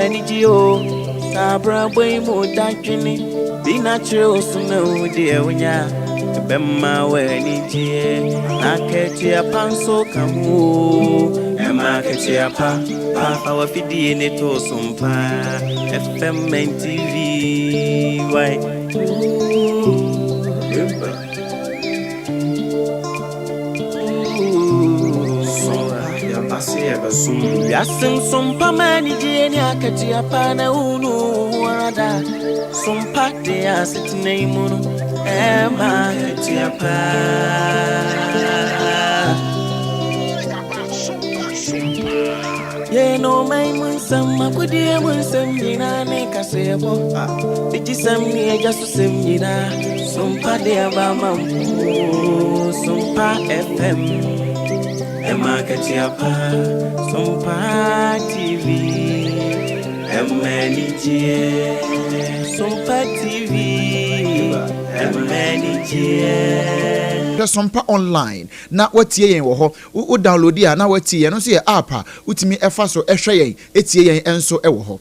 Anigye o, saa abrabɔ yi mu dadwene bi na kyerɛ wo so na wo deɛ wonya ɛbɛma w'anigyeɛ na akatua pa nso ka ho o. Ɛma akatua pa pa fa w'afidie ne to so mpa FM and TV why. Wiase nsompa ma anigyeɛ ne akatua pa na wonu wo ho ara da. Sompa de asetena yi mu no ɛma akatua pa. Yɛn ɔman mu nsɛm, akodie mu nsɛm nyinaa ne kaseɛbɔ. Digyisɛm ne agya so sɛm nyinaa. Sompa de aba ama mo. Sompa FM. Ɛma akatua pa. Sompa TV. Ɛma anigyeɛ. Sompa TV. Ɛma anigyeɛ. Hwɛ Sompa Online na woatie yɛn wɔ hɔ. Wo downloadi a na woatie yɛn. Ɛno nso yɛ app a wotumi fa so hwɛ yɛn, tie yɛn nso wɔ hɔ.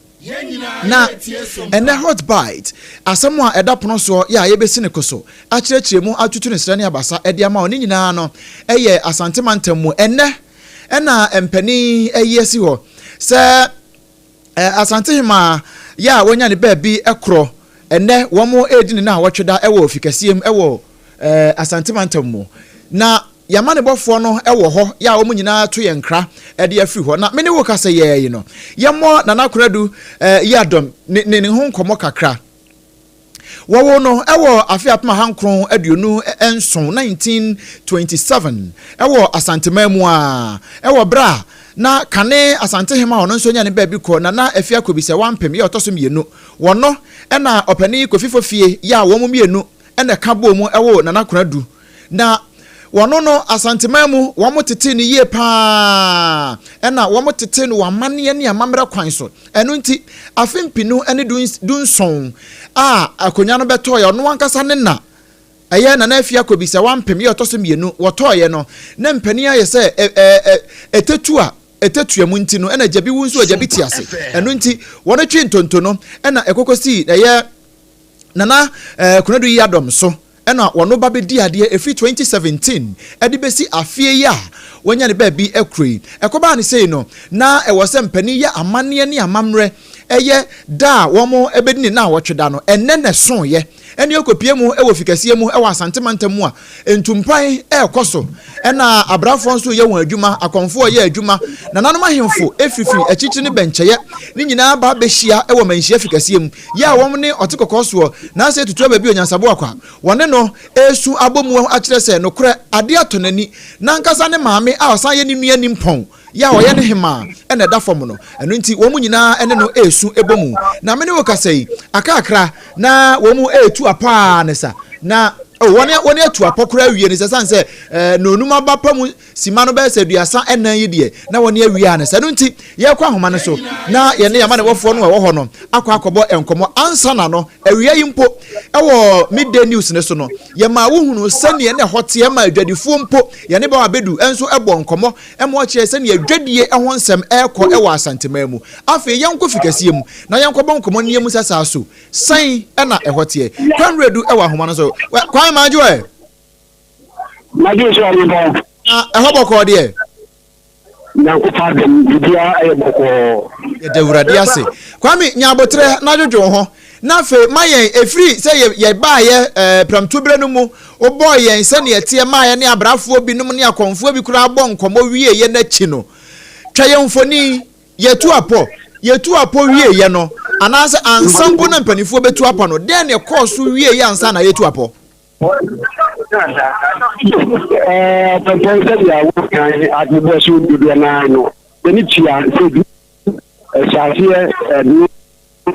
Na ɛnnɛ Hot Bite, asɛm a ɛda pono soɔ yɛ a yɛbɛsi no koso, akyerɛkyerɛ mu, atutu no serɛ ne abasa de ama wo, ne nyinaa no yɛ Asante mantam mu. Ɛnnɛ na mpanin ayi asi hɔ sɛ Asantehemaa yɛ a wanya ne baabi korɔ, ɛnnɛ wɔn redi ne nnawɔtwe da wɔ ofikɛseɛ mu wɔ Asante mantam mu. Na Yɛn amanebɔfoɔ no wɔ hɔ yɛ a wɔn nyinaa to yɛn nkra de afiri hɔ. Na me ne wo kasa yi ara yi no, yɛmmɔ Nana Konadu Yiadom ne ne ho nkɔmmɔ kakra. Wɔwoo no wɔ afe 1927, 1927, wɔ Asanteman mu ara, wɔ berɛ a na kane Asantehema a ɔno nso anya ne baabi kɔ, Nana Afia Kobisɛ Wampem yɛ ɔtɔ so mmienu. Wɔno na Ɔpanin Kofi Fofie yɛ a wɔn mmienu na ɛka bɔɔ mu woo Nana Konadu. Na wɔno no Asanteman mu wɔn tetee no yie pa ara, ɛna wɔn tetee no wɔ amanneɛ ne amammerɛ kwan so. Ɛno nti, afe mpenu ne dunson a akonnwa no bɛtɔeɛ, ɔno ankasa ne na, ɛyɛ Nana Afia Kobisa Wampem yɛ ɔtɔ so mmienu, wɔtɔeɛ no, na mpanin ayɛ sɛ ɛtɛtu a ɛtɛtua mu nti no, ɛna agya bi wu nso agya bi te ase. Ɛno nti, wɔn twee ntonto no, ɛna ɛkɔkɔsii ɛyɛ Nana Konadu Yiadom so na wɔno ba bɛdi adeɛ ɛfiri 2017 de bɛsi afeɛ yi a wanya ne baabi akuro yi. Ɛkɔbaa no sei no, na ɛwɔ sɛ mpanin yɛ amanneɛ ne amammerɛ yɛ da a wɔn bɛdi ne nnawɔtwe da no. Ɛnnɛ na ɛsoeɛ. Ɛnneɛ ɔkɔpue mu wɔ fikɛseɛ mu wɔ Asante mantam mu a ntumpan rekɔ so na abrafoɔ nso reyɛ wɔn adwuma, akɔmfoɔ reyɛ adwuma, nananom ahemfo firifiri akyirikyiri ne bɛnkyɛeɛ ne nyinaa ba bɛhyia wɔ manhyia fikɛseɛ mu. Yɛ a wɔn ne ɔte kɔkɔɔ soɔ, n'ase atutu aba bio nyansaboa kwa. Wɔne no resu abɔ mu akyerɛ sɛ nokorɛ adeɛ atɔ n'ani. N'ankasa ne maame a ɔsan yɛ ne nua nimpɔn, yɛ a ɔyɛ ne hemaa na ɛda fam no. Ɛno nti wɔn nyinaa ne no resu bɔ mu. Na me ne wo kasa yi, akakra na wɔn retu apɔ ara ne sa. Na oh, wɔn wɔn atu apɔ koraa awie ne sɛ sane sɛ eh, nonum aba pa mu Simma no bɛyɛ sɛ 34 yi deɛ, na wɔne awie ara ne sɛ. Ɛno nti, yɛrekɔ ahoma no so na yɛne yɛn amanebɔfoɔ no a ɛwɔ hɔ no akɔ akɔbɔ nkɔmmɔ. Ansa na no, awia yi mpo, wɔ Midday News no so no, yɛmaa wohunuu sɛdeɛ na ɛhɔ teɛ ma adwadifoɔ mpo, yɛne Bawa Bedu nso bɔɔ nkɔmmɔ ma ɔkyerɛɛ sɛdeɛ adwadie ho nsɛm rekɔ wɔ Asanteman mu. Afei yɛnkɔ Fikɛseɛ mu na yɛnkɔbɔ nkɔmmɔ na yɛmmisa saa so, sɛn na ɛhɔ teɛ? Kwan Wiredu wɔ ahoma no so. Kwan Madwo ɛ? Madwo so ɔyebɔ. Na ɛhɔ bɔkɔɔ deɛ. Nyankopɔn adom biribiara ɛyɛ bɔkɔɔ. Yɛda Awurade ase. Kwame, nya aboterɛ na dwodwo wo ho. Na afei ma yɛn, ɛfiri sɛ yɛ, yɛbaeɛ ɛɛ prɛmtoberɛ no mu, wobɔɔ yɛn sɛdeɛ ɛteɛ maa yɛne abrafoɔ binom ne akɔmfoɔ bi koraa bɔ nkɔmmɔ wieeɛ no akyi no, twa yɛn mfoni, yɛtu apɔ, yɛtu apɔ wieeɛ no, anaasɛ ansa mpo na mpanimfoɔ bɛtu apɔ no, dɛn na ɛkɔɔ so wieeɛ ansa na yɛtu apɔ? Pɛmpɛn sɛdeɛ wokan adebɔ so dodoɔ no ara no, n'ani tua sɛ bi ɛhyɛ aseɛ ɛno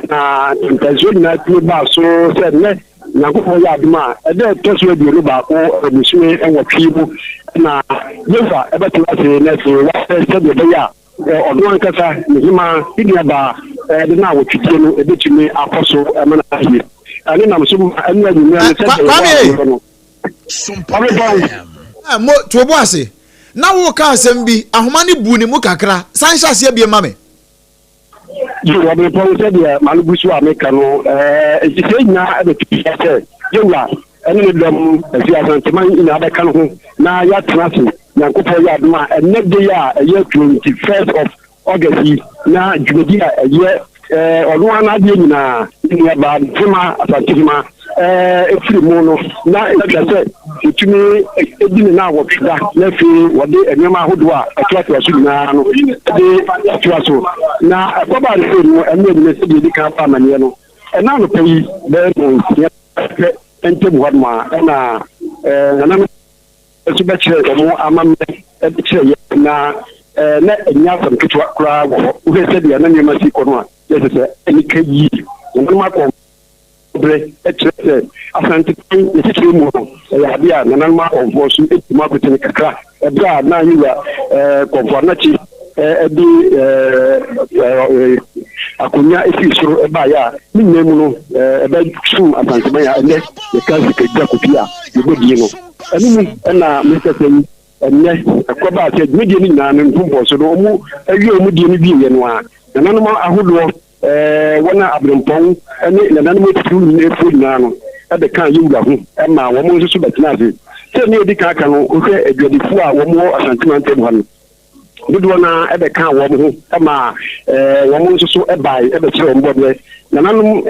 na mpɛnsoɔ nyinaa tumi baa so sɛ nnɛ Nyankopɔn yɛ adom a ɛda ɛtɔ so 21 bosome nwɔtwe mu na Yehowa ɛbɛtena ase na afei wahwɛ sɛdeɛ ɛbɛyɛ a Ɔno ankasa, ne hemaa, ne nuabaa, de n'awotwedie no bɛtumi akɔ so ma no ayie. Ɛno nam so ma ɛno anwummerɛ no sɛdeɛ yɛbɔ Kwame! afɔreɛ no. Ɔbɛbɔn. Eh, mo, to wo bo ase. Na woreka asɛm bi, ahoma no buu ne mu kakra. San hyɛ aseɛ bio ma me. Yiw, Ɔbenpɔn, sɛdeɛ m'ano gu so a meka no, nhyehyɛe nyinaa bɛto dwa sɛ Yewura ne ne dɔm afi Asanteman nyinaa bɛka ne ho na yɛatena ase, Nyankopɔn yɛ adom a, ɛnnɛ da yi a ɛyɛ 21st of August yi, na dwumadi a ɛyɛ ɔno ara n'adeɛ nyinaa, ne nuabaa Hema Asantehema firi mu no, na ɛtwa sɛ wɔtumi di ne nnawɔtwe da, na afei wɔde nneɛma ahodoɔ a ɛtoatoa so nyinaa no de atoa so. Na ɛkɔbaa no sɛ no, ɛno anyina sɛdeɛ ɛdi kan bɔ amanneɛ no, ɛna anɔpa yi bɛyɛ nnɔnsia pɛ ntam hɔ nom a, ɛna nananom nso bɛkyerɛɛ wɔn amammerɛ de kyerɛɛ yɛn, na na ɛnyɛ asɛm ketewa koraa wɔ hɔ. Wohwɛ sɛdeɛ na nneɛma si kɔ no a, na ɛsɛ sɛ anika yie. Nananom akɔ berɛ kyerɛ sɛ Asanteman ne titire mu no, ɛyɛ adeɛ a nananom akɔmfoɔ nso di mu akotene kakra. Ɛberɛ a na Yewura Kɔmfo Anakye de akonnwa firi soro baeɛ a, ne nyinaa mu no, ɛbɛsom Asanteman a ɛnnɛ yɛka Sikadwa Kofi a yɛbɔ din no. Ɛno mu na mekasa yi, ɛnnɛ ɛkɔbaa sɛ dwumadie no nyinaa no mpɔmpɔnso no, wɔwie wɔn die no wieeɛ no ara, nananom ahodoɔ Wɔn a aberempɔn ne nananom atitiriw nyinaa nyinaa no bɛkaa yɛn wura ho ma wɔn nso so bɛtenaa ase. Sɛ nea edi kan aka no, wohwɛ aguadifo a wɔwɔ Asante mantam ha no, dodoɔ no ara bɛkaa wɔn ho ma wɔn nso so bae bɛkyerɛɛ wɔn bɔberɛ. Nananom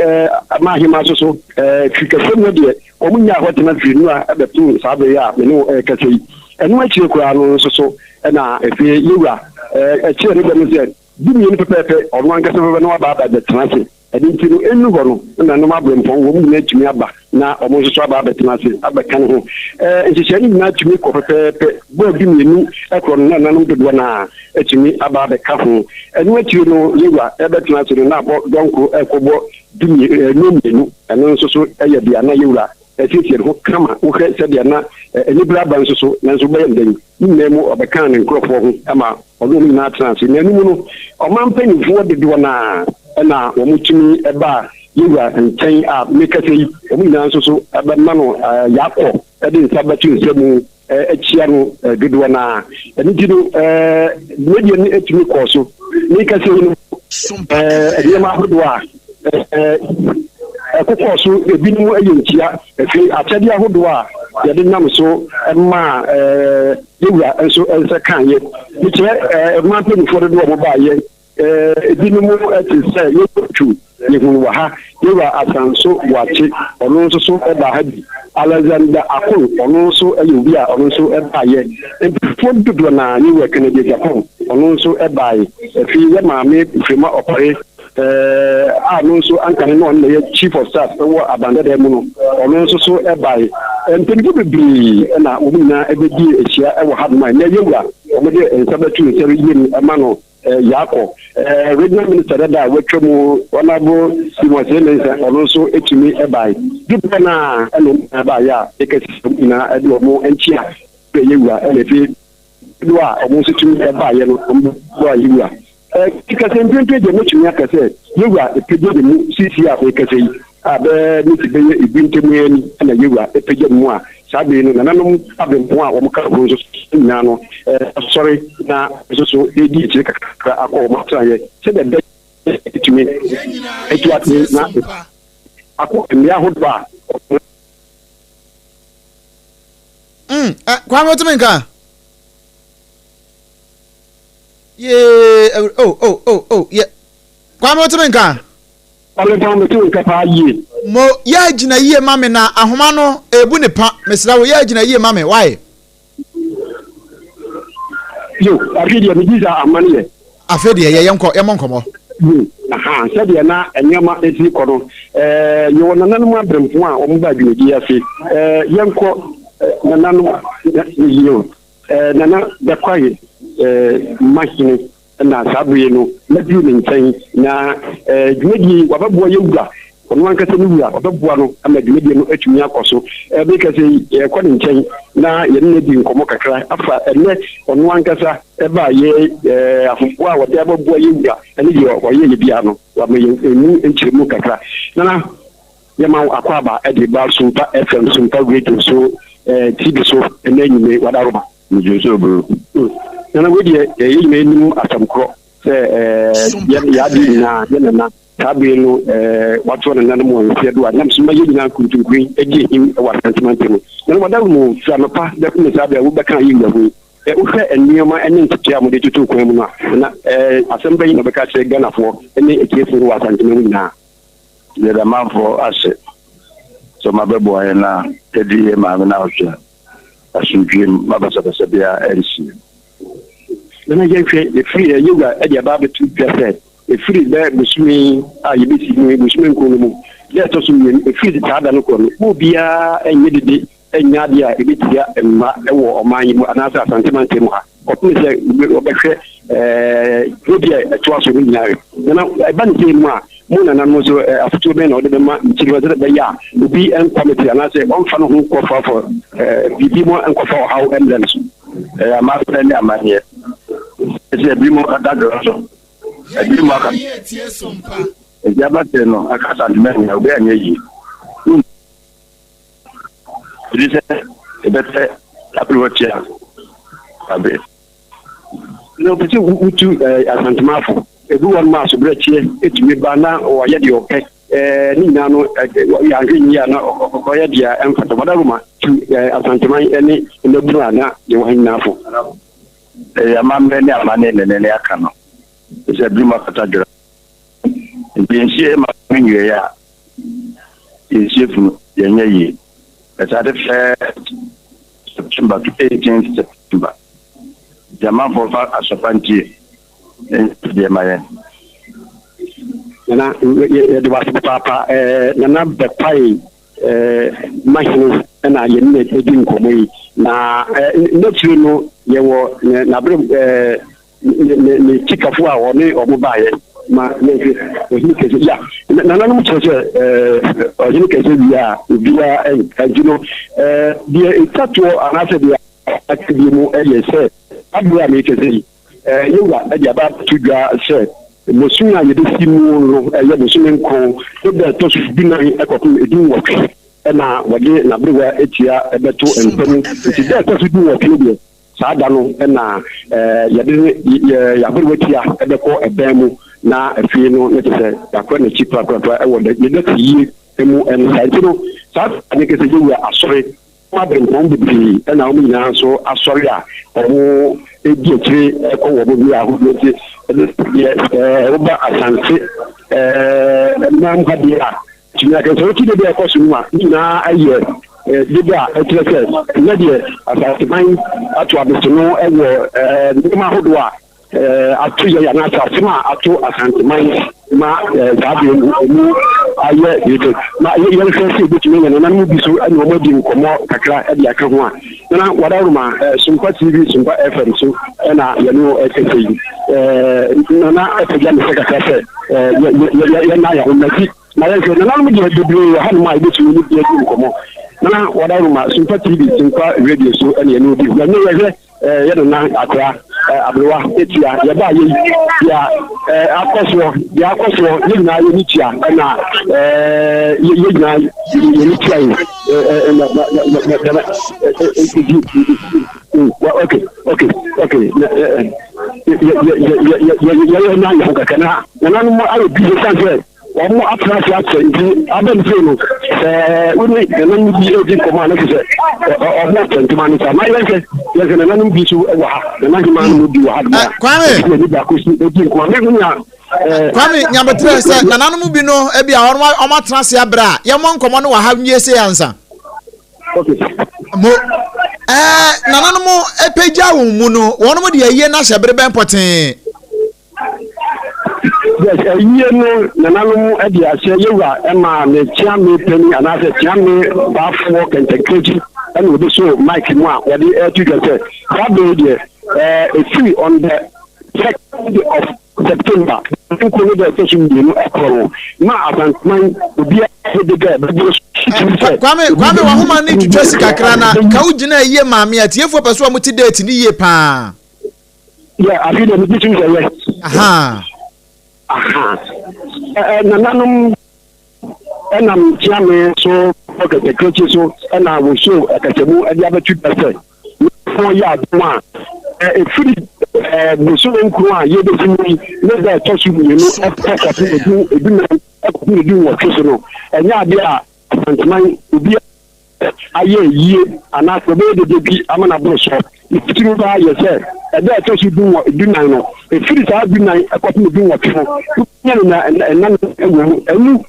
mmaa ahemmaa nso so, firi kɛseɛ mu deɛ, wɔn nyaa hɔ tena firi nnora bɛpem saa bere yi a me ne wo rekasa yi. Ɛno akyire koraa no nso so na afei yɛn wura kyerɛɛ ne dɔm no sɛ, Dumien pɛpɛɛpɛ, ɔno ankasa bɛba na waba abɛtena ase. Ɛno nti no, ɛnnu hɔ no, na nananom aberempɔn, wɔn nyinaa tumi aba na wɔn nso so aba abɛtena ase abɛka ne ho. Ɛɛ, nhyehyɛe no nyinaa tumi kɔ pɛpɛɛpɛ. Bɔɔ dumienu korɔ no, na nananom dodoɔ no ara atumi aba abɛka ho. Ɛno akyiri no, Yehowa rebɛtena ase no, na abɔ dɔnkoro rekɔbɔ dumie, ɛɛ, nnɔnmienu. Ɛno nso so yɛ deɛ na Yehowa asiesie ne ho kama. Wohwɛ sɛdeɛ na anibere aba nso so, nanso wobɛyɛ no dɛn? Ne nyinaa mu, ɔbɛkaa ne nkurɔfoɔ ho ma ɔne wɔn nyinaa tenaa ase. Na ɛno mu no, ɔman mpanimfoɔ dodoɔ no ara na wɔtumi baa yɛn wura nkyɛn a mekasa yi, wɔn nyinaa nso so bɛma no yɛakɔ de nsa bɛto nsa mu akyia no dodoɔ no ara. Ɛno nti no, dwumadie no tumi kɔɔ so. Mekasa yi no, nneɛma ahodoɔ a ɛkokɔɔ so, ebinom yɛ nkyia, afei akyɛdeɛ ahodoɔ a yɛde nam so maa yɛwura nso nsa kaeɛ. Mekyerɛ mmaa mpanimfoɔ dodoɔ a wɔbaeɛ, ebinom te sɛ yɛwura Twu, yɛhunu wɔ ha, yɛwura Asanso Boakye, ɔno nso so baa ha bi, Alexander Akon, ɔno nso yɛ obi a ɔno nso baeɛ. Mpanimfoɔ dodoɔ no ara, yɛwura Kennedy Agyapong, ɔno nso baeɛ. Afei yɛ maame Frema Opare, a no nso anka ne na ɔno na ɛyɛ Chief of Staff wɔ aban dada mu no, ɔno nso so bae. Mpanyimfo bebree na wɔn nyinaa bɛdii ahyia wɔ hanom a ɛnnɛ yɛwura wɔde nsa bɛto nsa yam ma no Yaakɔ. Regional Minister dada a watwa mu Honourable Simon Osei Mensah, ɔno nso tumi bae. Dodoɔ no ara na wɔn nyinaa baeɛ a yɛka sɛ wɔn nyinaa de wɔn nkyea brɛɛ yɛwura na afei dodoɔ a wɔn nso tumi baeɛ no wɔn boaa yɛwura. Mekasa mprempren deɛ mɛtumi aka sɛ Yewura apagya ne mu seesei a merekasa yi a bɛyɛ minti bɛyɛ edu ntam ara ni na Yewura apagya ne mu a saa bere yi no nananom aberempɔn a wɔka ho nso so nyinaa no asɔre na nso so redi akyire kakra akɔ wɔn atenaeɛ sɛdeɛ ɛbɛyɛ ɛtumi atu atene na akɔ mmea ahodoɔ a wɔn Mm, eh, Kwame wotumi nka? Yee, oh, oh, oh, oh, yɛ. Kwame wotumi nka? Kwame Kwame mete nka paa yie. Mo yɛ agyina yie ma me na ahoma no ebu ne pa mesrɛ wo yɛ agyina yie ma me why? Yo, afei deɛ megye sɛ ahoma no yɛ. Afei deɛ yɛ yɛnkɔ yɛmmɔ nkɔmmɔ. Yo, aha, sɛdeɛ na nneɛma esi kɔ no, ɛɛ yɛwɔ nananom aberempɔn a wɔn ba dwumadie ase. Ɛɛ yɛnkɔ nananom yio. Nana Bɛkwae mma hene na saa bere yi no maduru ne nkyɛn, na dwumadie yi wabɛboa yɛn wura, ɔno ankasa ne wura, ɔbɛboa no ama dwumadie no atumi akɔ so. Meka sɛ yɛkɔ ne nkyɛn na yɛne no adi nkɔmmɔ kakra afa ɛnnɛ ɔno ankasa ɛbaa yɛ ahoboa a wɔde abɛboa yɛn wura ne deɛ ɔyɛ yɛ biara no, wama yɛn emu nkyerɛmu kakra. Nana. Yɛma wo akwaaba de ba Sumpa FM, Sumpa Radio so, TV so ɛnɛ anwummere, w'adaworoma. Medwo nso bro. Nana wei deɛ yɛn nyinaa nim asɛm korɔ. sɛ yɛn yɛn adeɛ nyinaa yɛn nana saa bere no watoa nananom wɔ mfeɛ do a nam so ma yɛn nyinaa nkuntunkuri gye him wɔ Asante mantam mu. Nana wadaworo mu firi anɔpa bɛpem saa bere a wobɛka yɛn wura ho yi. Wohwɛ nneɛma ne nteteɛ a mode totoo kwan mu no a, na asɛm bɛn na wobɛka akyerɛ Ghanafoɔ ne atiefoɔ wɔ Asanteman mu nyinaa? Yɛda manfoɔ ase sɛ wɔabɛboa yɛn na yɛadi yɛn maame nnawɔtwe asomdwoeɛ mu ma basabasa biara ansi. Nana yɛnhwɛ, ɛfiri yɛn wura de aba abɛto dwa sɛ ɛfiri bɛ bosome a yɛbɛsi mu yi, bosome nkron no mu, da ɛtɔ so mmienu, ɛfiri saa da no korɔ no, mo obiara nyɛ dede nyɛ adeɛ a ɛbɛtia mmara wɔ ɔman yi mu anaasɛ Asante mantam mu ha kɔpem sɛ wɔbɛhwɛ dwumadie a ɛtoa so no nyinaa. Nana, ɛba ne sei mu a, mo nananom nso afotuo bɛn na wɔde bɛma nkyiriwa sɛdeɛ ɛbɛyɛ a obi nkɔmete anaasɛ ɔmfa ne ho nkɔfrafra biribi mu nkɔfa ɔhaw mmrɛ no so? Ɛyɛ amammerɛ ne amanneɛ sɛ ebinom kata dwerɛ so, ebinom aka. Enti aba sɛ no, aka Asantema nyinaa, obi anyɛ yie. Ɛfiri sɛ ɛbɛsɛ aberewa tia abe. Na ɔpɛ sɛ wotu Asantemafo. Ebi wɔ nom a asobrɛkyeɛ tumi ba na ɔyɛ deɛ ɔpɛ. Ne nyinaa no yɛanhwɛ yie a na ɔyɛ deɛ ɛmfata. Wadaroma tu Asanteman ne mmabunu a na yɛwɔ ha nyinaa fo. Ɛyɛ amammerɛ ne amanneɛ na ɛnɛ ne aka no. Ɛsɛ sɛ binom akata dwera. Nti yɛnhyia ma nwiei a, yɛnsie funu, yɛnyɛ yie. Ɛsade first September to 18th September. Nti amanfoɔ mfa asopa ntie na ɛnyɛ deɛ ma yɛn. Nana, yɛde wo ase papaapa. Nana bɛpae Mahene na yɛne no adi nkɔmmɔ yi. Na n'akyire no, yɛwɔ n'aberɛ ne ne ne tikafo a ɔne wɔn baeɛ ma yɛnhwɛ ɔhene kɛse ya nananom kyerɛ sɛ ɛɛ ɔhene kɛse wie a obiara ɛnti no ɛɛ deɛ ɛtwa toɔ anaasɛ deɛ aka bi mu ɛyɛ sɛ adeɛ a mekɛsɛ yi ɛɛ yɛwura ɛde aba to dwa sɛ bosome a yɛbɛsi mu no ɛyɛ bosome nkron ne da ɛtɔ so dunan ɛkɔpem edunwɔtwe ɛna wɔde n'aberewa atua ɛbɛto mpa mu nti da ɛtɔ so dunwɔtwe deɛ Saa da no na yɛde yɛn aberewa tia bɛkɔ ɛbɛn mu, na afei no na kyerɛ sɛ yɛakora n'akyi korakorakora wɔ ne dɔteyie mu ne saa nti no, saa da no kɛsɛ yɛwura asɔre mu aberempɔn bebree na wɔn nyinaa nso asɔre a wɔdi akyire kɔ wɔn bea ahodoɔ nti deɛ woba Asante man mu ha deɛ a Tumi aka sɛ wote dede a ɛkɔ so no a, ne nyinaa yɛ dede a ɛkyerɛ sɛ ɛnnɛ deɛ Asanteman ato abesono wɔ nneɛma ahodoɔ a ato yɛn anaasɛ asɛm a ato Asanteman ma saa bere no emu ayɛ dede. Ma yɛnhwɛ sɛ yɛbɛtumi anya nananom bi so ne wɔn adi nkɔmmɔ kakra de aka ho a. Nana Wadaworoma, Sompa TV, Sompa FM so na yɛne wo ɛkasa yi. Nana apagya ne sɛ kakra sɛ yɛnna yɛn ho mati na yɛnhwɛ nananom deɛ bebree wɔ hanom a yɛbɛtumi ne bi adi nkɔmmɔ. Nana Wadaworoma, Sompa TV, Sompa Radio so ɛne yɛne wo di. Yɛne yɛhwɛ yɛ nana akora aberewa etia yɛba yɛ yi deɛ akɔ soɔ deɛ akɔ soɔ yɛ nyinaa yɛ ni tua ɛna yɛ nyinaa yɛ ni tua yi na na na na na ɛdi ok ok ok yɛ yɛ yɛ yɛ yɛ yɛ na yɛ ho kakra na nananom ayɛ bi esan sɛ Wɔn atena ase akyɛ nti aba no sei no, sɛ wo ne nananom bi redi nkɔmmɔ a na kyerɛ sɛ wɔn apɛ ntoma no saa. Na yɛnhwɛ, yɛnhwɛ nananom bi nso wɔ ha, nana hemaa no mu bi wɔ ha nom a, Kwame. ɛsɛ yɛne baako si di nkɔmmɔ. Me nua, ɛɛ. Kwame Nyabotrɛ, sɛ nananom bi no ebi a wɔn wɔn atena ase abrɛ a, yɛmmɔ nkɔmmɔ no wɔ ha nwie sei ansa. Okay. Mo ɛɛ nananom apagya wɔn mu no, wɔn de ayie no ahyɛ bere bɛn pɔtee? Yes, ayie no nananom de ahyɛ yɛwura ɛma ne kyeame panin anaasɛ kyeame baafoɔ kɛntɛnkrɛkyi ɛna ɔde so mic mu a wɔde ɛto dwa sɛ saa bere yi deɛ ɛɛ ɛfiri on the second of September nko ne deɛ ɛtɔ so mmienu ɛkorɔ no ma Asanteman obiara de dɛ bɛboro so tumi sɛ Kwame Kwame wahoma ne twitwa si kakra na ka wo gyina yie maame atiefoɔ pɛ so wɔn te date ne yie paa. Yɛ afei deɛ megye tom sɛ yɛ. Aha. Aha. Ɛ nananom ɛnam kyeame so kɔ kɛtɛkɛkye so ɛna wɔsuo ɛkɛtɛmu ɛde abɛto dwa sɛ nyankopɔn yɛ adom a. Ɛfiri bosome nkron a yɛbɛsi mu yi ne da ɛtɔ so mmienu ɛkɔ kɔpem edu edunan ɛkɔpem edu nwɔtwe so no, ɛnyɛ adeɛ a Asanteman obi ayɛ yie anaasɛ ɔbɛyɛ dede bi ama no aboro soɔ. Ne titiriw paa yɛ sɛ ɛda a ɛtɔ so du wɔ dunan no, ɛfiri saa dunan kɔpem du nwɔtwe no, wobɛnya no na nna no wɔ mu. Ɛno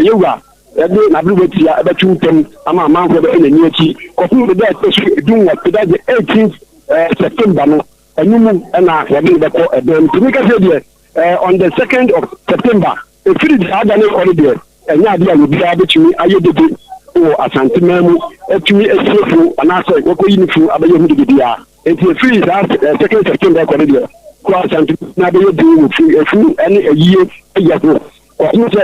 yɛwura de n'aberewa tia bɛto ntam ama amanfoɔ bɛhwɛ n'ani akyi kɔpem da a ɛtɔ so du nwɔtwe, that's the 18th September no, ɛno mu na wɔde no bɛkɔ ɛdɛm. Nti meka sɛ deɛ on the 2nd of September, ɛfiri saa da no rekɔ no deɛ, Ɛnyɛ ade a obiara betumi ayɛ dede wɔ Asanteman mu atumi asie funu anaasɛ wakɔyi ne funu abɛyɛ ho dede biara. Enti ɛfiri saa second September rekɔ no deɛ, kɔ Asanteman abɛyɛ den wɔ funu efunu ne ayie yɛ ho kɔpem sɛ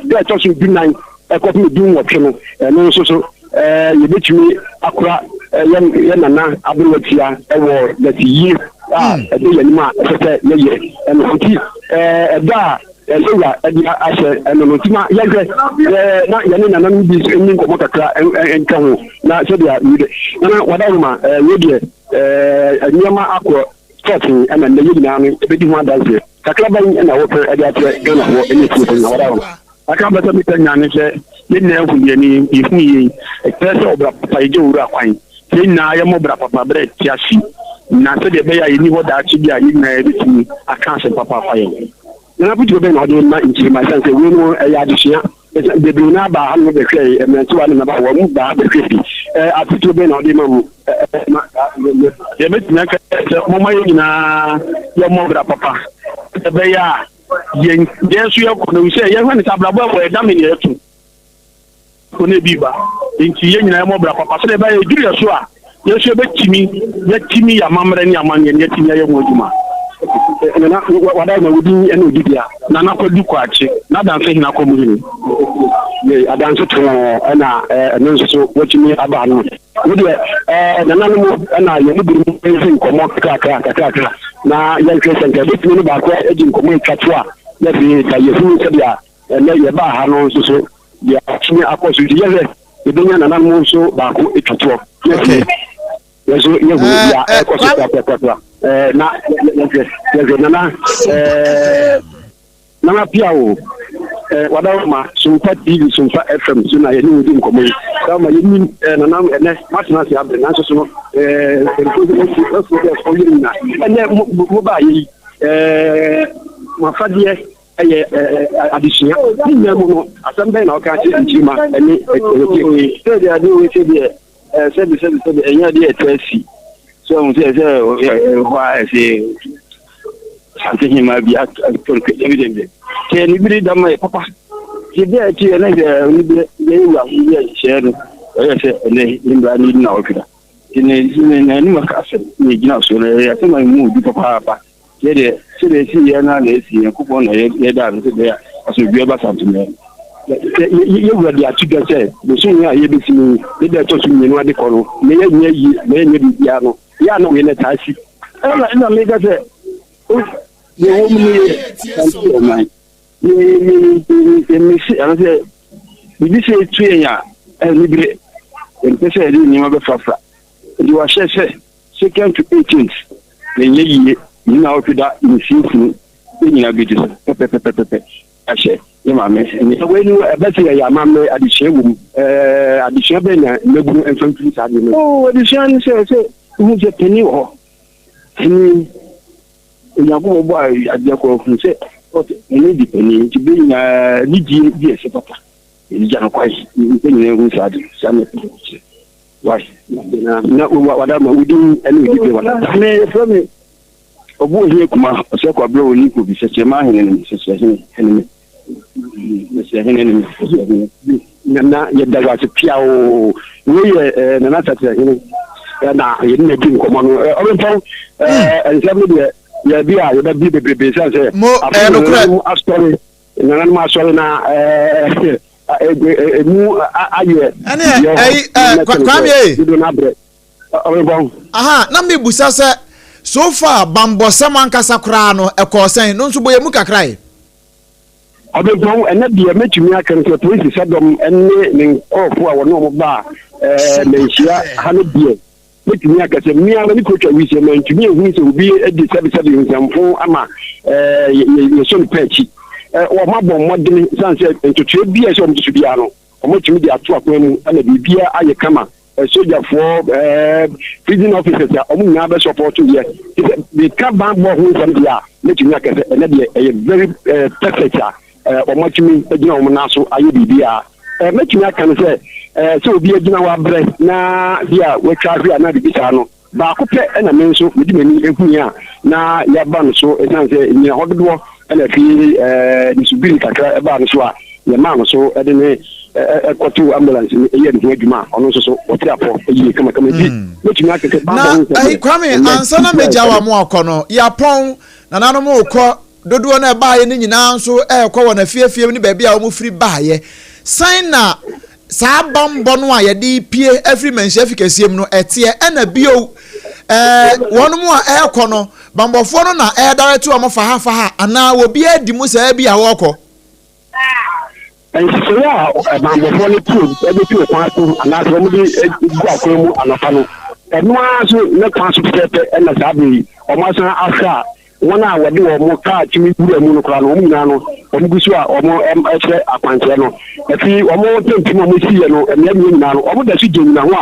da ɛtɔ so dunan kɔpem dunwɔtwe no, ɛno nso so yɛbɛtumi akora yɛn yɛn nana aberewa tia wɔ dɛteyie a ɛda yɛn anim a ɛsɛ sɛ yɛyɛ ɛno nti ɛda a Ɛsɛ wura de ahyɛ ɛno no nti ma yɛnhwɛ na yɛne nananom bi nso nni nkɔmmɔ kakra nka ho na sɛdeɛ wei de nana wadaroma wei deɛ nneɛma akɔ tɔɔten ɛna nnɛ yɛ nyinaa no ɛbɛdi ho adanseɛ kakra bɛn na wɔpɛ de akyerɛ Ghanafoɔ ne atiefoɔ nyinaa wadaroma. Aka bɛ sɛ meka nyinaa ne sɛ yɛn nyinaa ahu deɛ ne yɛhu yei ɛkyerɛ sɛ ɔbra papa yɛgya owura kwan sɛ yɛn nyinaa yɛmmɔ bra papa berɛ te ase na sɛdeɛ ɛbɛyɛ a yɛnni hɔ daakye bi a yɛn nyinaa yɛbɛtumi aka asɛm papa afa yɛn ho. Nana afotuo bɛn na wode rema nkyirimma ɛsiane sɛ wei no ɛyɛ adesua ɛsiane bebree no aba hanom bɛhwɛe mmerantewa ne mmabaawa wɔn mu baa bɛhwɛ bi afotuo bɛn na wode rema mo ma saa yɛ Deɛ mɛtumi aka ne sɛ momma yɛn nyinaa yɛmmɔ bra papa sɛdeɛ ɛbɛyɛ a yɛn yɛn nso yɛkɔ no sɛ yɛhwɛ ne sɛ abrabɔ ɛwɔ ɛda me nea ɛto ko na ebi ba nti yɛn nyinaa yɛmmɔ bra papa sɛdeɛ ɛbɛyɛ ɛduru yɛ so a yɛn nso yɛbɛtumi yɛatumi yɛ amammerɛ ne amanneɛ ne yɛatumi ayɛ ho adwuma. Nana wada ma wodin ɛne odi bia. Nana Kwadu Kwakye na adanse hene akɔ mu hene. Yei adanse too ɛna ɛno nso so watumi aba ano. Wo deɛ nananom ɛna yɛn mu binom nsi nkɔmmɔ kakrakra kakrakra na yɛnhwɛ sɛ nka yɛbɛtumi ne baako adi nkɔmmɔ atwa to a na afei ka yɛhunu sɛdeɛ ɛnɛ yɛbaa ha no nso so deɛ atumi akɔ so nti yɛhwɛ yɛbɛnya nananom nso baako atwa toɔ na afei yɛn nso yɛhunu deɛ ɛkɔ so korakorakora na yɛhwɛ yɛhwɛ nana Nana Appiah o, eh, Wadaroma, Sompa TV, Sompa FM so na yɛne wo di nkɔmmɔ yi. Dawoma yɛnim eh, Nana ɛnɛ matena ase abrɛ nanso so no eh, mpanimfoɔ sɛ wɔasi wɔasi dɛ ɔyɛ nyina. Ɛnɛ mo mo baa yɛ yi eh, mo afadeɛ ɛyɛ eh, adesua. Ne nyinaa mu no asɛm bɛn na ɔka akyerɛ nkyirima ɛne ɛtie. Sɛ deɛ adeɛ wei sɛ deɛ sɛbi sɛbi sɛbi ɛnyɛ adeɛ ɛtɔ asi so ɛhu sɛ sɛ ɛhɔ a ɛsɛ Asante hema bi atɔ no dɛbi dɛbi sɛ ne bere da ma yɛ papa sɛ bi a ɛte yɛ na sɛ ne bere yɛ wura ne yɛ hyɛ no ɔyɛ sɛ ɛnɛ ne mbra ne na ɔtwe da nti ne ne n'anim aka asɛm na egyina so na ɛyɛ asɛm a emu odu papaapa yɛ deɛ sɛdeɛ esi yɛ na na esi yɛn kopɔn na yɛ yɛ da no sɛ bɛyɛ asomdwoeɛ ba santomɛ Yɛ wura de ato dwa sɛ bosome a yɛbɛsi mu yi ne da ɛtɔ so mmienu ade kɔ no na yɛnyɛ yie na yɛnyɛ biribiara no yɛ a na wei na ɛtaa si. Ɛna ɛna meka sɛ deɛ wɔ mu no yɛ sante ɔman yɛmesi anasɛ biribi sɛ ɛtu yɛn a ɛne berɛ yɛmpɛ sɛ yɛde nneɛma bɛfrafra nti wahyɛ sɛ second to eighteenth yɛnyɛ yie ne na ɔtwe da mfimfini yɛn nyinaa bɛdi so pɛpɛpɛpɛpɛ ahyɛ yɛ maame ne. Wei no ɛbɛ sɛ yɛyɛ amammerɛ adesua wɔ mu ɛɛ adesua bɛn na mmabunu mfa mfiri saa adeɛ no. Oo adesua no sɛ sɛ wohu sɛ panin wɔ hɔ panin Onyankopɔn bɔ adeɛ kɔ hu sɛ ɔne di panin nti bɛ nyinaa ne die di ɛsɛ papa yɛde gya no kwan nnipa nyinaa hu saa de saa na ɛpɛ kyerɛ why na na wada ma wodin ɛne wodi bɛ wada. Me yɛfrɛ me Ɔbo ohia kuma ɔsɛ kwabrɛ wɔ ni kobi sɛkyerɛma ahene ne me sɛkyerɛhene hene me sɛkyerɛhene ne me sɛkyerɛhene. Nana yɛda wo ase piawoo wei yɛ eh, Nana Sɛkyerɛhene na yɛne no adi nkɔmmɔ no eh, ɔbɛmpɔn eh, nsɛm no deɛ yɛbi a yɛbɛbi bebrebe sane sɛ Mo, afei ɛyɛ nokorɛ. nananom asɔre nananom asɔre na eh, ɛmu ayɛ Ɛne ɛyi ɛ Kwame e. dodo no abrɛ Ɔbɛbɔn. Aha, na mebusa sɛ, so far bambɔsɛm ankasa koraa no, ɛkɔɔ sɛn? No nso bɔ yɛn mu kakra ɛ. Ɔbɛbɔn, ɛnɛ deɛ mɛtumi aka no sɛ polisi sadɔm ne ne nkurɔfoɔ a wɔne wɔn baa ɛɛ manhyia ha no deɛ, Mɛtumi aka sɛ me ara m'ani kotwa wisie, mantumi anhunu sɛ obi adi sɛbesɛbe nsɛmfo ama yɛsɔ no pɛ akyi. Wɔabɔ mmɔden esiane sɛ ntotoeɛ biara a ɛsɛ sɛ wɔto so biara no, wɔatumi de ato akwan mu ama biribiara ayɛ kama. Sogyafoɔ, prison officers a wɔn nyinaa bɛsɔpɔto yɛ. Te sɛ meka banbɔ ho nsɛm deɛ a, mɛtumi aka sɛ ɛnɛ deɛ ɛyɛ very perfect a wɔatumi agyina wɔn nan so ayɛ biribiara. Mɛtumi aka no sɛ, sɛ obi agyina hɔ abrɛ na bi a watwa ahwe anaa biribi saa no, baako pɛ na me nso mede m'ani hui a na yɛaba no so ɛsiane sɛ nnyina hɔ dodoɔ na afei ne subiri kakra baa no so a yɛmaa no so de ne kɔtoo ambulance mu yɛɛ ne ho adwuma a ɔno nso so ɔte apɔ yie kamakama nti mɛtumi aka sɛ Na bammɔ ho nsɛm ɛyi deɛ Kwame, ɛnnɛ ansa na biribiara mɛgya yɛ wa kama. mo akɔ no, yɛapɔn, nananom rekɔ, dodoɔ no a ɛbaeɛ no nyinaa nso rekɔ wɔn afiefie ne baabi a wɔfiri baeɛ. Sɛn na saa bammɔ no a yɛde repue afiri manhyia fi kɛseɛ mu no ɛteɛ? Ɛna bio, ɛɛ, wɔn a ɛrekɔ no, bammɔfoɔ no na ɛredarete wɔn fa ha fa ha anaa obiara di mu saa bi a wɔrekɔ? Nhyehyɛe a bammɔfoɔ no tu de tu kwan so anaasɛ wɔde gu akwan mu anɔpa no, ɛno ara nso ne kwan so pɛpɛɛpɛ na saa bere yi wɔasan ahwɛ a wɔn a wɔde wɔn kaa tumi wura mu no koraa no, wɔn nyinaa no, wɔgu so a wɔkyerɛ akwankyerɛ no. Afei wɔn tɛnti mu a wɔsiiɛ no, mmeammea nyinaa no, wɔda so gyinagyina ho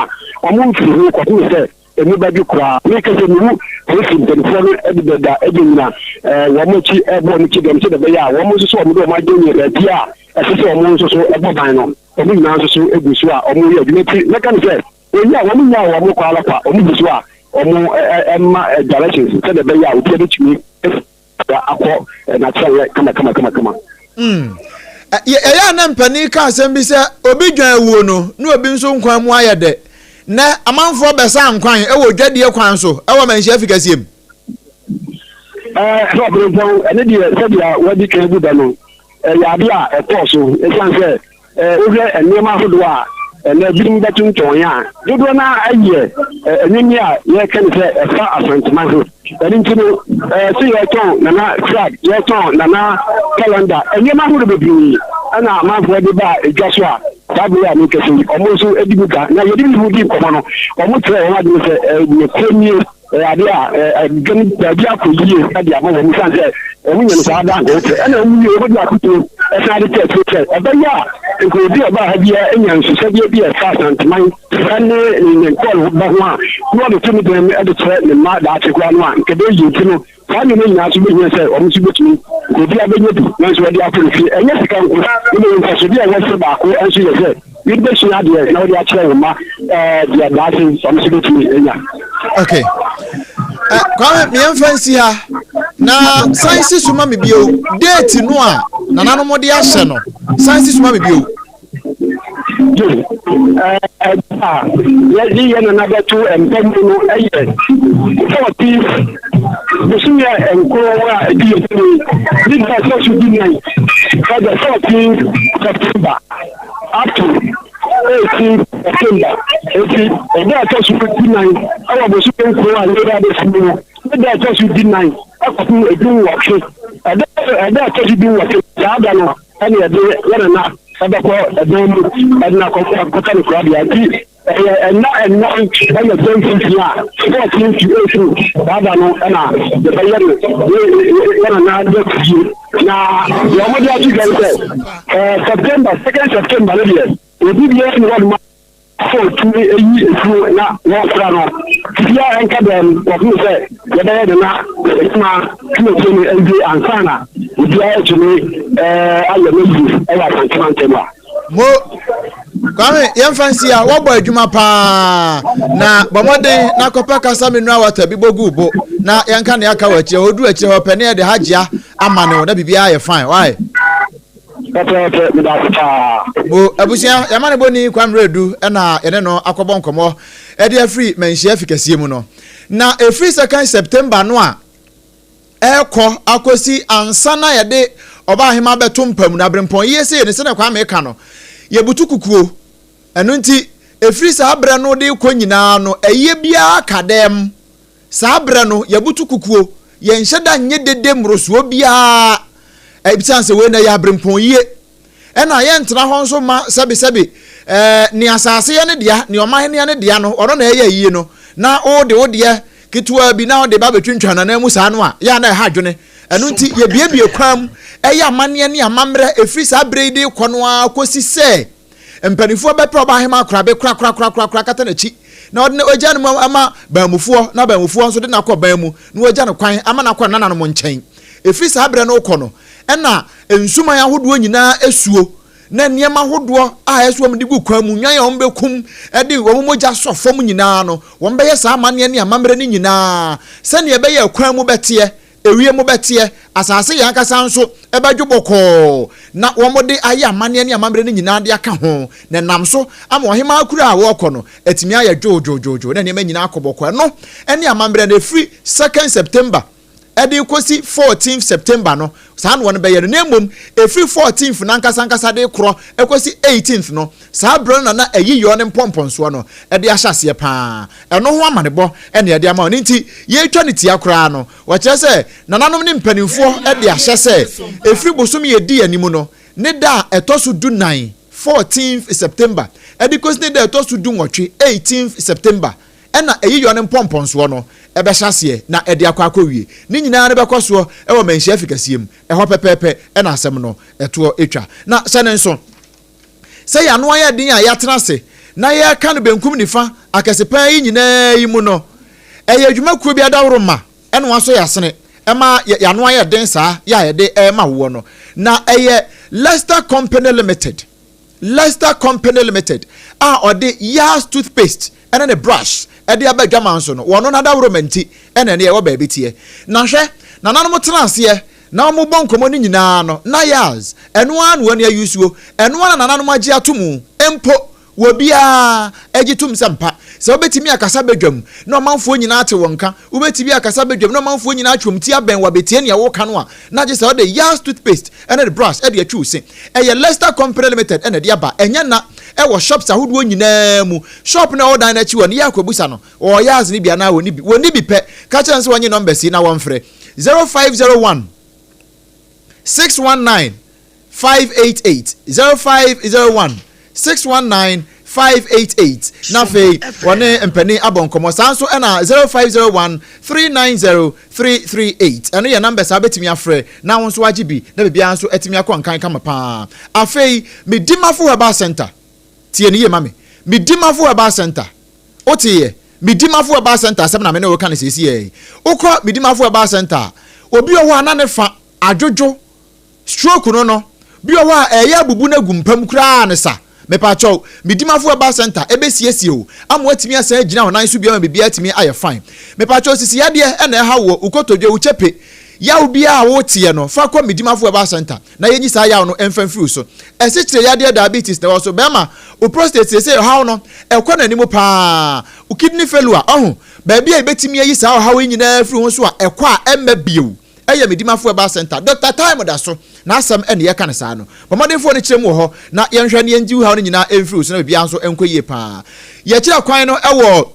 a wɔmfiri ho kɔpem sɛ Emu bɛdwo koraa. Meka sɛ mehu polisi mpanimfoɔ no de dada gyinagyina wɔn akyi rebɔ wɔn kyidɔm sɛdeɛ ɛbɛyɛ a wɔn nso so wɔde wɔn adwene yɛ baabi a ɛsɛ sɛ wɔn nso so bɔ ban no. Wɔn nyinaa nso so gu so a wɔreyɛ adwuma nti mɛka no sɛ wɔyi a wɔn nyaa wɔn kɔ ara kwa, wɔn gu so a wɔma directions sɛdeɛ ɛbɛyɛ a obiara bɛtumi akɔ n'atenaeɛ kama kama kama kama. Mm. Ɛyɛ a na mpanin ka asɛm bi sɛ obi dwan awuo no na obi nso nkwan mu ayɛ dɛ. Nɛ amanfoɔ bɛsa nkwan wɔ dwadie kwan so wɔ manhyia fi kɛseɛ mu. Ɛɛ sɛ ɔbenfɔn ɛne deɛ sɛdeɛ wadi kan bu bɛ no ɛyɛ adeɛ a ɛkɔɔ so ɛsiane sɛ Wohwɛ nneɛma ahodoɔ a ɛnnɛ binom bɛtontɔn a, dodoɔ no ara yɛ nnwinneɛ a yɛka no sɛ ɛfa Asanteman ho. Ɛno nti no, sɛ yɛtɔn Nana flag, yɛtɔn Nana calendar, nneɛma ahodoɔ bebree ɛna amanfoɔ de ba dwa so a saa bere a mekasa yi, wɔn nso di mu ka. Na yɛde bi ho di nkɔmmɔ no, wɔkyerɛ wɔn adwene sɛ nokorɛ nie. Ɛyɛ adeɛ a ɛdwa no baabi akɔ yie de ama wɔn ɛsiane sɛ wɔn nya no saa da nka wɔpɛ ɛna wɔn wie wɔde akoto ɛsan de kyɛ akyire sɛ ɛbɛyɛ a nka obi a ɔbaa ha biara nya nsusadeɛ bi a ɛfa Asanteman ɛne ne nkɔɔ ba ho a na wɔde to ne dan mu de kyerɛ ne mma daakye koraa no a nka ɛbɛyɛ yie nti no saa nneɛma nyinaa nso bɛhia sɛ wɔn nso bɛtumi nka obiara bɛnya bi nanso wɔde akɔ ne fie ɛnyɛ sika nko na mmom mfasodeɛ a ɛwɔ so baako nso yɛ sɛ Wode bɛsua adeɛ na wode akyerɛ wo mma deɛ daakye wɔn nso bɛtumi anya. Okay. Kwame, meyɛmfa nsi ha na san si so ma me bio. Date no a nananom de ahyɛ no, san si so ma me bio. A yɛde yɛ nana bɛto mpa mu no yɛ 14 bosome a nkron a ɛdi yɛ ne da ɛsɛ so di nan ɛdɛ 14 September Up to 18 September, enti ɛda a ɛtɔ so dunan wɔ bosome nkron a yɛreba abɛsi mu no, ne da a ɛtɔ so dunan kɔpem dunwɔtwe. Ɛda ɛda a ɛtɔ so dunwɔtwe, saa da no ɛna yɛde yɛn nana ɛbɛkɔ ɛdan mu ɛde no akɔ akɔka no korabea. Nti Ɛyɛ nna nnan na ɛda mfimfini a 14 to 18 saa da no na yɛbɛyɛ no yɛ nana da fie na deɛ wɔde ato dwa no sɛ September second September no deɛ obi biara ne wɔn sɛ ɔtumi yi efuo na wɔfra no biara ɛnka dɛm wɔfo sɛ yɛbɛyɛ de na ɛma tumatie no awie ansa na obiara atumi ayɛ no yie ɛwɔ Asantema ntɛm a. Mo, Kwame, yɛmfa nsi a wɔbɔ adwuma paa na bɔ mmɔden na kɔpɛ kasa mineral water bi bɔ gu bo na yɛnka nea aka wɔ akyire hɔ. Odu akyire hɔ pɛ ne yɛde hagyia ama no na biribiara yɛ fine. Why? Pɛpɛɛpɛ, meda ase paa. Mo abusua, yɛama ne bɔni Kwame Redu na yɛne no akɔbɔ nkɔmmɔ de afiri Manhyia fi kɛseɛ mu no. Na ɛfiri second September no a ɛrekɔ akɔsi ansa na yɛde ɔbaahema bɛto mpa mu no, aberempɔn yie sei no, sɛdeɛ Kwame reka no, yɛbutu kukuo. Ɛno nti, ɛfiri saa berɛ no de rekɔ nyinaa no, ayie biara ka dɛm. Saa berɛ no, yɛbutu kukuo. Yɛnhyɛ da nyɛ dede mmorosoɔ biara, ɛsiane sɛ wei na ɛyɛ aberempɔn yie. Ɛna yɛntena hɔ nso mma sɛbesɛbe, ɛɛ, nea asase yɛ ne dea, nea ɔman yɛ ne dea no, ɔno na ɛyɛ ayie no. Na wode wo deɛ ketewa bi na wode ba bɛtwintwan n'anan mu saa no a, yɛ a na ɛha adwene. Ɛno nti, yɛbuebue kwan mu yɛ amanneɛ ne amammerɛ ɛfiri saa berɛ yi de rekɔ no ara kɔsi sɛ mpanimfoɔ bɛpɛ ɔbaahemaa korabe korakorakorakora akata n'akyi na wɔde no agya no mu ama banmufoɔ na banmufoɔ nso de no akɔ ban mu na wɔagya no kwan ama no akɔ ne nananom nkyɛn. Ɛfiri saa berɛ no rekɔ no, ɛna nsuman ahodoɔ nyinaa asuo na nneɛma ahodoɔ a ɛsɛ wɔn de gu kwan mu, nnwan a wɔbɛkum de wɔn mogya sɔ fam nyinaa no, wɔbɛyɛ saa amanneɛ ne amammerɛ no nyinaa sɛdeɛ ɛbɛyɛ kwan mu bɛteɛ, ewiem bɛteɛ, asase yɛn ankasa nso bɛdwo bɔkɔɔ, na wɔde ayɛ amanneɛ ne amammerɛ no nyinaa de aka ho, na ɛnam so ama ɔhemmaa kuro a wɔrekɔ no atumi ayɛ dwoodwoodwoodwoo na nneɛma nyinaa akɔ bɔkɔɔ. Ɛno ne amammerɛ no, ɛfiri second September de rekɔsi fourteenth September no, saa na wɔbɛyɛ no, na mmom ɛfiri fourteenth no ankasa ankasa de rekorɔ kɔsi eighteenth no, saa berɛ no na na ayiyɔ ne mpɔmpɔnsoɔ no de ahyɛ aseɛ pa ara. Ɛno ho amanebɔ na yɛde ama wo. Ɛno nti, yɛretwa no tia koraa no, wɔkyerɛ sɛ nananom ne mpanimfoɔ de ahyɛ sɛ ɛfiri bosome a ɛdi anim no ne da a ɛtɔ so dunan, fourteenth September, de kɔsi ne da a ɛtɔ so dunwɔtwe, eighteenth September, Ɛna ayiyɔ no mpɔmpɔnsoɔ no bɛhyɛ aseɛ na ɛde akɔ akɔwie. Ne nyinaa no bɛkɔ soɔ wɔ Manhyia Afikɛseɛ mu. Ɛhɔ pɛpɛɛpɛ na asɛm no toɔ twa. Na hyɛ no nso sɛ yɛn ano ayɛ den a yɛatena ase na yɛreka no benkum nifa akɛse paa yi nyinaa yi mu no, ɛyɛ adwumakuo bi adaworoma na wɔasɔ yɛn asene ma yɛn ano ayɛ den saa yɛ a yɛde rema woɔ no. Na ɛyɛ Lester Company Limited. Leicester Company Limited a ɔde Yaz toothpaste ne ne brush de aba adwaman so no, wɔno n'adaworoma nti na ɛne ɛwɔ baabi teɛ. Na hwɛ, nananom tena aseɛ na wɔbɔ nkɔmmɔ no nyinaa no, na Yaz, ɛno ara na wɔn ayusuo, ɛno ara na nananom agye ato mu, mpo obiara gye tom sɛ mpa. Sɛ wobɛtumi akasa badwam na ɔmanfoɔ nyinaa ate wo nka, wobɛtumi akasa badwam na ɔmanfoɔ nyinaa atwe wɔn ti abɛn wo abɛtie nea woreka no a, na gye sɛ wode Yaz toothpaste ne ne brush de atwi wo se. Ɛyɛ Lester Company Limited na ɛde aba. Ɛnyɛ nna, ɛwɔ shops ahodoɔ nyinaa mu. Shop no a ɛwɔ dan no akyi hɔ no, yɛ akɔbisa no, wɔwɔ Yaz no bi anaa wɔnni bi. Wɔnni bi pɛ, ka kyerɛ no sɛ wɔnnye numbers yi na wɔmfrɛ, 0501 619 588, 0501 619 588, na afei wɔne mpanin abɔ nkɔmmɔ. Saa nso na 0501 390 338. Ɛno yɛ numbers a wobɛtumi afrɛ na wo nso woagye bi na biribiara nso atumi akɔ nkan kama paa. Afei, Medimafo Herbal Center. Tie no yie ma me. Medimafo Herbal Center. Woteeɛ? Medimafo Herbal Center asɛm na me ne wo reka no seesei yi. Wokɔ Medimafo Herbal Center a, obi wɔ hɔ a na ne fa adwodwo. Stroke no no, bi wɔ hɔ a ɛyɛ abubu no agu mpa mu koraa ne sa. Mepakyɛw, me Dimafo Herbal Centre ɛbɛsiesie wo ama woatumi asan agyina wo nan so bio ama biribiara atumi ayɛ fine. Mepakyɛw, sisi yadeɛ na ɛhaw woɔ, wo kotodwe, wo kyɛpe, yaw biara a woteɛ no, fa kɔ me Dimafo Herbal Centre na yɛnyi saa yaw no mfa mfiri wo so. Asikyire yadeɛ, diabetes, na ɛwɔ so, bɛrima, wo prostate seesei ɔhaw no ɛkɔ n'anim paa, wo kidney failure, ɔho, baabi a yɛbɛtumi ayi saa ɔhaw yi nyinaa afiri wo so a ɛkɔ a ɛmma bio. Ɛyɛ me Dimafo Herbal Centre. Doctor Time da so, n'asɛm na yɛka no saa no. Bɔ mmɔden fa w'ani kyerɛ mu wɔ hɔ na yɛnhwɛ na yɛngye wo haw no nyinaa mfiri wo so na biribiara nso nkɔ yie paa. Yɛkyerɛ kwan no wɔ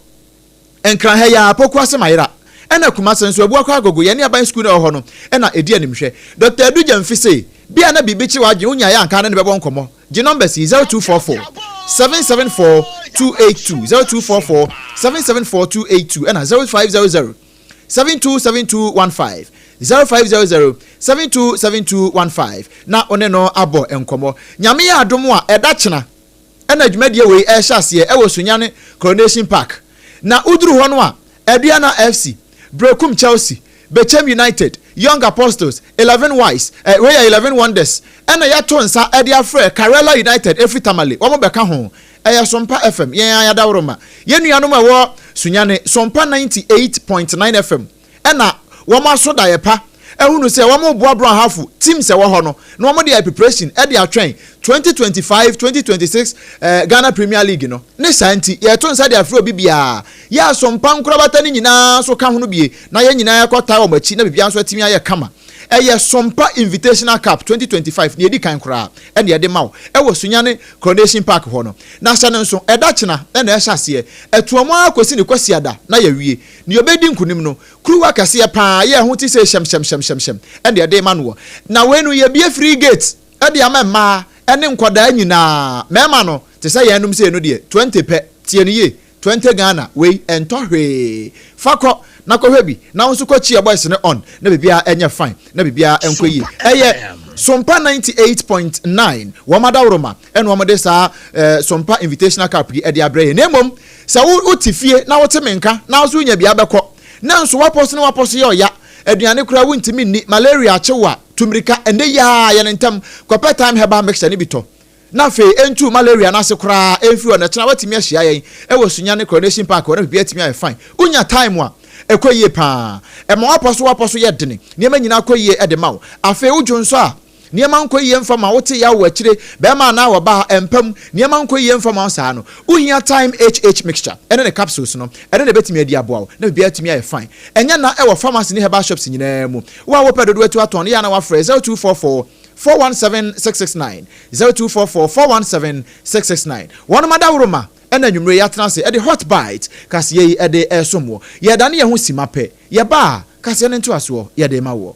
Nkran ha yi ara, Pokuase Mayera, ɛna Kumase nso, Abuakwa Agogo, yɛne aban sukuu no a ɛwɔ hɔ no na ɛdi animhwɛ. Doctor Adu Gyamfi se, Bi a na biribi kye w'adwene, wonyaeɛ a anka ne no bɛbɔ nkɔmmɔ. Gye numbers yi, 0244 774 282, 0244 774 282 ɛna 0500 727215, 0500 727215 na wo ne no abɔ nkɔmmɔ. Nyame yɛ adom a, ɛda kyena ɛna dwumadie wei ɛrehyɛ aseɛ ɛwɔ Sunyani Coronation Park. Na woduru hɔ no a, Aduana FC, Berekum Chelsea, Bechem United, Young Apostles, Eleven Wise, eh, wei yɛ Eleven Wonders, ɛna yɛato nsa ɛde afrɛ Karela United ɛfiri Tamale, wɔn bɛka ho. Ɛyɛ Sompa FM, yɛn ara yɛadaworoma. Yɛn nuanom a ɛwɔ Sunyani, Sompa 98.9 FM, ɛna wɔn aso daeɛ pa ahunu sɛ wɔreboa Brong Ahafo teams ɛwɔ hɔ no na wɔde ayɛ preparation de atwɛn 2025-2026 Ghana Premier League no. Ne saa nti, yɛreto nsa de afrɛ obi biara, yɛ a Sompa nkorabata no nyinaa nso ka ho no bie na yɛn nyinaa yɛkɔtae wɔn akyi na biribiara nso atumi ayɛ kama. Ɛyɛ Sompa Invitational Cup 2025, nea ɛdi kan koraa na yɛde ma wo wɔ Sunyani Coronation Park hɔ no. Na hyɛ no nso, ɛda kyena na ɛhyɛ aseɛ, ɛtoa mu ara kɔsi ne Kwasiada na yɛawie. Nea ɔbɛdi nkonim no, kuruwa kɛseɛ pa ara, yɛ ɛho te sɛ hyɛmhyɛmhyɛmhyɛm na yɛde rema noɔ. Na wei no, yɛbue free gate de ama mmaa ne nkwadaa nyinaa. Mmarima no, te sɛ yɛnom sei no deɛ, 20 pɛ. Tie no yie. 20 Ghana wei ɛntɔ hwee. Fa kɔ na kɔhwɛ bi na wo nso kɔ cheer boys no on na biribiara ɛnyɛ fine na biribiara ɛnkɔ yie. Ɛyɛ Sompa 98.9 wɔn adaworoma ɛna wɔn de saa eh, Sompa Invitational Cup yi ɛde abrɛ yɛn. Na mmom sɛ wo wote fie na wote me nka na wo nso wonya bi abɛkɔ na nso wapɔ so ne wapɔ so yɛ ɔya aduane koraa wontumi nni malaria akye wo a tu mmirika ɛnɛ yi ara yɛ no ntɛm kɔpɛ Thyme Herbal Mixture no bi tɔ. Na afei ɛntu malaria no ase koraa ɛmfiri hɔ na ɛkyena woatumi ahyia yɛn wɔ Sunyani Coronation Park hɔ na biribiara atumi ayɛ fine. Wonya time a, ɛkɔ yie paa. Ɛma w'apɔ so w'apɔ so yɛ dene, nneɛma nyinaa kɔ yie de ma wo. Afei wodwo nso a, nneɛma nkɔ yie mfa ma wo, wote yaw wɔ akyire, barima anaa ɔbaa, ɛmpa mu, nneɛma nkɔ yie mfa ma wo saa no, wohia Thyme HH mixture ɛne ne capsules no, ɛno na ɛbɛtumi adi aboa wo na biribiara atumi ayɛ fine. Ɛnyɛ na ɛwɔ pharmacy ne herbal shops nyinaa mu. Wo a wopɛ dodoɔ atu atɔn no, yɛ a na woafrɛ 0244 417 669, 0244 417 669. Wɔnom adaworoma na anwummere yi atena ase de Hot Bite kaseɛ yi de resom woɔ. Yɛredane yɛn ho simma pɛ, yɛba a, kaseɛ no ntoasoɔ yɛde rema woɔ.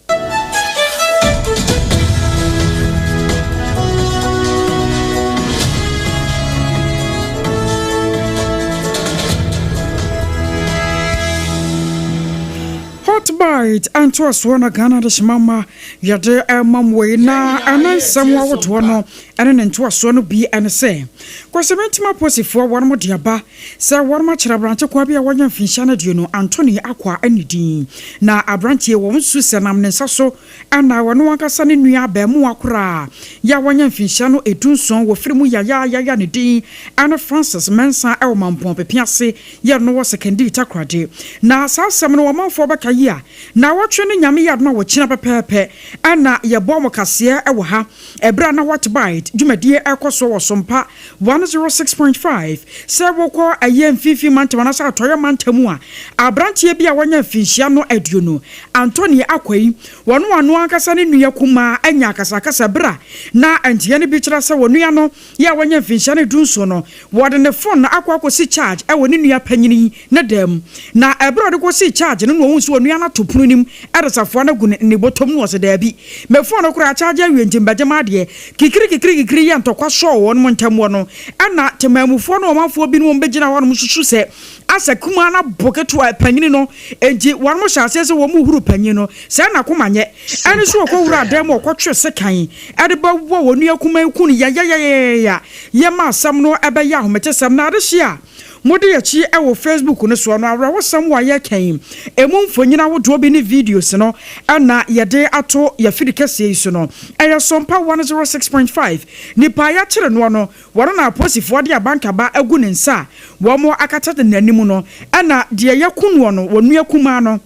Hot Bite ntoasoɔ na Ghana Adehyema mma yɛde rema mo yi, na ɛno nsɛm ahodoɔ no ne ne ntoasoɔ no bi ne sɛ, Kwasimentim apolisifoɔ wɔnom de aba sɛ wɔnom akyere aberante kwaa bi a wanya mfinhyia no aduonu, Anthony Akwa ne din. Na aberanteɛ yi wɔn su sɛ nam ne nsa so na ɔno ankasa ne nua abɛɛmoa koraa yɛ a wanya mfinhyia no edunson wɔfiri mu yayaayaya ne din ne Francis Mensah wɔ Mampɔn Pepease yɛ no wɔ Sekendii Takoradi. Na saa asɛm no ɔmanfoɔ bɛka yi a naawɔtwe ne Nyame yɛ adom a wɔkyina pɛpɛɛpɛ na yɛbɔ mo kaseɛ wɔ ha ɛberɛ a na What Bite dwumadie ɛrekɔ soɔ wɔ Sompa 106.5 Sɛ wokɔ ɛyɛ mfinfin mantam anaasɛ atɔeɛ mantam a abranteɛ bi a wanya mfinhyia no aduonu Anthony Akwai wɔne ɔno ankasa ne nua kumaa anya akasakasa berɛ a na nteɛ no bi kyerɛ sɛ onua no yɛ a wanya mfinhyia no dunson no, wɔde ne fon no akɔ akɔsi charge wɔ ne nua panyin yi ne dan mu. Na ɛberɛ a ɔde kɔsii charge no na ɔhuu sɛ onua no ato pono no mu de safoa no agu ne bɔtɔ mu na ɔse daabi, me fon no koraa charge awie nti mbɛgye m'adeɛ. Kikiri kikiri kikiri yɛ ntɔkwa sɔɔ wɔnom ntam wɔ no ɛna temanmufoɔ ne ɔmanfoɔ binom bɛgyina hɔnom susu sɛ asɛ kumaa no abo ketewa panyini no enti wɔnom hyɛ aseɛ sɛ wɔn huru panyin no sɛ n'akoma nyɛ ɛne so ɔkɔ wuraa dan mu ɔkɔtwe sekan de bɛwɔ wɔn nua kumaa yi ku no yayayayaya yɛ ma asɛm no ɛbɛyɛ ahometesɛm na adehye a mode akyi wɔ Facebook no soɔ no awerɛhosɛm wɔ a yɛreka yi ɛmu mfonyin ahodoɔ bi ne videos no na yɛde ato yɛafidi kɛseɛ yi so no ɛyɛ Sompa 106.5 nipa a yɛakyere noɔ no Wɔn na apolisifoɔ de abankaba agu ne nsa a wɔakata n'anim no, ɛna deɛ yɛaku noɔ no, wɔn nua kumaa no,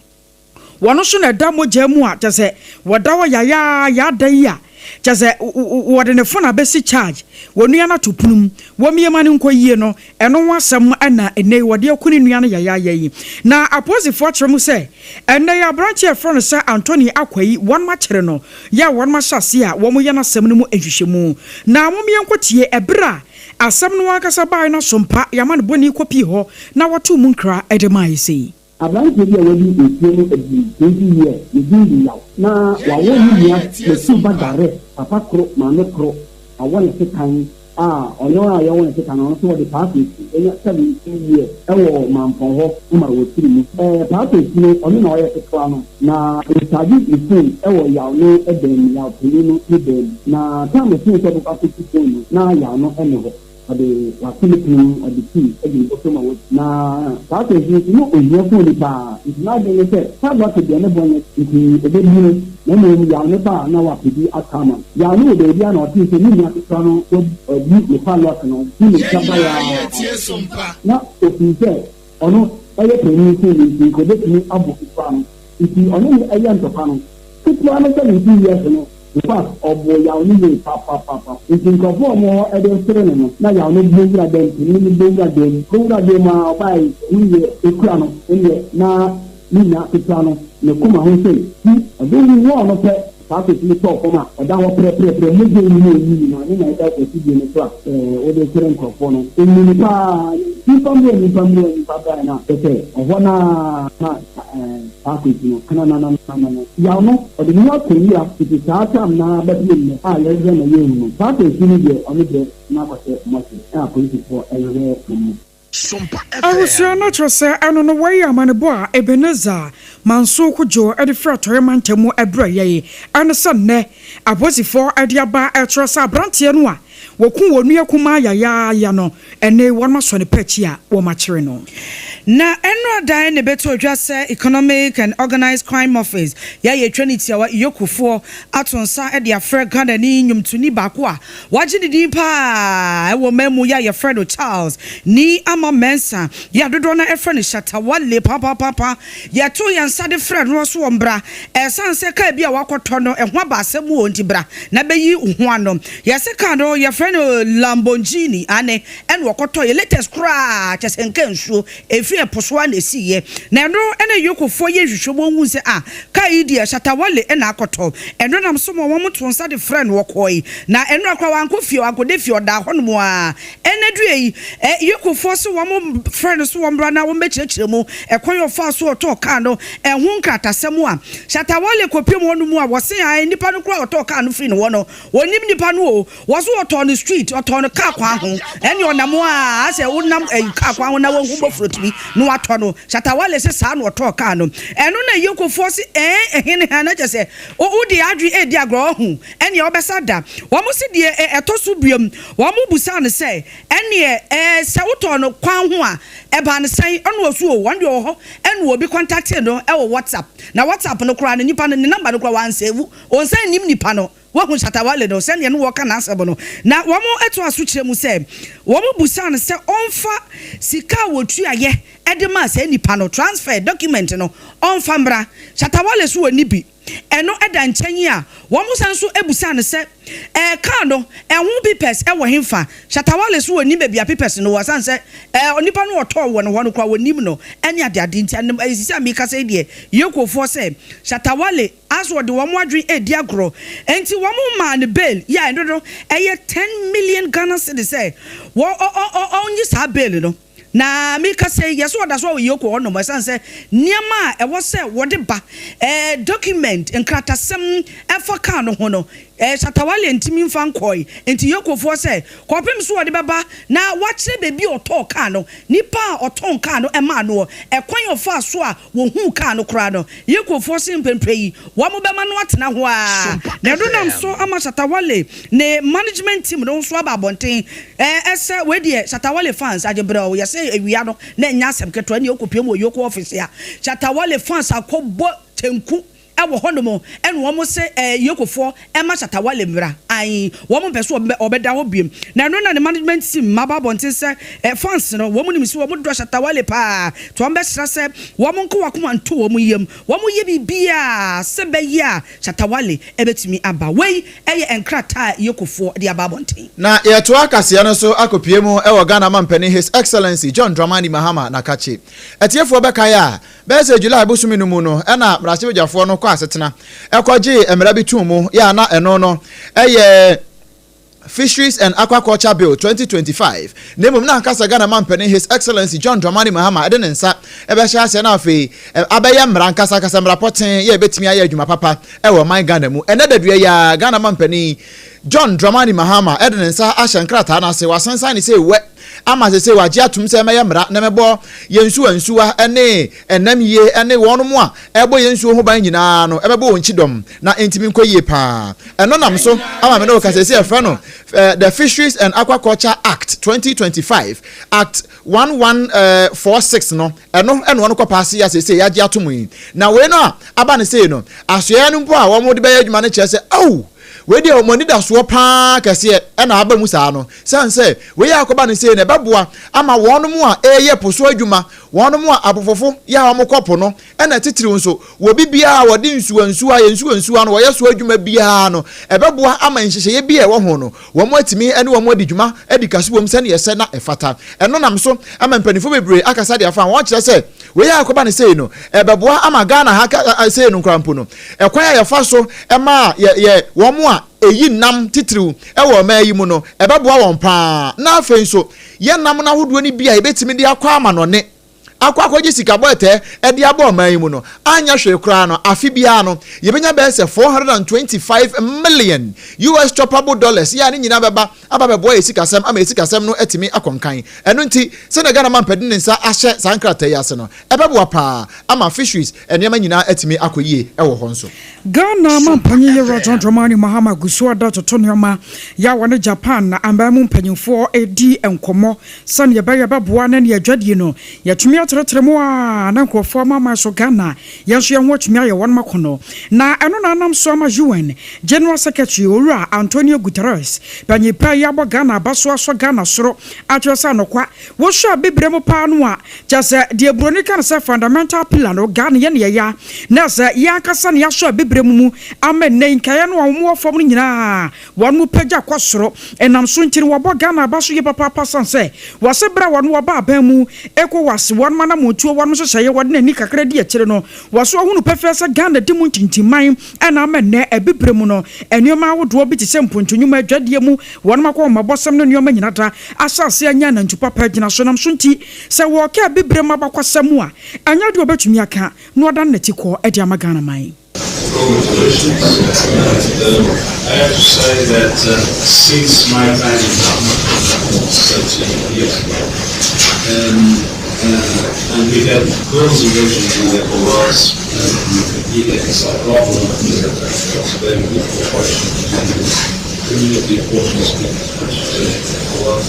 wɔn nso na ɛda mogya mu a kyerɛ sɛ wɔda hɔ yayaaya da yi a kyerɛ sɛ wɔde ne fon abɛsi charge, wɔn nua no ato pono mu, wɔmmie ma no nkɔ yie no, ɛno ho asɛm na ɛnnɛ yi wɔde aku ne nua no yayaaya yi. Na apolisifoɔ kyerɛ mu sɛ ɛnnɛ yi aberanteɛ a yɛfrɛ no sɛ Anthony Akwayi, wɔn akyere no, yɛ a wɔn ahyɛ aseɛ a wɔyɛ n'asɛm no mu nhwehwɛmu. Na mom yɛnkɔtie ɛberɛ a asɛm no ankasa baeɛ no asompa y'amanebɔni kɔpie hɔ na wɔtoo mu nkra de maeɛ sei. Aberanteɛ bi a wadi mfeɛ no aduonu, 20 years, ne din de Yaw, na wawo ne nua Masuba Dare, papa koro, maame koro, wawo no sekan a ɔno a yɛwɔ no sekan no ɔno nso wɔde Paapesi anya 17 years wɔ Mampɔn hɔ ma wɔtiri mu. Ɛɛ Paapesi no ɔno na ɔyɛ ketewa no na ɔcharge ne phone wɔ Yaw no dan mu, Yaw panin no ne dan mu. Na time ɛsoo sɛ ɔbɛkɔ akɔsi phone no na Yaw no nni hɔ. Ɔde wato ne pon mu, ɔde key agu ne bɔtɔ mu a watu. Na saa afei nso na ohia fon paa, nti n'adwene ne sɛ padlock deɛ ne bo nyɛ nti obebu no, na mmom yaw no ba a na wapɛ bi atɔ ama no. Yaw no wɔ baabi a na ɔtee sɛ ne nua ketewa no wabu ne padlock no, de mmirika bae ara na ofii sɛ ɔno yɛ panyin sen no nti nka obetumi abɔ ketewa no, nti ɔne no yɛ ntɔkwa no. Ketewa no 17 years no, In fact, ɔbɔɔ yaw no yie papapapa. Nti nkurɔfoɔ a wɔwɔ hɔ de resere no no, na yaw no bɔ wura dɛm, panin no bɔ wura dɛm, bɔ wura dɛm ara ɔbaeɛ, ɔhunu deɛ ɛkura no, ɛnneɛ na ne nua ketewa no, ne koma ho sɛ ti, ɔde wowɔɔ no pɛ, saa kwati no tɔɔ fam a ɔda hɔ prɛprɛprɛ, mogya nni mu a ɛnyi nyinaa, ne na ɛda afidie no so a wode resere nkurɔfoɔ no, ɔnni no paa, nnipa mmerɛ nnipa mmerɛ nnipa baeɛ no a, kyerɛ sɛ ɔhɔ no ara na Saa kwesi no, kananananana, yaw no, ɔde ne ho akɔ wura fiti saa tam no ara bɛpem nnɛ a yɛrehwehwɛ na yɛnhu no. Saa kwesi no deɛ, ɔno deɛ na akɔhyɛ mɔhye a apolisifoɔ rehwehwɛ no mu. Abusua no kyerɛ sɛ ɛno no wɔyɛ amanebɔ a Ebenezer Manso Kojo de firi Atɔeɛ mantam mu brɛ yɛn ɛne sɛ nnɛ apolisifoɔ de aba ɛkyerɛ sɛ abranteɛ no a wɔkum wɔn nua kumaa yayaaya no ɛnɛ yi wɔn asɔ ne pɛ akyi a wɔakyere no. Na ɛno adan na ɛbɛtoo dwa sɛ Economic and Organised Crime Office, yɛ a yɛtwa ne tiawa EOCO foɔ, ato nsa de afrɛ Ghanani nnwomtoni baako a wagye ne din pa ara wɔ man mu yi a yɛfrɛ no Charles Nii Ama Mensah yi a dodoɔ no ara frɛ no Shatta Wale papaapa. Yɛtoo yɛn nsa de frɛɛ no ɔso ɔmbra ɛsiane sɛ kaa bi a wakɔtɔ no ɛho aba asɛm o nti bra na bɛyi wo ho ano. Yɛse kaa no yɛfrɛ no Lamborghini aane ɛna ɔkɔtɔeɛ latest koraa kyɛsɛ nka nsuo ɛfiri ɛpo so ara na ɛsiiɛ na ɛno na Yokofoɔ yɛ nhwehwɛmu ɔhuu sɛ ah kaa yi deɛ Shatta Wale na akɔtɔ ɛno nam so ma wɔn too nsa de frɛɛ no ɔkɔɔe na ɛnora koraa wankɔ fie wankɔda fie ɔdaa hɔnom ara ɛnɛ dua yi Yokofoɔ se wɔn frɛ no so wɔmmra na wɔmmɛkyerɛkyerɛ mu ɛkwan a ɔfaa so ɔtɔɔ kaa no ɛho nkratasɛm a Shatta Wale kɔpiem hɔ no mu a wɔse ae nipa no koraa a ɔtɔɔ kaa no firi ne hɔ no ɔnnim nipa no o Wɔ so ɔtɔɔ no street, ɔtɔɔ no car kwan ho, ɛne ɔnam a asɛ wonam ɛyi car kwan ho na wahu bofrot bi na watɔ no. Shatta Wale se saa na ɔtɔɔ car no. Ɛno na Yokofoɔ se ɛɛn ɛhe ne ha na kyerɛ sɛ wo wode adwene ɛredi agorɔ wahu ɛneɛ wobɛsa da. Wɔn se deɛ ɛ ɛtɔ so biom wɔn busaa no sɛ ɛneɛ ɛɛ sɛ wotɔɔ no kwan ho a ɛbaa no sɛn ɛna ɔse oo wɔn deɛ ɔwɔ hɔ ɛna obi contactee no ɛwɔ WhatsApp na WhatsApp no koraa no nipa no ne number no koraa wansave ɔnsan nnim nipa no. Woahu Shatta Wale no sɛdeɛ ne wɔka n'asɛm no? Na wɔtoa so kyerɛ mu sɛ, wɔbisaa no sɛ ɔmfa sika a wɔtuaeɛ de maa saa nipa no, transfer document no, ɔmfa mmra. Shatta Wale nso ɔnni bi. Ɛno da nkyɛn a, wɔsan nso bisaa no sɛ, ɛɛ kaa no, ɛho papers wɔ hefa? Shatta Wale nso ɔnnim baabi a papers no wɔ, ɛsiane sɛ ɛɛ onipa no ɔtɔɔ wɔ ne hɔ no koraa ɔnnim no ne adeade nti. Ɛnam seesei a merekasa yi deɛ, Yekofoɔ sɛ Shatta Wale Aso wɔde wɔn adwene redi agorɔ nti wɔn maa no bail yi a ɛno no ɛyɛ ten million Ghana cedis sɛ wɔ ɔ ɔ ɔnye saa bail no na meka sɛ yɛsɛ ɔda so wɔ Yoko hɔ nom ɛsiane sɛ nneɛma a ɛwɔ sɛ wɔde ba ɛɛ document nkratasɛm ɛfa car no ho no ɛɛ Shatta Wale ntumi nfa nkɔe nti Yokofoɔ sɛ kɔpem so wɔde bɛba na wakyerɛ baabi a ɔtɔɔ car no nipa a ɔtɔn car no ɛmaa noɔ ɛkwan a ɔfaa so a Wɔhuu kaa no koraa no, Yekofoɔ se mprempren yi wɔbɛma no atena hɔ ara. Na ɛno nam so ama Shatta Wale ne management team no nso aba abɔnten sɛ wei deɛ Shatta Wale fans agye berɛ o, yɛse awia no na ɛnyɛ asɛm ketewa, ɛnneɛ wokɔpue mu wɔ Yeko office a, Shatta Wale fans akɔbɔ kyenku wɔ hɔnom ɛna wɔn se Yekofoɔ mma Shatta Wale mmra, ae, wɔn mpɛ sɛ ɔbɛda hɔ biom. Na ɛno na ne management team aba abɔnten sɛ fans no, wɔn nim sɛ wɔn dɔ Shatta Wale paa, nti wɔn bɛsrɛ sɛ wɔn nka wɔn akoma nto wɔn yam, wɔn yɛ biribiara sɛ bɛyɛ a Shatta Wale bɛtumi aba. Wei yɛ nkrataa a Yekofoɔ de aba abɔnten. Na yɛtoa kaseɛ no so akɔpue mu wɔ Ghana Mampanin His Excellency John Dramani Mahama Nakakye. Atiefoɔ bɛkae a, Bɛyɛ sɛ July bosome no mu no na mmarahyɛbadwafoɔ no kɔ asetena kɔgyee mmara bi too mu yɛ a na ɛno no yɛ Fisheries and Aquaculture Bill 2025 na mmom na ankasa Ghana mampanin His Excellency John Dramani Mahama de ne nsa bɛhyɛ aseɛ na afei abɛyɛ mmara ankasa ankasa mmara pɔtee yɛ ɛbɛtumi ayɛ adwuma papa wɔ ɔman Ghana mu. Ɛnɛ dadua yi ara Ghana mampanin John Dramani Mahama de ne nsa ahyɛ nkrataa no ase wasensan ne sɛ wɛ ama seesei wɔagye atom sɛ ɛmmɛyɛ mmara na ɛmmɛbɔ yɛn nsuwansuwa ne ɛnam yie ne wɔnom a ɛrebɔ yɛn nsuo ho ban nyinaa no, ɛbɛbɔ wɔn kyidɔm na ɛntumi nkɔ yie paa. Ɛno nam so ama me ne wo ka seesei yɛfrɛ no The Fisheries and Aquaculture Act 2025, Act 1146 no, ɛno ɛna wɔn kɔpaase yi a seesei yɛagye atom yi. Na wei no a aba no sei no, asoɛeɛ no mpo a wɔde bɛyɛ adwuma no kyerɛ sɛ, ao! Wei deɛ wɔn anidasoɔ pa ara kɛseɛ na aba mu saa no, sane sɛ wei a akɔba no sei no ɛbɛboa ama wɔnom a ɛreyɛ po so adwuma, wɔnom a apofofo yɛ a wɔkɔ po no, ɛna titiriw nso wɔ bibiara a wɔde nsuwansuwa, yɛ nsuwansuwa no wɔyɛ so adwuma biara no, ɛbɛboa ama nhyehyɛeɛ bi a ɛwɔ ho no wɔn atumi ne wɔn adi dwuma adi kaso wom sɛdeɛ ɛsɛ na ɛfata. Ɛno nam so ama mpanimfoɔ bebree akasa de afa ho, wɔkyerɛ sɛ Wei a ɛkɔba no sei no, ɛbɛboa ama Ghana ha sei no koraa mpo no, ɛkwan a yɛfa so ma yɛ yɛ wɔn a ɛyi nam titiriw wɔ ɔman yi mu no, ɛbɛboa wɔn pa ara. Na afei nso, yɛn nam no ahodoɔ no bi a yɛbɛtumi de akɔ amanɔne Akɔ akɔgye sika bɔɛtɛɛ de aba ɔman yi mu no, anyɛ hwee koraa no, afe biara no, yɛbɛnya bɛyɛ sɛ 425 million US choppable dollars yi a ne nyinaa bɛba aba abɛboa yɛn sikasɛm ama yɛn sikasɛm no atumi akɔ nkan. Ɛno nti, sɛdeɛ Ghana Mampɛ de ne nsa ahyɛ saa nkrataa yi ase no, ɛbɛboa paa ama fisheries nneɛma nyinaa atumi akɔ yie wɔ hɔ nso. Ghana Mampanyin Yewura John Dramani Mahama gu so ada toto nneɛma yɛ a wɔne Japan aman mu mpanyimfoɔ redi nkɔmmɔ sɛnea ɛbɛyɛ ɛbɛboa na nea adwadie no yɛatumi atrɛtrɛ mu a na nkurɔfoɔ amanaman so Ghana yɛn nso yɛn ho atumi ayɛ wɔn akɔnnɔ. Na ɛno na anam so ama UN General Secretary Owura Antonio Guterres panyin pa yi abɔ Ghana aba so asɔ Ghana soro akyerɛ sɛ anokwa wohwɛ abibire mu paa no a kyerɛ sɛ deɛ buroni ka no sɛ fundamental pillar no Ghana yɛn na yɛya na sɛ yɛn ankasa na yɛasɔ abibire mu mu ama nnɛ yi nkaeɛ no a wɔn wɔ fam no nyinaa Wɔn mu pagya kɔ soro. Ɛnam so nti no wɔbɔ Ghana aba so yie papaapa sane sɛ wɔse berɛ a wɔn wɔba aban mu Ecowas wɔn anamontuo wɔn nhyehyɛeɛ wɔde n'ani kakra di akyire no wɔso ahunu pɛfɛɛ sɛ Ghana di mu ntintimman ɛna ama nnɛ abibire mu no nnoɔma ahodoɔ bi te sɛ mpontu nnwuma adwadie mu wɔn akɔnhomabɔsɛm ne nnoɔma nyina da ahyɛ aseɛ anya anantu papa agyina so nam so nti sɛ wɔreka abibire mu abakwasɛm a ɛnyɛ adeɛ a wɔbɛtumi aka na wɔadane n'ati kɔ de ama Ghana man. Congratulations. And I have to say that since my time in government, 13 years ago, and we had close relations with ECOWAS, and with the was very good cooperation between the community of Portuguese speakers ECOWAS.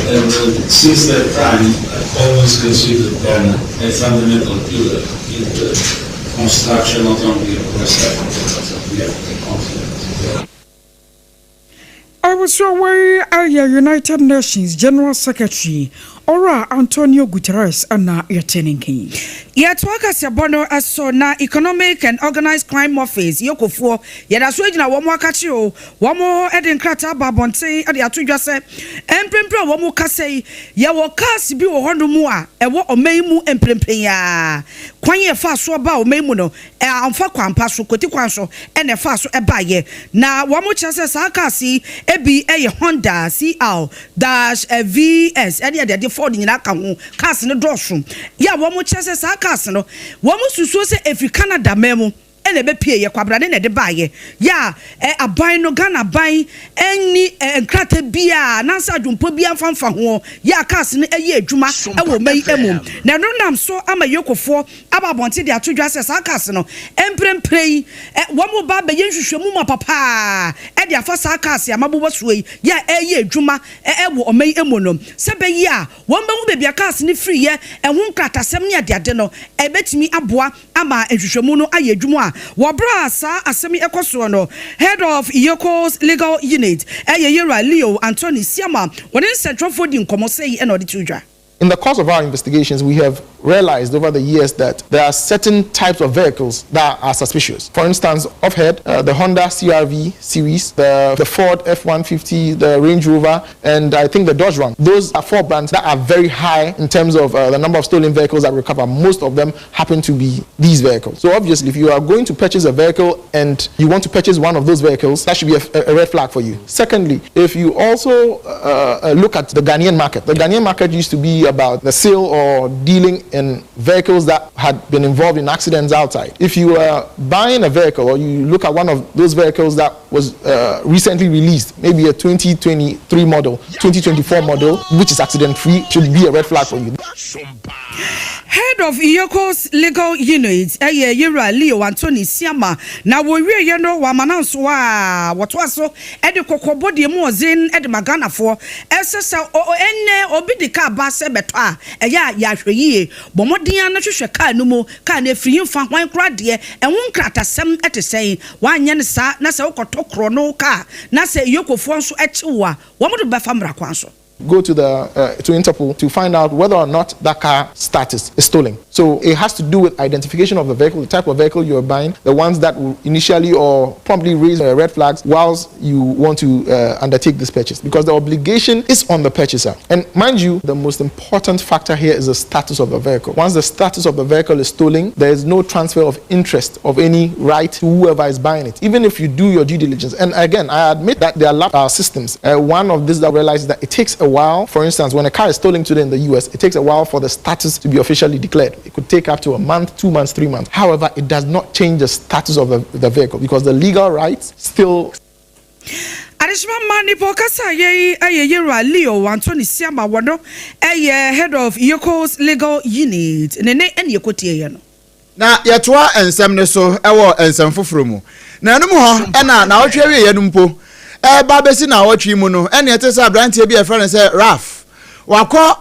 And since that time, I've always considered Ghana a fundamental pillar in the construction not only of West Africa, but of the African continent as well. Abusua wei yɛ United Nations General Secretary Owura Antonio Guterres na yɛte ne nka yi. Yɛtoa kaseɛbɔ no so na Economic and Organised Crime Office, EOCOfoɔ, yɛda so gyina wɔn akakye o, wɔn de nkrataa aba abɔnten de ato dwa sɛ mprempren a wɔn rekasa yi, yɛwɔ cars bi wɔ hɔnom a ɛwɔ ɔman yi mu mprempren yi ara. Kwan a ɛfaa soɔ baa ɔman yi mu no, amfa kwan pa so, kwati kwan so na ɛfaa so baeɛ. Na wɔkyerɛ sɛ saa cars yi bi yɛ Honda CR dash VS ne adeade, Ford nyinaa ka ho. Cars no dɔɔso. Yɛ a wɔkyerɛ sɛ saa cars no, wɔsusuo sɛ ɛfiri Canada man mu na ɛbɛpieeɛ, kwabrane na ɛde baeɛ. Yɛ a aban no, Ghana aban nni nkrataa biara anaasɛ adwempɔ biara mfa mfa ho. Yɛ a cars no yɛ adwuma wɔ ɔman yi mu. Na ɛno nam so ama Yokofoɔ aba abɔnten de ato dwa sɛ saa cars no, mprempren yi, wɔreba abɛyɛ nhwehwɛmu mapa pa ara de afa saa cars a mabobɔ soɔ yi yɛ a ɛreyɛ adwuma wɔ ɔman yi mu no, sɛ ɛbɛyɛ a wɔbɛhu baabi a cars no firiiɛ, ɛho nkratasɛm ne adeade no, ɛbɛtumi aboa ama nhwehwɛmu no ayɛ adwuma. Wɔ berɛ a saa asɛm yi rekɔ soɔ no, Head of EOCO's Legal Unit, yɛ Yewura Leo Anthony Siamah, ɔne nsɛntwerɛfoɔ dii nkɔmmɔ, sei na ɔde too dwa. In the course of our investigations, we have realized over the years that there are certain types of vehicles that are suspicious. For instance, offhead, the Honda CRV series, the, the Ford F-150, the Range Rover, and I think the Dodge Ram. Those are four brands that are very high in terms of the number of stolen vehicles that recover. Most of them happen to be these vehicles. So obviously, if you are going to purchase a vehicle and you want to purchase one of those vehicles, that should be a, a red flag for you. Secondly, if you also look at the Ghanaian market, the Ghanaian market used to be about the sale or dealing in vehicles that had been involved in accidents outside. If you are buying a vehicle or you look at one of those vehicles that was recently released, maybe a 2023 model, 2024 model, which is accident free, should be a red flag for you. Head of EOCO's Legal Unit yɛ Yewura Leo Anthony Siama, na wɔwieɛ no wɔama no nso a wɔtoa so de kɔkɔbɔ deɛ mu ɔdzen de ma Ghanafoɔ. Ɛsɛ sɛ ɛnnɛ obi de kaa ba sɛ bɛtɔ a, ɛyɛ a yɛ ahwɛyie. Bɔ mmɔden ara na hwehwɛ kaa no mu, kaa no ɛfiri hefa, hwan koraa deɛ, ɛho nkratasɛm te sɛn. Woanyɛ no saa na sɛ wokɔtɔ korɔno kaa na sɛ EOCOfoɔ nso kye wo a, wɔde wo bɛfa mmara kwan so. Go to the to Interpol to find out whether or not that car status is stolen. So it has to do with identification of the vehicle, the type of vehicle you're buying, the ones that will initially or promptly raise red flags whilst you want to undertake this purchase, because the obligation is on the purchaser. And mind you, the most important factor here is the status of the vehicle. Once the status of the vehicle is stolen, there is no transfer of interest of any right to whoever is buying it, even if you do your due diligence. And again, I admit that there are our systems. One of these that realizes that it takes a a while. For instance, when a car is stolen today in the US, it takes a while for the status to be officially declared. It could take up to a month, 2 months, 3 months. However, it does not change the status of the vehicle because the legal rights still Adehyema mma, nipa ɔkasa yɛyi ɛyɛ Yewura Leo Anthony Siama, wɔno ɛyɛ head of EOCO's legal unit. Ne ɛne yɛkɔtie yɛ no. Na yɛtoa nsɛm no so ɛwɔ nsɛm foforɔ mu na ɛnum hɔ ɛna naawɔtwe awieɛ no mpo ɛba bɛsi naawɔtwe mu no, ɛne ɛte sɛ aberanteɛ bi a yɛfrɛ no sɛ Raf wakɔ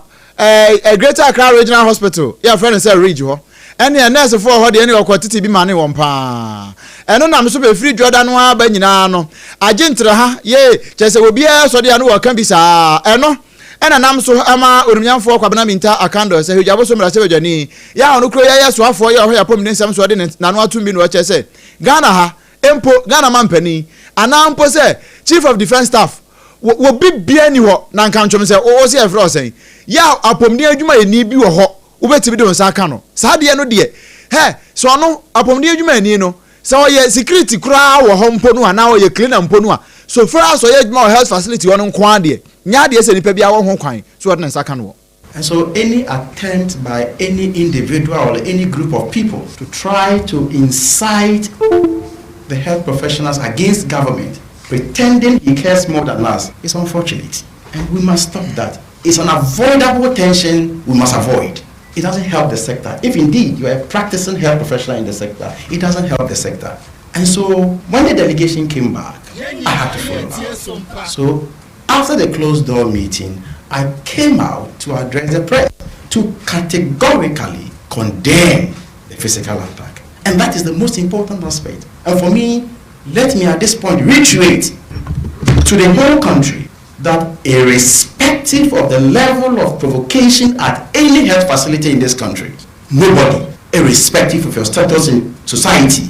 Greater Accra Regional Hospital, yɛfrɛ no sɛ Ridge hɔ, ɛne nɛɛsefoɔ hɔ deɛ ɛne ɔkɔ tete bi ma ne wɔn paa. Ɛno nam so bɛfiri dwɔda no aba nyinaa no agye ntere ha yee kyerɛ sɛ obiara sɔde a no wɔka bi saa. Ɛno ɛna nam so ama onimnyamfoɔ Kwabena Minta Akando sɛ hwedwabo so mmarahyɛbadwani yɛ a ɔno kuro yɛyɛ soafoɔ yɛ ɔhɔ yɛ apɔmuden nsɛm so, ɔde ne n'ano atom bi na ɔkyerɛ sɛ Ghana ha mpo, Ghana ma mpanin anaa mpo sɛ Chief of Defence Staff wɔ bi bia ni hɔ na nka ntwom sɛ wɔwɔ sɛ yɛfrɛ ɔsɛn yɛ a apɔmuden adwumayɛni bi wɔ hɔ wobɛtumi de wo nsa aka no saa deɛ no deɛ hɛ sɛ ɔno apɔmuden adwumayɛni no sɛ ɔyɛ security koraa wɔ hɔ mpo no anaa ɔyɛ cleaner mpo no a, so far as ɔyɛ adwuma wɔ health facility hɔ no nko ara deɛ, nyɛ adeɛ sɛ nipa bi awɔ ho kwan so ɔde ne nsa ka no wɔ. And so, any attempt by any individual or any group of people to try to incite the health professionals against government, pretending he cares more than us, is unfortunate. And we must stop that. It's an avoidable tension we must avoid. It doesn't help the sector. If indeed you are a practicing health professional in the sector, it doesn't help the sector. And so when the delegation came back, I had to follow up. So after the closed door meeting, I came out to address the press to categorically condemn the physical attack. And that is the most important aspect. And for me, let me at this point reiterate to the whole country that irrespective of the level of provocation at any health facility in this country, nobody, irrespective of your status in society,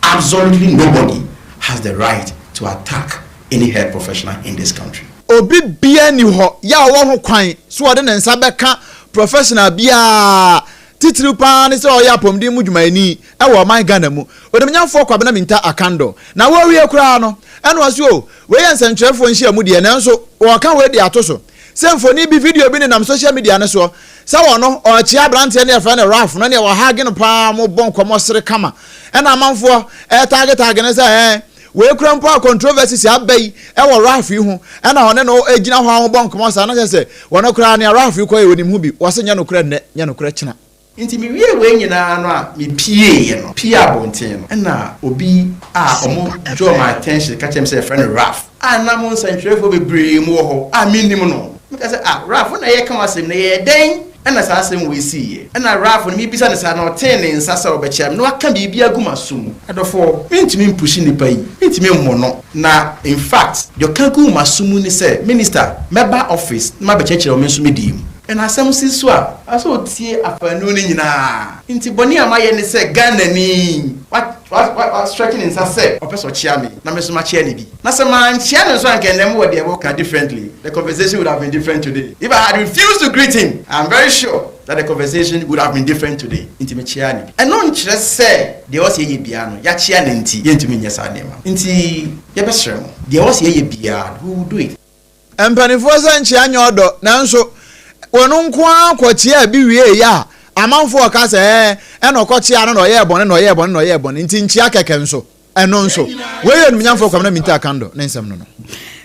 absolutely nobody has the right to attack any health professional in this country. Obi bia ni hɔ yɛ a ɔwɔ ho kwan so ɔde ne nsa bɛka professional biara, titiri paa ne sɛ ɔyɛ apɔmuden mu dwumayɛni ɛwɔ ɔman Ghana mu. Odumnyafoɔ Kwabena Minta Akando na wɔawie koraa no, ɛna ɔsi o wei yɛ nsɛntwerɛfoɔ nhyia mu deɛ, nanso wɔka wei de ato so sɛ mfoni bi, video bi nenam social media no soɔ sɛ wɔno ɔkyea aberanteɛ no yɛfrɛ no Ralph no, neɛ wɔhage no paa, mo bɔ nkɔmmɔ sere kama, ɛna amanfoɔ ɛtag no sɛ ɛɛ wei kura mpo a controversy si aba yi ɛwɔ Ralph yi ho, ɛna ɔne no gyina hɔ a wɔbɔ nkɔmmɔ saa na kyerɛ sɛ wɔno koraa nea Ralph yi kɔ yɛ wɔnim ho bi. Wɔsɛ nyɛ nokorɛ nnɛ, nyɛ nokorɛ kyena. Nti mewie wei nyinaa no a mepieeɛ no, pie abɔnten no, ɛna obi a ɔmo draw my attention ka kyerɛ me sɛ yɛfrɛ no Ralph a nam nsɛntwerɛfoɔ bebree mu wɔ hɔ a mennim no. Meka sɛ, "Ah, Ralph na yɛka ho asɛm no, yɛyɛ dɛn ɛna saa asɛm wei siiɛ?" Ɛna Ralph no mebisa no saa na ɔtee ne nsa sɛ ɔbɛkyia me na waka biribi agu m'aso mu. Adɔfoɔ, mentumi mpush nnipa yi, mentumi mmɔ no, na in fact deɛ ɔka gu m'aso mu ne sɛ, "Minister, mɛba office na mabɛkyerɛkyerɛ wo me nso medii mu." Ɛna asɛm si so a asɛ ɔtie afaanu no nyinaa. Nti bɔne a mayɛ ne sɛ Ghanani wastretch ne nsa sɛ ɔpɛ sɛ ɔkyea me na me nso makyea ne bi, na sɛ mankyea no nso anka ɛnɛ mowɔ deɛ wɔka differently. The conversation would have been different today. If I had refused to greet him, I'm very sure that the conversation would have been different today. Nti mekyea ne bi. Ɛno nkyerɛ sɛ deɛ ɔsɛ yɛyɛ biara no yɛakyea ne nti yɛntumi nyɛ saa nneɛma. Nti yɛbɛsrɛ mo, deɛ ɔsɛ yɛyɛ biara no, we will do it. Mpanimfoɔ sɛ nkyea nyɛ ɔdɔ, nanso wɔn nko ara kɔkyea bi wie yɛ a amanfoɔ ɔka sɛ ɛɛ ɛna ɔkɔkyea no na ɔyɛɛ bɔne na ɔyɛɛ bɔne na ɔyɛɛ bɔne. Nti nkyea kɛkɛ nso ɛno nso wei yɛ onimnyamfoɔ Kwamina Minta Akando ne nsɛm no.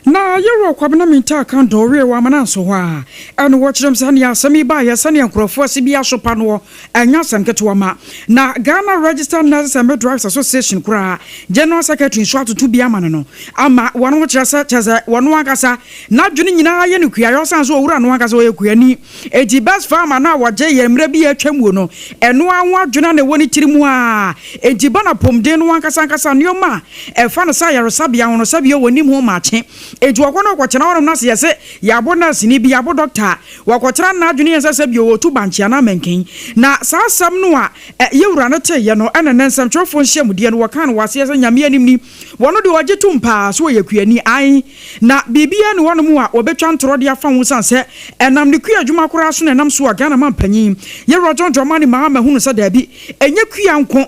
Na yɛwɔ Kwabena Minta Akando ɔwie wɔ amana nso hɔ a ɛno wɔkyerɛm sɛ nea asɛm yi baayɛ sɛnea nkurɔfoɔ ase bi asopa noɔ ɛnyɛ asɛm ketewa ma na Ghana Registered Nurses and Midwives Association koraa general secretary nso atoto bi ama no ama wɔn ho kyerɛ sɛ kyerɛ sɛ wɔn ankasa n'adwene nyinaa yɛ no kuayɛ, ɔsan so owura no ankasa ɔyɛ kuani, eti best farmer no a wɔgye yɛn mmerɛ bi atwa mu no, ɛno aho adwene na ɛwɔ ne tiri mu a eti ba na pɔmden no ankasa ankasa nneɛma a ɛfa no sɛ ayaresabea ho no sɛbea wɔ nim ho maakye. Eti wɔkɔ no wɔkɔkyerɛ hɔnom na sɛ yɛsɛ yɛabɔ nurse ni bi, yɛabɔ doctor a wɔkɔkyerɛ n'adwene yɛn sɛ sɛ bio wɔtu bankye anaa mɛnken. Na saa asɛm no a yɛwura no teeɛ no, ɛna ne nsɛmtwerɛfoɔ nhyiamudeɛ no wɔka no wɔaseɛ sɛ Nyame anim ni, wɔno deɛ ɔgye tom paa so wɔyɛ kuani ae, na biribiara ne hɔnom a wɔbɛtwa ntorɔ de afa ho sane sɛ ɛnam ne kua adwuma koraa so na ɛnam so a Ghana ma mpanyin yɛwura John Dramani Mahama hunu sɛ daabi, ɛnyɛ kua nko.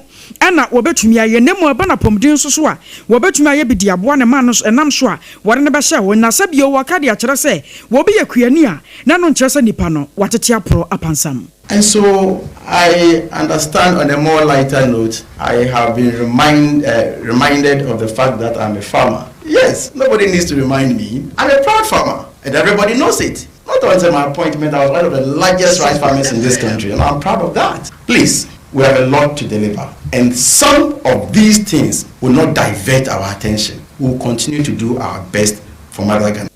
na wɔbɛtumi ayɛ, na mmom ɛba no apɔmuden nso so a, wɔbɛtumi ayɛ bi de aboa ne man no ɛnam so a wɔde no bɛhyɛ hɔ. Na sɛ bio wɔka de akyerɛ sɛ obi yɛ kuani a, na ɛno nkyerɛ sɛ nipa no watete aporɔ apansam. And so I understand on a more lighter note, I have been remind, reminded of the fact that I'm a farmer. Yes, nobody needs to remind me. I'm a proud farmer, and everybody knows it. Not until my appointment, I was one of the largest rice farmers in this country, and I'm proud of that. Please, we have a lot to deliver. And some of these things will not divert our attention. We will continue to do our best for Mother Ghana.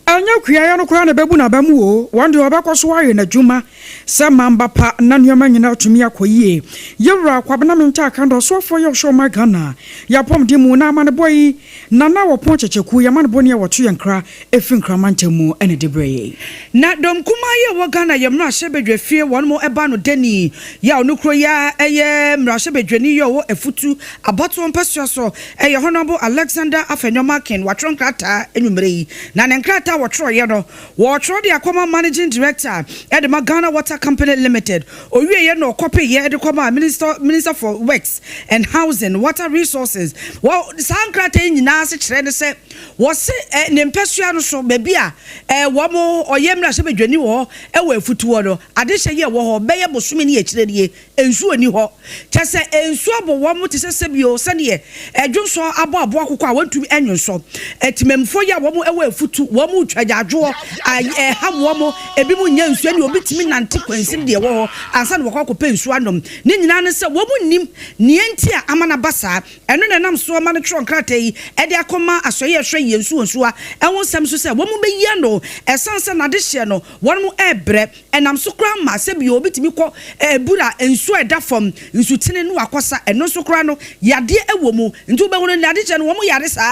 Ɛnyɛ kuayɛ no koraa na ɛbɛbu n'aba mu o, wɔn deɛ wɔbɛkɔ so ayɛ n'adwuma sɛ mamba pa na nneɛma nyinaa atumi akɔ yie. Yɛwura Kwabena Mintah Akandoh, ɔsoafoɔ yɛ ɔhwɛ ɔman Ghana yɛ apɔmuden mu na amanebɔ yi na na wɔpɔn kyɛkyɛkuo yi amanebɔ ni a wɔto yɛn nkra ɛfiri Nkran mantam mu na ɛde brɛ yɛn. Na dɔm kumaa yi a ɛwɔ Ghana yɛ mmarahyɛbadwafie wɔn mo ɛba no dani yi a ɔno kuro yi ara ɛyɛ mmarahyɛbadwani yi a ɔwɔ Afutu abatoɔ mpɛsoa so ɛyɛ Honourable Alexander Afenyo Markin watwerɛ nkrataa anwummerɛ yi na ne nkrataa a wɔtwerɛeɛ no wɔtwerɛ de akɔma Managing Director de ma Ghana Water Company Limited ɔwieɛ na ɔkɔpeeɛ de kɔmaa Minister Minister for Works and Housing Water Resources wɔ saa nkrataa yi nyinaa ase kyerɛ ne sɛ wɔse ne mpɛsoa no so baabi a wɔn ɔyɛ mmarahyɛbadwani wɔ hɔ wɔ afutuo no adehyɛ yi a ɛwɔ hɔ bɛyɛ bosome ne akyire nie Nsuo nni hɔ. Kyerɛ sɛ, nsuo abɔ wɔn te sɛ sɛbio sɛdeɛ dwonsɔ abɔ aboa akokɔ a wɔntumi nnwonsɔ. Atemammufoɔ yi a wɔn wɔ afutu, wɔn retwa agyaadwoɔ a ɛham wɔn, ebinom nnya nsuo ɛne obi tumi nante kwansini deɛ ɛwɔ hɔ ansa na wɔakɔ akɔpɛ nsuo anom. Ne nyinaa ne sɛ wɔn nnim nea nti a ama no aba saa. Ɛno na ɛnam soɔ ma no twerɛ nkrataa yi de akɔma Asoɛeɛ a ɛhwɛ yɛn nsuwansuwa ho nsɛm so sɛ wɔn bɛyi ano ɛsiane sɛ n'adehyeɛ no wɔn rebrɛ. Ɛnam so koraa ma sɛ bio obi tumi kɔ abura nsuo a ɛda fam, nsutene no akɔsa, ɛno nso koraa no yadeɛ wɔ mu. Nti wobɛhu no adekyɛ no wɔn yare saa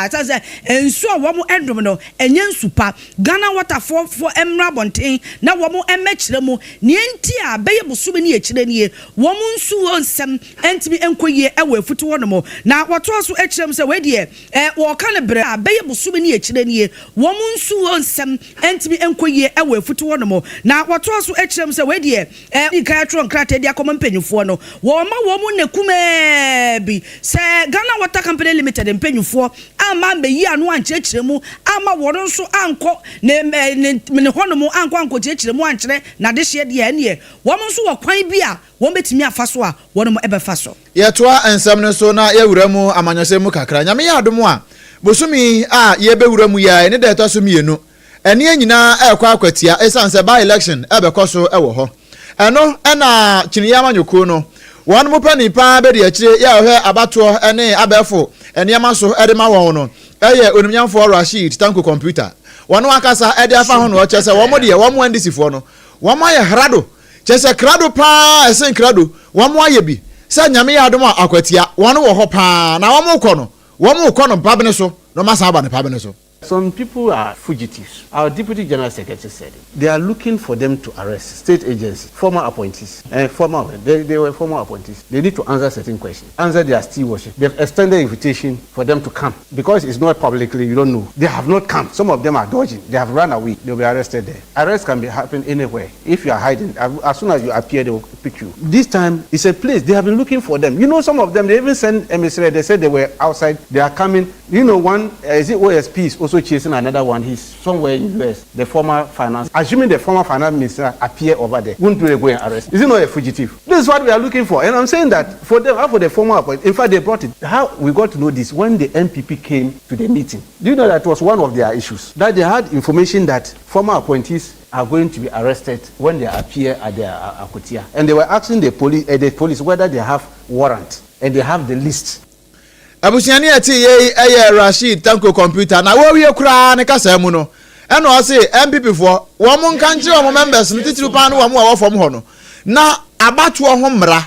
ara ɛsiane sɛ nsuo a wɔn nom no ɛnyɛ nsu pa. Ghana Water foɔ foɔ mmra abɔnten na wɔn mmɛkyerɛ mu nea nti a bɛyɛ bosome ne akyire nie wɔn nsuo nsɛm ntumi nkɔ yie wɔ afutu hɔ nom. Na wɔtoa so kyerɛ mu sɛ wei deɛ wɔka no berɛ a bɛyɛ bosome ne akyire nie wɔn nsuo nsɛm ntumi nkɔ yie wɔ afutu hɔ nom. Na wɔtoa so kyerɛ mu sɛ wei deɛ wɔadi kan atwerɛ nkrataa de akɔma mpanyinfoɔ no, wɔma wɔn nna kumaa bi sɛ Ghana Water Company Limited mpanyinfoɔ amma ammɛyi ano ankyerɛkyerɛ mu amma wɔn nso ankɔ ne ne ne hɔ nom ankɔ ankɔkyerɛkyerɛ mu ankyerɛ n'adehyeɛ deɛ a ɛnneɛ wɔn nso wɔ kwan bi a wɔbɛtumi afa so a wɔn bɛfa so. Yɛtoa nsɛm no so na yɛwura mu amanyɔsɛm mu kakra. Nyame yɛ adom a, bosome yi a yɛrebɛwura mu yi ara, ne da ɛtɔ so mmienu, ɛneɛ nyinaa ɛrekɔ akwatia ɛsiane sɛ by-election ɛrebɛkɔ so wɔ hɔ. Ɛno na Kyiniiɛ amanyɔkuo no, wɔn mu panin paa bɛdi akyire yɛ a ɔhwɛ abatoɔ ne abɛɛfo nneɛma so de ma wɔn no yɛ Onimnyamfoɔ Rasheed Tanko Computer. Wɔn ankasa de afa ho na ɔkyerɛ sɛ wɔn deɛ, wɔn NDC foɔ no, wɔn ayɛ hrado Kyerɛ sɛ krado paa ɛsen krado, wɔn ayɛ bi sɛ Nyame yɛ adom a akwatia, wɔn wɔ hɔ paa na wɔn rekɔ no, wɔn rekɔ no mpabene so na wɔn asan aba no pabene so. Some people are fugitives. Our deputy general secretary said it. They are looking for them to arrest state agencies, former appointees, eh, former, they, they were former appointees. They need to answer certain questions, answer their stewardship. They've extended invitation for them to come. Because it's not publicly, you don't know. They have not come. Some of them are dodging. They have run away. They'll be arrested there. Arrest can be happen anywhere. If you are hiding, as soon as you appear, they will pick you. This time, it's a place. They have been looking for them. You know, some of them, they even send emissary. They said they were outside. They are coming. You know, one, is it OSP is also chasing another one. He's somewhere in US, the former finance. Assuming the former finance minister appear over there, won't they go and arrest? Is it not a fugitive? This is what we are looking for. And I'm saying that for them, for the former appointment, in fact, they brought it. How we got to know this? When the NPP came to the meeting. Do you know that was one of their issues? That they had information that former appointees are going to be arrested when they appear at their Akwatia. And they were asking the police, the police whether they have warrant and they have the list. Abusuani a ɛte yei yɛ Rasheed Tanko Computer na wɔrewie koraa ne kasaa mu no ɛna ɔse NPP foɔ wɔn nka nkyerɛ wɔn members no titiriw paa ne wɔn a wɔwɔ fam hɔ no na abatoɔ ho mmara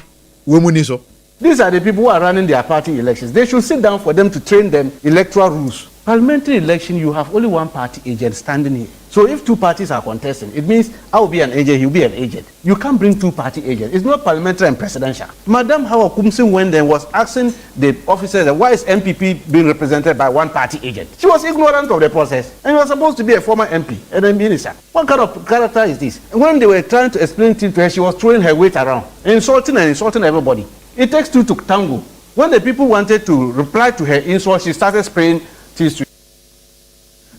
wɔn ni so. These are the people who are running their party elections. They should sit down for them to train them electoral rules. Parliamentary election, you have only one party agent standing here. So if two parties are contesting, it means I will be an agent, he will be an agent. You can't bring two party agents. It's not parliamentary and presidential. Madam Hawa Koomson went there and was asking the officers, why is NPP being represented by one party agent? She was ignorant of the process and was supposed to be a former MP and a minister. What kind of character is this? When they were trying to explain things to her, she was throwing her weight around, insulting and insulting everybody. It takes two to tango. When the people wanted to reply to her insult, she started spraying things to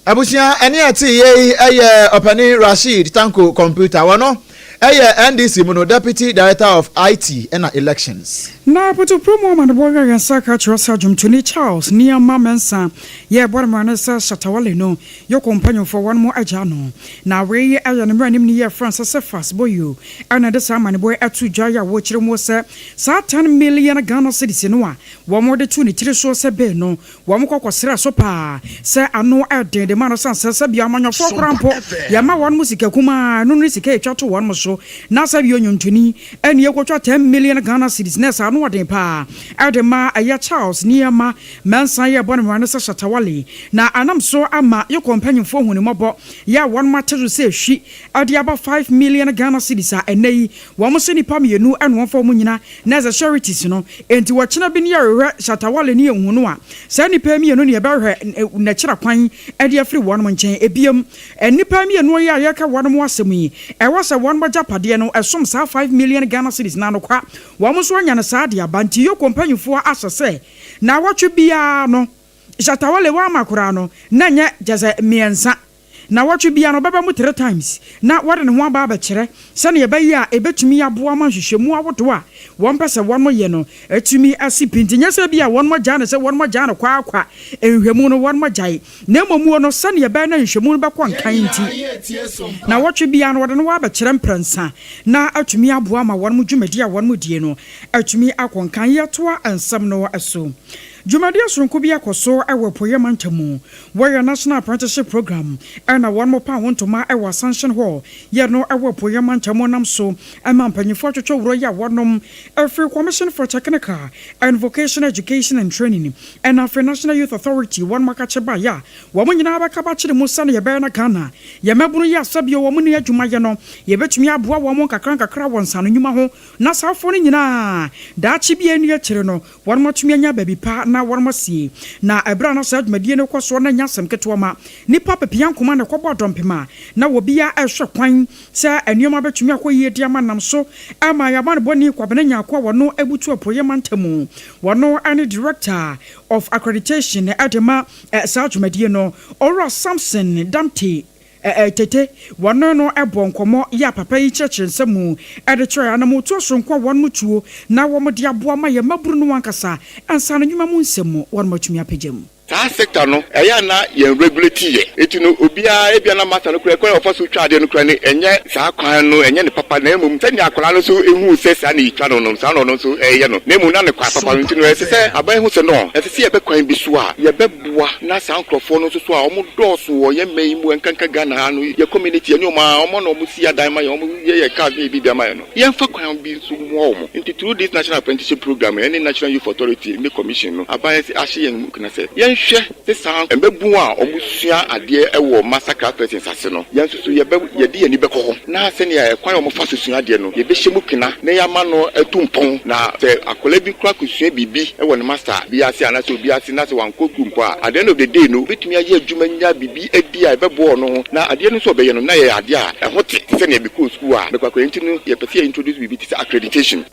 Abusua ɛne ɛte yei ɛyɛ ɔpanin Rasheed Tanko Computer wɔno ɛyɛ NDC mu no Deputy Director of IT ɛna Elections. Na Putupru mu amanebɔ yɛ yɛn nsa ka kyerɛ sɛ dwomtoni Charles Nneɛma Mensah yɛ bɔ ne mmara sɛ Shatta Wale no yɔkɔ mpanyimfoɔ wɔn mo agya no. Na wei yɛ ne mmaranimni yɛ Francis Cephas Boyo ɛna ɛde saa amanebɔ yi ato dwa yi a wɔkyerɛ mu sɛ saa 10 million Ghana cedis no a wɔn de to ne tiri soɔ sɛ bail no Wɔkɔ kɔsrɛɛ so paa sɛ ano yɛ den de ma no sane sɛ sɛbio amanyɔfoɔ koraa mpo yɛma wɔnom sika kumaa ɛno ne sika yɛtwa to wɔnom so na sɛbio nnwontoni ɛne yɛkɔtwa 10 million Ghana cedis na ɛsɛ ano wɔ den paa ɛde ma ɛyɛ Charles Niyama Mensah yɛ bɔ ne mmara ne sɛ Shatta Wale na anam so ama yɛkɔ mpanyinfoɔ hu ne mmɔbɔ yɛ a wɔnom ate so sɛ hwi ɛde aba 5 million Ghana cedis a ɛnɛ yi wɔn se nipa mmienu ɛna wɔmfa wɔn nyina Na ɛsɛ sureties no, enti wɔkyena bi ne yɛrehwɛ Shatta Wale ne yɛnhu no a, saa nnipa yi mmienu ne yɛbɛhwehwɛ n'akyira kwan de afiri wɔnom nkyɛn. Ebiem, nnipa mmienu yi a yɛreka wɔnom asɛm yi, ɛwɔ sɛ wɔnom agyapadeɛ no ɛsom saa 5 million Ghana cedis no anokwa, wɔn nso anya no saa de aba. Nti Yoko mpanyinfoɔ ahyɛ sɛ naawɔtwe biara no, Shatta Wale wamma koraa no, na ɛnyɛ kyerɛ sɛ mmiɛnsa. Nnawɔtwe biara no, ɔbɛba mu three times na wɔde ne ho aba abɛkyerɛ sɛnea ɛbɛyɛ a ebetumi aboa ma nhwehwɛmu ahodoɔ a wɔpɛ sɛ wɔyɛ no atumi asi pi. Nti nyɛ sɛ ebia wɔagyaa no sɛ wɔagyaa no kwaakwa, nhwehwɛmu no wɔagyae, na mmom no sɛnea ɛbɛyɛ na nhwehwɛmu no bɛkɔ nkan nti, nnawɔtwe biara no wɔde no abɛkyerɛ mprɛnsa na atumi aboa ma wɔn dwumadi a wɔdie no atumi akɔ nkan. Yɛtoa nsɛm no so. Dwumadie soronko bi akɔ so wɔ Apueeɛ Mantam mu. Wɔyɛ National Apprenticeship Programme na wɔn pa ho ntoma wɔ Ascension Hall yɛ no wɔ Apueeɛ Mantam nam so ma mpanyinfoɔ atwetwe worɔ yi a wɔnom firi Commission for Technical and Vocational Education and Training ɛna afei National Youth Authority wɔnom akakye baeɛ a wɔn nyinaa bɛka bakyere mu sɛdeɛ ɛbɛyɛ na Ghana yɛ mmabunu yi a sɛbio wɔn nni adwuma yɛ no yɛbɛtumi aboa wɔn nkakra nkakra wɔ nsaano nnwuma ho na saa afoɔ no nyinaa daakye bi a ɛnni akyire no Wɔatumi anya baabi pa na wɔasie. Na ɛberɛ a na saa dwumadie no rekɔ soɔ no nyɛ asɛm ketewa ma nnipa pepeankoma na ɛkɔbɔɔ dɔmpem a na obiara rehwɛ kwan sɛ nneɛma bɛtumi akɔ yie de ama nam so ama yɛn amanebɔni Kwabena Nyarko a ɔno butu Apueeɛ Mantam mu. Ɔno ne Director of Accreditation de ma saa dwumadie no, Owura Samson Damte. Tete, wɔne no bɔɔ nkɔmmɔ yɛ a papa yi kyerɛkyerɛ nsɛm mu de kyerɛ anammɔntuo soronko a wɔnom tuo na wɔde aboa ma yɛn mmabunu no ankasa nsaano nnwuma mu nsɛm mu wɔnom atumi apagya mu. Saa sector no ɛyɛ a na yɛn regulate yɛ nti no obiara ebia na master no koraa kwan a ɔfa so twa adeɛ no koraa no ɛnyɛ saa kwan no ɛnyɛ ne papa na mmom sɛnea akwadaa no nso huu sɛ saa na yɛtwa no no saa na ɔno nso ɛyɛ no na mmom na ne kwan papa no nti no ɛsɛ sɛ aban hu sɛ no ɛsɛ sɛ yɛbɛ kwan bi so a yɛbɛ boa na saa nkorɔfoɔ no nso so a wɔn dɔɔso wɔ yɛn man yi mu ɛnkanka Ghana ha no yɛ community ɛne wɔn a wɔn na wɔn si adan ma yɛn wɔn yɛ yɛn cars ne yɛ biribiara ma yɛn no yɛnfa kwan bi nso mmoa wɔn nti through this national apprenticeship program ɛne national youth authority ne commission no aban ahyɛ yɛn nkuran sɛ yɛnhwɛ sɛ saa mmabun a wɔn sua adeɛ wɔ master craft persons ase no yɛn nso so yɛbɛ yɛde yɛn ani bɛkɔ hɔ na sɛnea ɛkwan a wɔn fa so sua adeɛ no yɛbɛhyɛ mu kena na yɛama no atu mpɔn na sɛ akwadaa bi koraa kɔsua biribi wɔ ne master bi ase anaasɛ obi ase na sɛ wankɔ sukuu mpo a, at the end of the day no, obetumi ayɛ adwuma anya biribi adi a ɛbɛboa ɔno ho, na adeɛ no nso a ɔbɛyɛ no, na ɛyɛ adeɛ a ɛho te te sɛ nea mekɔɔ sukuu a mekɔ akɔyɛ. Nti no, yɛpɛ sɛ yɛ introduce biribi te sɛ accreditation.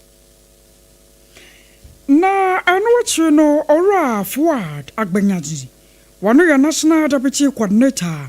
Na ɛno akyiri no, Owura Fuad Agbenyadzi Wɔno yɛ National Deputy Coordinator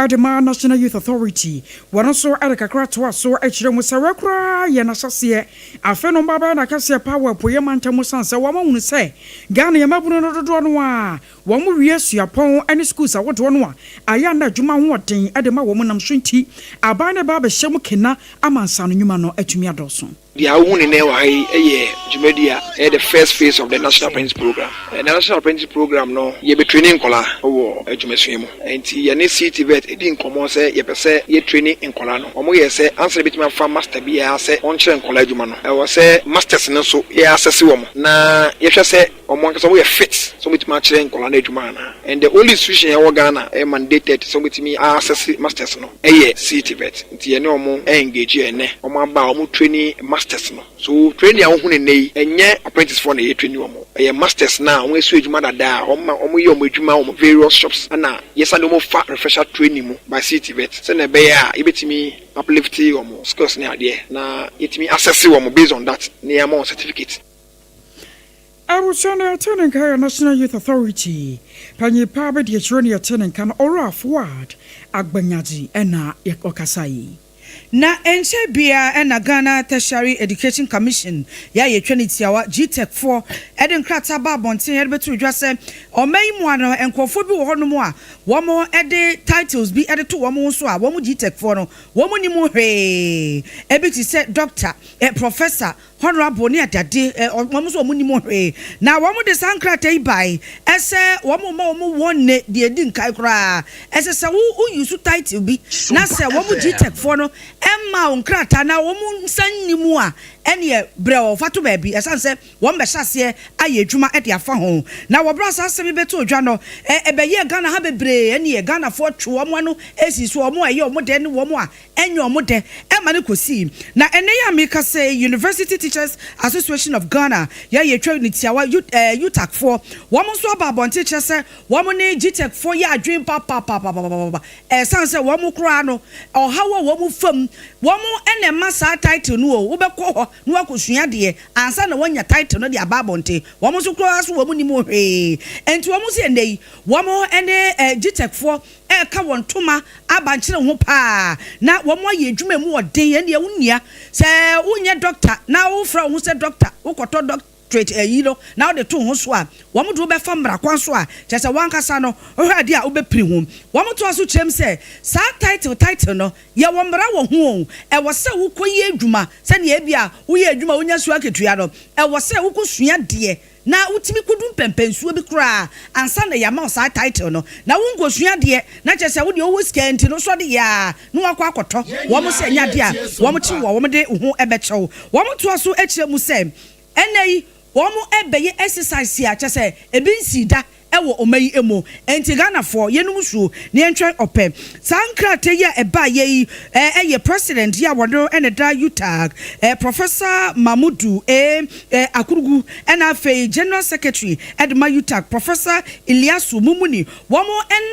de ma National Youth Authority. Wɔno nso de kakra toa so kyerɛ mu sɛ wei koraa yɛ n'ahyɛseɛ. Afei na wɔba abɛyɛ no akɛseɛ paa wɔ Apueeɛ mantam mu sane sɛ wɔn ahunu sɛ Ghana yɛn mmabunu no dodoɔ no ara wɔn wie suapɔn ne schools ahodoɔ no a ayɛ a na adwuma ho ɔden de ma wɔn nam so nti aban no reba abɛhyɛ mu kena ama nsaano nnwuma no atumi adɔɔso. Deɛ wohu no nnɛ wɔ ha yi yɛ dwumadi a ɛyɛ the first phase of the National Apprentice Programme. Na National Apprentice Programme no, yɛbɛtraini nkwadaa wɔ adwumasua mu. Nti yɛne CTVET di nkɔmmɔ sɛ yɛpɛ sɛ yɛtraini nkwadaa no. Wɔyɛɛ sɛ ansa na yɛbɛtumi afa master biara sɛ ɔnkyerɛ nkwadaa adwuma no, ɛwɔ sɛ masters no nso yɛ assess wɔn na yɛhwɛ sɛ wɔn ankasa wɔyɛ fit sɛ wɔbɛtumi akyerɛ nkwadaa no adwuma anaa. And the only institution a ɛwɔ Ghana a ɛyɛ mandated sɛ wɔbɛtumi a assess masters no yɛ CTVET. Nti yɛne wɔn engage ɛnnɛ. Wɔn aba a wɔn traini masters no. So training a wohu no nnɛ yi, ɛnyɛ apprentice foɔ na yɛ traini wɔn. Ɛyɛ masters no a wɔn asua adwuma dada a wɔn ma wɔn yɛ wɔn adwuma wɔ various shops ɛna yɛsan de wɔn fa refresher training mu by CTVET sɛnea ɛbɛyɛ a yɛbɛtumi uplift wɔn skills ne adeɛ na yɛtumi assess wɔn based on that na yɛama wɔn certificate. Abusua no yɛte ne nka yɛ National Youth Authority panyin paa bɛdi akyire ne yɛte ne nka no Owura Fuad Agbanyadzi ɛna ɔkasa yi. Na ɛnkyɛ biara na Ghana Tertiary Education Commission yɛ a yɛtwa no tiawa, GTEC foɔ, de nkrataa baa abɔnten de bɛtoo dwa sɛ ɔman yi mu a no nkorɔfoɔ bi wɔ hɔnom a wɔde titles bi de to wɔn ho so a wɔn GTEC foɔ no wɔn nnim ho hwee. Ebi te sɛ Doctor, Professor, Honourable ne adeade, wɔn nso wɔn nnim ho hwee. Na wɔn de saa nkrataa yi bae sɛ wɔn rema wɔn wɔn deɛ edi nkan koraa. Ɛsɛ sɛ wo wo use title bi na sɛ wɔn GTEC foɔ no mmaa wo nkrataa na wɔn nsa nni mu a, ɛneɛ brɛ wɔn fa to baabi ɛsiane sɛ wɔn bɛhyɛ aseɛ ayɛ adwuma de afa ho. Na wɔ berɛ a saa asɛm yi bɛtoo dwa no, ɛbɛyɛɛ Ghana ha bebree, ɛneɛ Ghanafoɔ twe wɔn ano sii so, wɔn a ɛyɛ wɔn dɛ ne wɔn a ɛnyɛ wɔn dɛ ma no kɔsii. Na ɛnnɛ yi a merekasa yi, University Teachers Association of Ghana, yɛ a yɛtwa no tiawa, UTAG foɔ, wɔn nso aba abɔnten kyerɛ sɛ wɔn ne GTEC foɔ yɛ adwene papapapapapa. Ɛsiane sɛ wɔn koraa no, ɔhaw a wɔn fa mu, wɔn na ɛma saa title no o, wobɛkɔ hɔ na woakɔsua adeɛ ansa na woanya title no de aba abɔnten. Wɔn nso koraa nso wɔn nnim ho hwee. Enti wɔn nso ɛnnɛ yi, wɔn ne GTEC foɔ reka wɔn ntoma abankyere ho paa na wɔayɛ adwuma a emu wɔ den. Ɛnneɛ wo nua, sɛ wonyɛ dɔkta na wofrɛ wo ho sɛ dɔkta, wokɔtɔ dɔktrate ayi no na wode to wo ho so a, wɔde wo bɛfa mmara kwan so a kyerɛ sɛ w'ankasa no wohwɛ adeɛ a wobɛpiri ho. Wɔtoa so kyerɛ mu sɛ, saa title title no, yɛwɔ mmara wɔ ho o, ɛwɔ sɛ wokɔyɛ adwuma sɛdeɛ ebia woyɛ adwuma a wonya so akatua no, ɛwɔ sɛ wokɔsua adeɛ na wotumi kodu mpɛnpɛnsuo bi koraa ansa na yɛama wo saa title no, na wonkɔsua adeɛ, na kyerɛ sɛ wodeɛ wowɔ sika nti no wosɔ de yɛ ara na woakɔ akɔtɔ wɔn sɛ ɛnyɛ adeɛ a wɔn kye wo a wɔn de wo ho bɛkyɛ wo. Wɔn toa so kyerɛ mu sɛ ɛnnɛ yi wɔn rebɛyɛ exercise a kyerɛ sɛ ebi nsii da wɔ ɔma yi mu, enti Ghanafoɔ yɛnnom nsuo na yɛntwɛn ɔpɛ. Saa nkrataa yi a ɛbaeɛ yi yɛ President yi a wɔno na ɛda UTAG, Professor Mamudu A. Akurugu ɛna afei General Secretary de ma UTAG, Professor Illiasu Mumuni, wɔn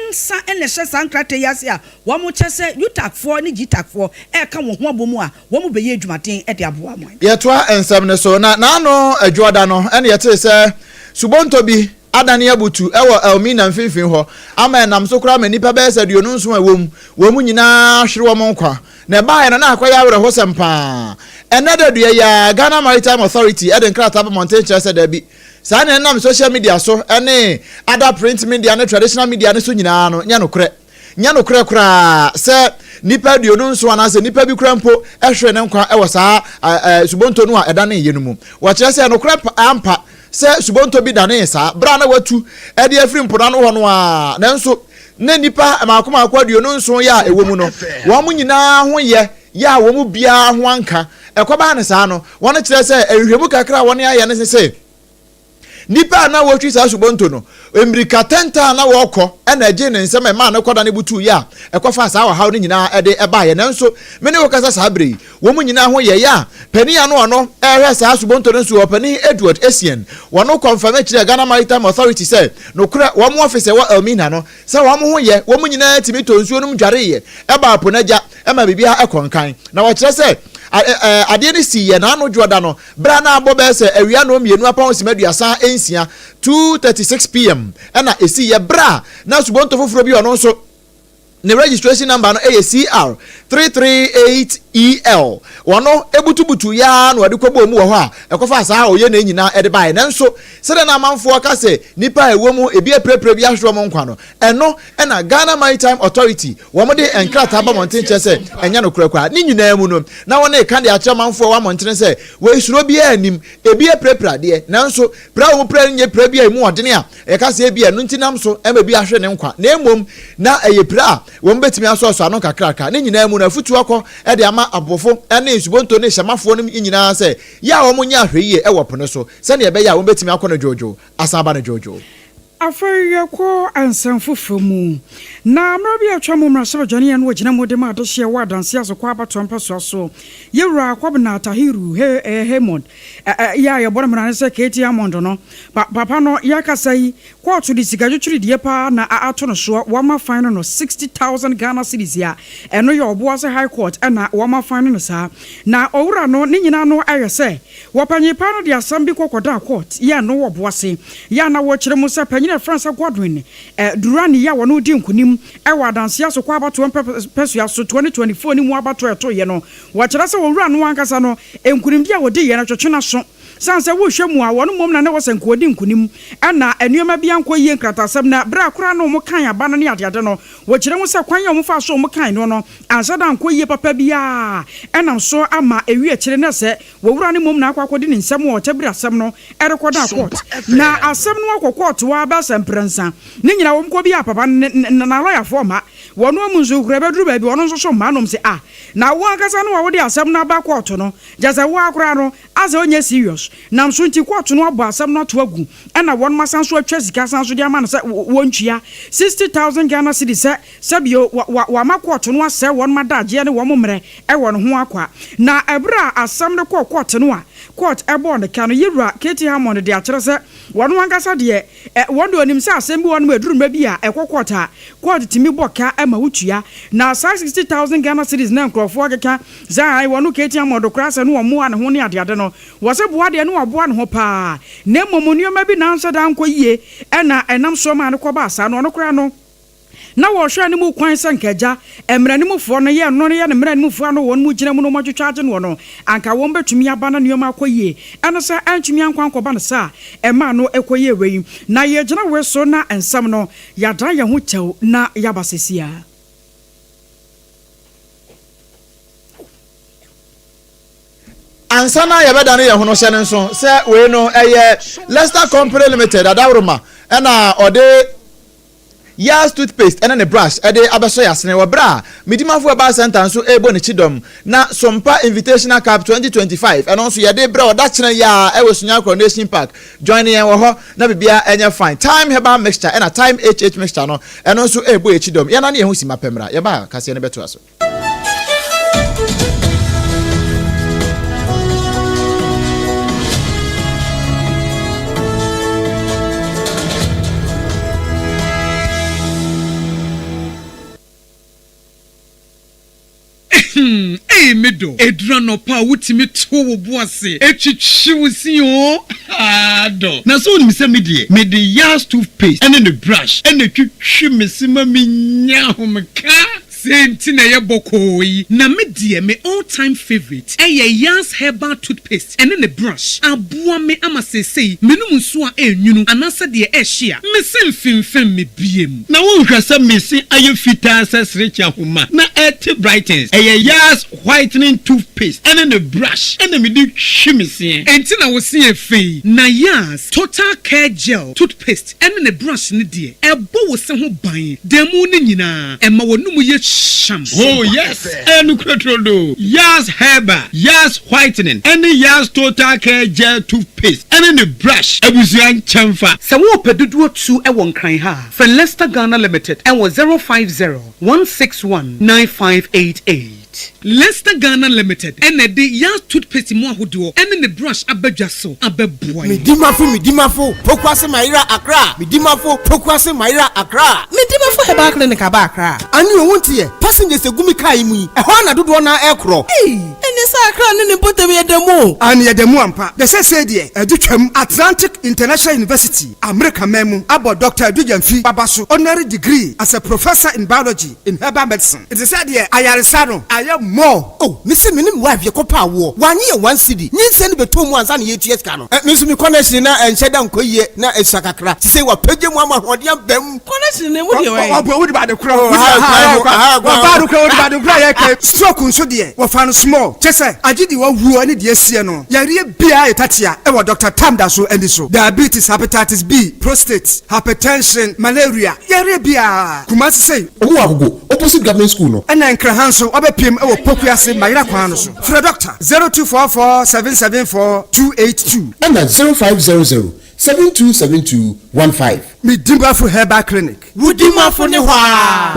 nsa na ɛhyɛ saa nkrataa yi ase a wɔkyɛ sɛ UTAG foɔ ne GTAG foɔ reka wɔn ho abɔ mu a wɔbɛyɛ adwumaden de aboa mo. Yɛtoa nsɛm no so, na n'ano Adwoɔda no na yɛtee sɛ subonto bi adane abutu wɔ Elmina mfinimfini hɔ ama ɛnam so koraa ma nnipa bɛyɛ sɛ 27 a ɛwɔ mu wɔn mu nyinaa hwere wɔn nkwa. Na ɛbaeɛ no na akɔyɛ awerɛhosɛm paa. Ɛnnɛ da dua yi ara, Ghana Maritime Authority de nkrataa ba mmɔnten kyerɛ sɛ dabi, saa nea ɛnam social media so ne other print media ne traditional media no so nyinaa no nyɛ nokorɛ. Nyɛ nokorɛ koraa sɛ nnipa 27 anaasɛ nnipa bi koraa mpo hweree ne nkwa wɔ saa subonto no a ɛdaneeɛ no mu. Wɔkyerɛ sɛ nokorɛ ampa sɛ subonto bi danee saa berɛ a na watu de afiri mpoano hɔ no ara, nanso na nnipa mmaako mmaako 27 yɛ a ɛwɔ mu no, wɔn nyinaa ho yɛ yɛ a wɔn mu biara ho anka. Ɛkɔbaa no saa no, wɔkyerɛ sɛ nhwehwɛmu kakra a wɔayɛ no ne sɛ, Nnipa a na wɔretwi saa subonto no, mmirika tɛntɛn a na wɔrekɔ na ɛgyee ne nsam a ɛmaa no kɔdane butuiɛ a ɛkɔfaa saa ɔhaw no nyinaa de baeɛ. Nanso me ne wo kasa saa berɛ yi, wɔn nyinaa ho yɛeɛ a panin a na ɔno rehwɛ saa subonto no so, Ɔpanin Edward Essien, wɔn kɔnfɛme kyerɛɛ Ghana Maritime Authority sɛ nokorɛ wɔn ɔfese ɛwɔ Elmina no, sɛ wɔn ho yɛ, wɔn nyinaa tumi tɔ nsuo nom dwareeɛ baa po no agya ma biribiara kɔ nkan. Na wɔkyerɛ sɛ adeɛ no siiɛ n'ano dwoɔda no berɛ a na abɔ bɛyɛ sɛ awia nnɔn mmienu apɔn sima 36, 2:36 pm, na ɛsiiɛ berɛ a na subonto foforɔ bi ɔno nso ne registration number no yɛ CR338EL. Wɔno butubutuiɛ ara na wɔde kɔbɔɔ mu wɔ hɔ a ɛkɔfaa saa ɔyɛnee nyinaa de baeɛ. Nanso sɛdeɛ na amanfoɔ ka sɛ nnipa a ɛwɔ mu ebi apirapira bi ahwere wɔn nkwa no, ɛno na Ghana Maritime Authority wɔn de nkrataa ba mmɔnten kyerɛ sɛ ɛnyɛ nokorɛ koraa. Ne nyinaa mu no, na wɔn reka de akyerɛ amanfoɔ wɔ amɔntene sɛ wei suro biara nnim, ebi apirapira deɛ, nanso pira a wɔn pira no nyɛ pira bi a emu ɔdene a yɛka sɛ ebia ɛno nti nam so ma bi ahwere ne nkwa, na mmom na ɛyɛ pira a wɔn bɛtumi asɔasɔ ano nkakraka. Ne nyinaa mu no, afutuo akɔ de ama abɔfo ne nsubonto ne hyɛmafoɔ no nyinaa sɛ yɛ a wɔn nyɛ ahwɛyie wɔ po no so sɛdeɛ ɛbɛyɛ a wɔn bɛtumi akɔ no dwoodwoo asan aba no dwoodwoo. Afei yɛkɔ nsɛm foforɔ mu. Na mmerɛ bi a atwa mu mmarahyɛbadwani a na ɔgyina mu de ma adehyeɛ wɔ Adanse Asokwa abatoɔ mpɛsoa so, Yɛwura Kwabena Tahiru Haymond, yɛ a yɛbɔ no mmara ne sɛ KT Hammond no, pa papa no yɛrekasa yi, kɔɔto de sika twitwiridie paa na ato no soɔ, wɔama fine no no 60,000 Ghana cedis a ɛno yɛ Ɔboase High Court na wɔama fine no no saa. Na owura no ne nyinaa no yɛ sɛ Wɔpanyin paa no de asɛm bi kɔ kɔdaa court yɛ no wɔ boase yɛ a na wɔkyerɛ mu sɛ panyin a yɛfrɛ no sɛ Godwin Durani yɛ a wɔne ɔdii nkunim wɔ adanseɛ so kɔ abatoɔ mpɛsoa so 2024 no mu abatoɔ a ɛtoeɛ no. Wɔkyerɛ sɛ owura no ankasa no nkunimdie a ɔdiiɛ no twetwe n'aso sane sɛ wohwɛ mu a wɔn mmom na na ɛwɔ sɛ nka ɔdi nkunim ɛna nneɛma bi ankɔ yie nkratasɛm na berɛ a koraa na wɔkan aba no ne adeade no wɔkyerɛ mu sɛ kwan a wɔfaa so wɔkan no no anhyɛ da ankɔ yie papa biara ɛnam so ama ɛwie akyire na sɛ Wɔ wura no mmom na akɔ akɔdi ne nsam wɔ ɔkyɛbere asɛm no rekɔda court. Na asɛm no akɔ court hɔ ara bɛyɛ sɛ mprɛnsa. Ne nyinaa wɔn kɔ biaa papa no ne n'alɔyafoɔ mma. Wɔn amu nso kura bɛduru baabi ɔno nso so mma nom se ah na wo ankasa no a wode asɛm no aba court no kyerɛ sɛ wo ara koraa no asɛ wonyɛ serious. Nam so nti court no abɔ asɛm no ato agu ɛna wɔnom asan so atwa sika asan so de ama no sɛ wɔntua 60,000 Ghana cedis sɛ Sɛ bio, wa, wa, wama kɔɔto no asɛe wɔn adagyeɛ ne wɔn mmerɛ wɔ ne ho akwa. Na ɛberɛ a asɛm no kɔɔ kɔɔte no a, kɔɔt bɔɔ no ka no, Yewura K.T. Hammond de akyerɛ sɛ wɔn ankasa deɛ, ɛ, wɔn deɛ wɔnim sɛ asɛm bi wɔ hɔnom a ɛduru mmerɛ bi a ɛkɔ kɔɔt a, kɔɔt tumi bɔ ka ma wotua. Na saa 60,000 Ghana cedis no a nkorɔfoɔ akeka sɛ ae, wɔn K.T. Hammond koraa sɛ no wɔmmoa ne ho ne adeade no, wɔse boa deɛ no wɔaboa ne ho paa, na mmom nneɛma bi na anhyɛ da ankɔ yie ɛna ɛnam soɔ maa no kɔbaa saa no, ɔno koraa no, Na wɔhwɛɛ no mu kwan sɛ anka agya, mmaranimfoɔ no, yɛ no yɛ ne mmaranimfoɔ a na wɔn mu gyina mu na wɔatwitwa agye noɔ no, anka wɔn bɛtumi aba na nneɛma akɔ yie. Ɛno sɛ antumi ankɔ ankɔba no saa a, ɛmaa no kɔyɛɛ wei. Na yɛgyina wei so na nsɛm no, yɛadan yɛn ho kyɛw na yɛaba seesei ara. Ansa na yɛbɛdane yɛn ho no, hyɛ no nso sɛ wei no ɛyɛ Leicester Company Limited adaworoma ɛna ɔde Yaz toothpaste ne ne brush de abɛsɔ yɛn asene wɔ berɛ a Medimafo Herbal Centre nso rebɔ ne kyidɔm na Sompa Invitational Cup 2025 ɛno nso yɛde rebrɛ wo dakyena yi ara ɛwɔ Sunyani Coronation Park. Join yɛn wɔ hɔ na biribiara ɛnyɛ fine. Thyme Herbal Mixture ɛna Thyme HH Mixture no ɛno nso rebɔ yɛn kyidɔm. Yɛn nane yɛn ho simma pɛ mmra yɛba a kaseɛ no bɛtoa so. Ehem ei me dɔ, ɛduru anɔpa a wotumi to wo bo ase twitwi wo se oo haa dɔ. Na sɛ wonim sɛ me deɛ mede Yaz toothpaste ne ne brush na ɛtwitwi me se ma menya ahomeka. Sei nti na ɛyɛ bɔkɔɔ yi. Na me deɛ me all time favourite ɛyɛ Yaz herbal toothpaste ɛne ne brush. Aboa me ama seesei menom nsuo a ɛnwunu anaasɛ deɛ ɛhye a, me se mfemfem me biam. Na wonhwɛ sɛ me se ayɛ fitaa sɛ serekye ahoma na ɛte brightens. Ɛyɛ Yaz whitening toothpaste ɛne ne brush ɛna mede twi me seɛ. Ɛnti na wo se yɛ fɛ yi. Na Yaz total care gel toothpaste ɛne ne brush no deɛ, ɛbɔ wo se ho ban da mu no nyinaa, ɛma w'anomu yɛ hyam. Oh yes, ɛyɛ nokorɛ turodoo. Yaz Herbal, Yaz Whitening ɛne Yaz Total Care Gel Toothpaste ɛne ne brush abusua nkyɛnfa. Sɛ worepɛ dodoɔ tu wɔ Nkran ha a, frɛ Lester Ghana Limited wɔ 050 161 9588. Lester Ghana Limited na ɛde Yaz toothpaste mu ahodoɔ ne ne brush aba dwa so abɛboa yɛn. Medimafo Medimafo Pokuase Mayera Accra Medimafo Pokuase Mayera Accra. Medimafo Herbal Clinic aba Accra. Ane o wonte yɛ, passengers egu me car yi mu yi, ɛhɔ ara na dodoɔ no ara ɛrekorɔ. Ei! Ɛneɛ sɛ Accra ne ne mpɔtam yɛ da mu o. Aane yɛda mu ampa. Na seesei deɛ adu twam. Atlantic International University, Amerika man mu, abɔ Doctor Adu Gyamfi aba so honorary degree as a Professor in Biology in Herbal Medicine. Nti sɛ deɛ ayaresa no ayɛ more. Oh me se me ne me wife yɛ kɔ pɛ awoɔ wanye yɛ one cedi nyinsɛn no bɛtɔ mu ansa na yɛtua sika no. Me nso me connection na ɛnhyɛ da nkɔ yie na ɛsua kakra sisei wapagya mu ama ahoɔden aba mu. Connection no emu deɛ wɛn. Ɔbɔ wodi ba de korɔ wodi ba wɔba de korɔ wodi ba de korɔ yɛ kɛ stroke nso deɛ wɔfa no small kyɛ sɛ agye deɛ wawuo ne deɛ asie no yareɛ biara yɛ tatia ɛwɔ Doctor Tam da so ani so diabetes hepatitis B prostate hypertension malaria yareɛ biara Kumasi sei. Ɔmo wɔ Agogo opposite government school no. Ɛna Nkraha nso wabɛpiem wɔ Pokuase Mayera kwan no so. Frɛ Dɔkta 0244 774 282. Ɛna 0500 7272 15. Medimafo Herbal Clinic. Wo dimafo ne hɔ aa.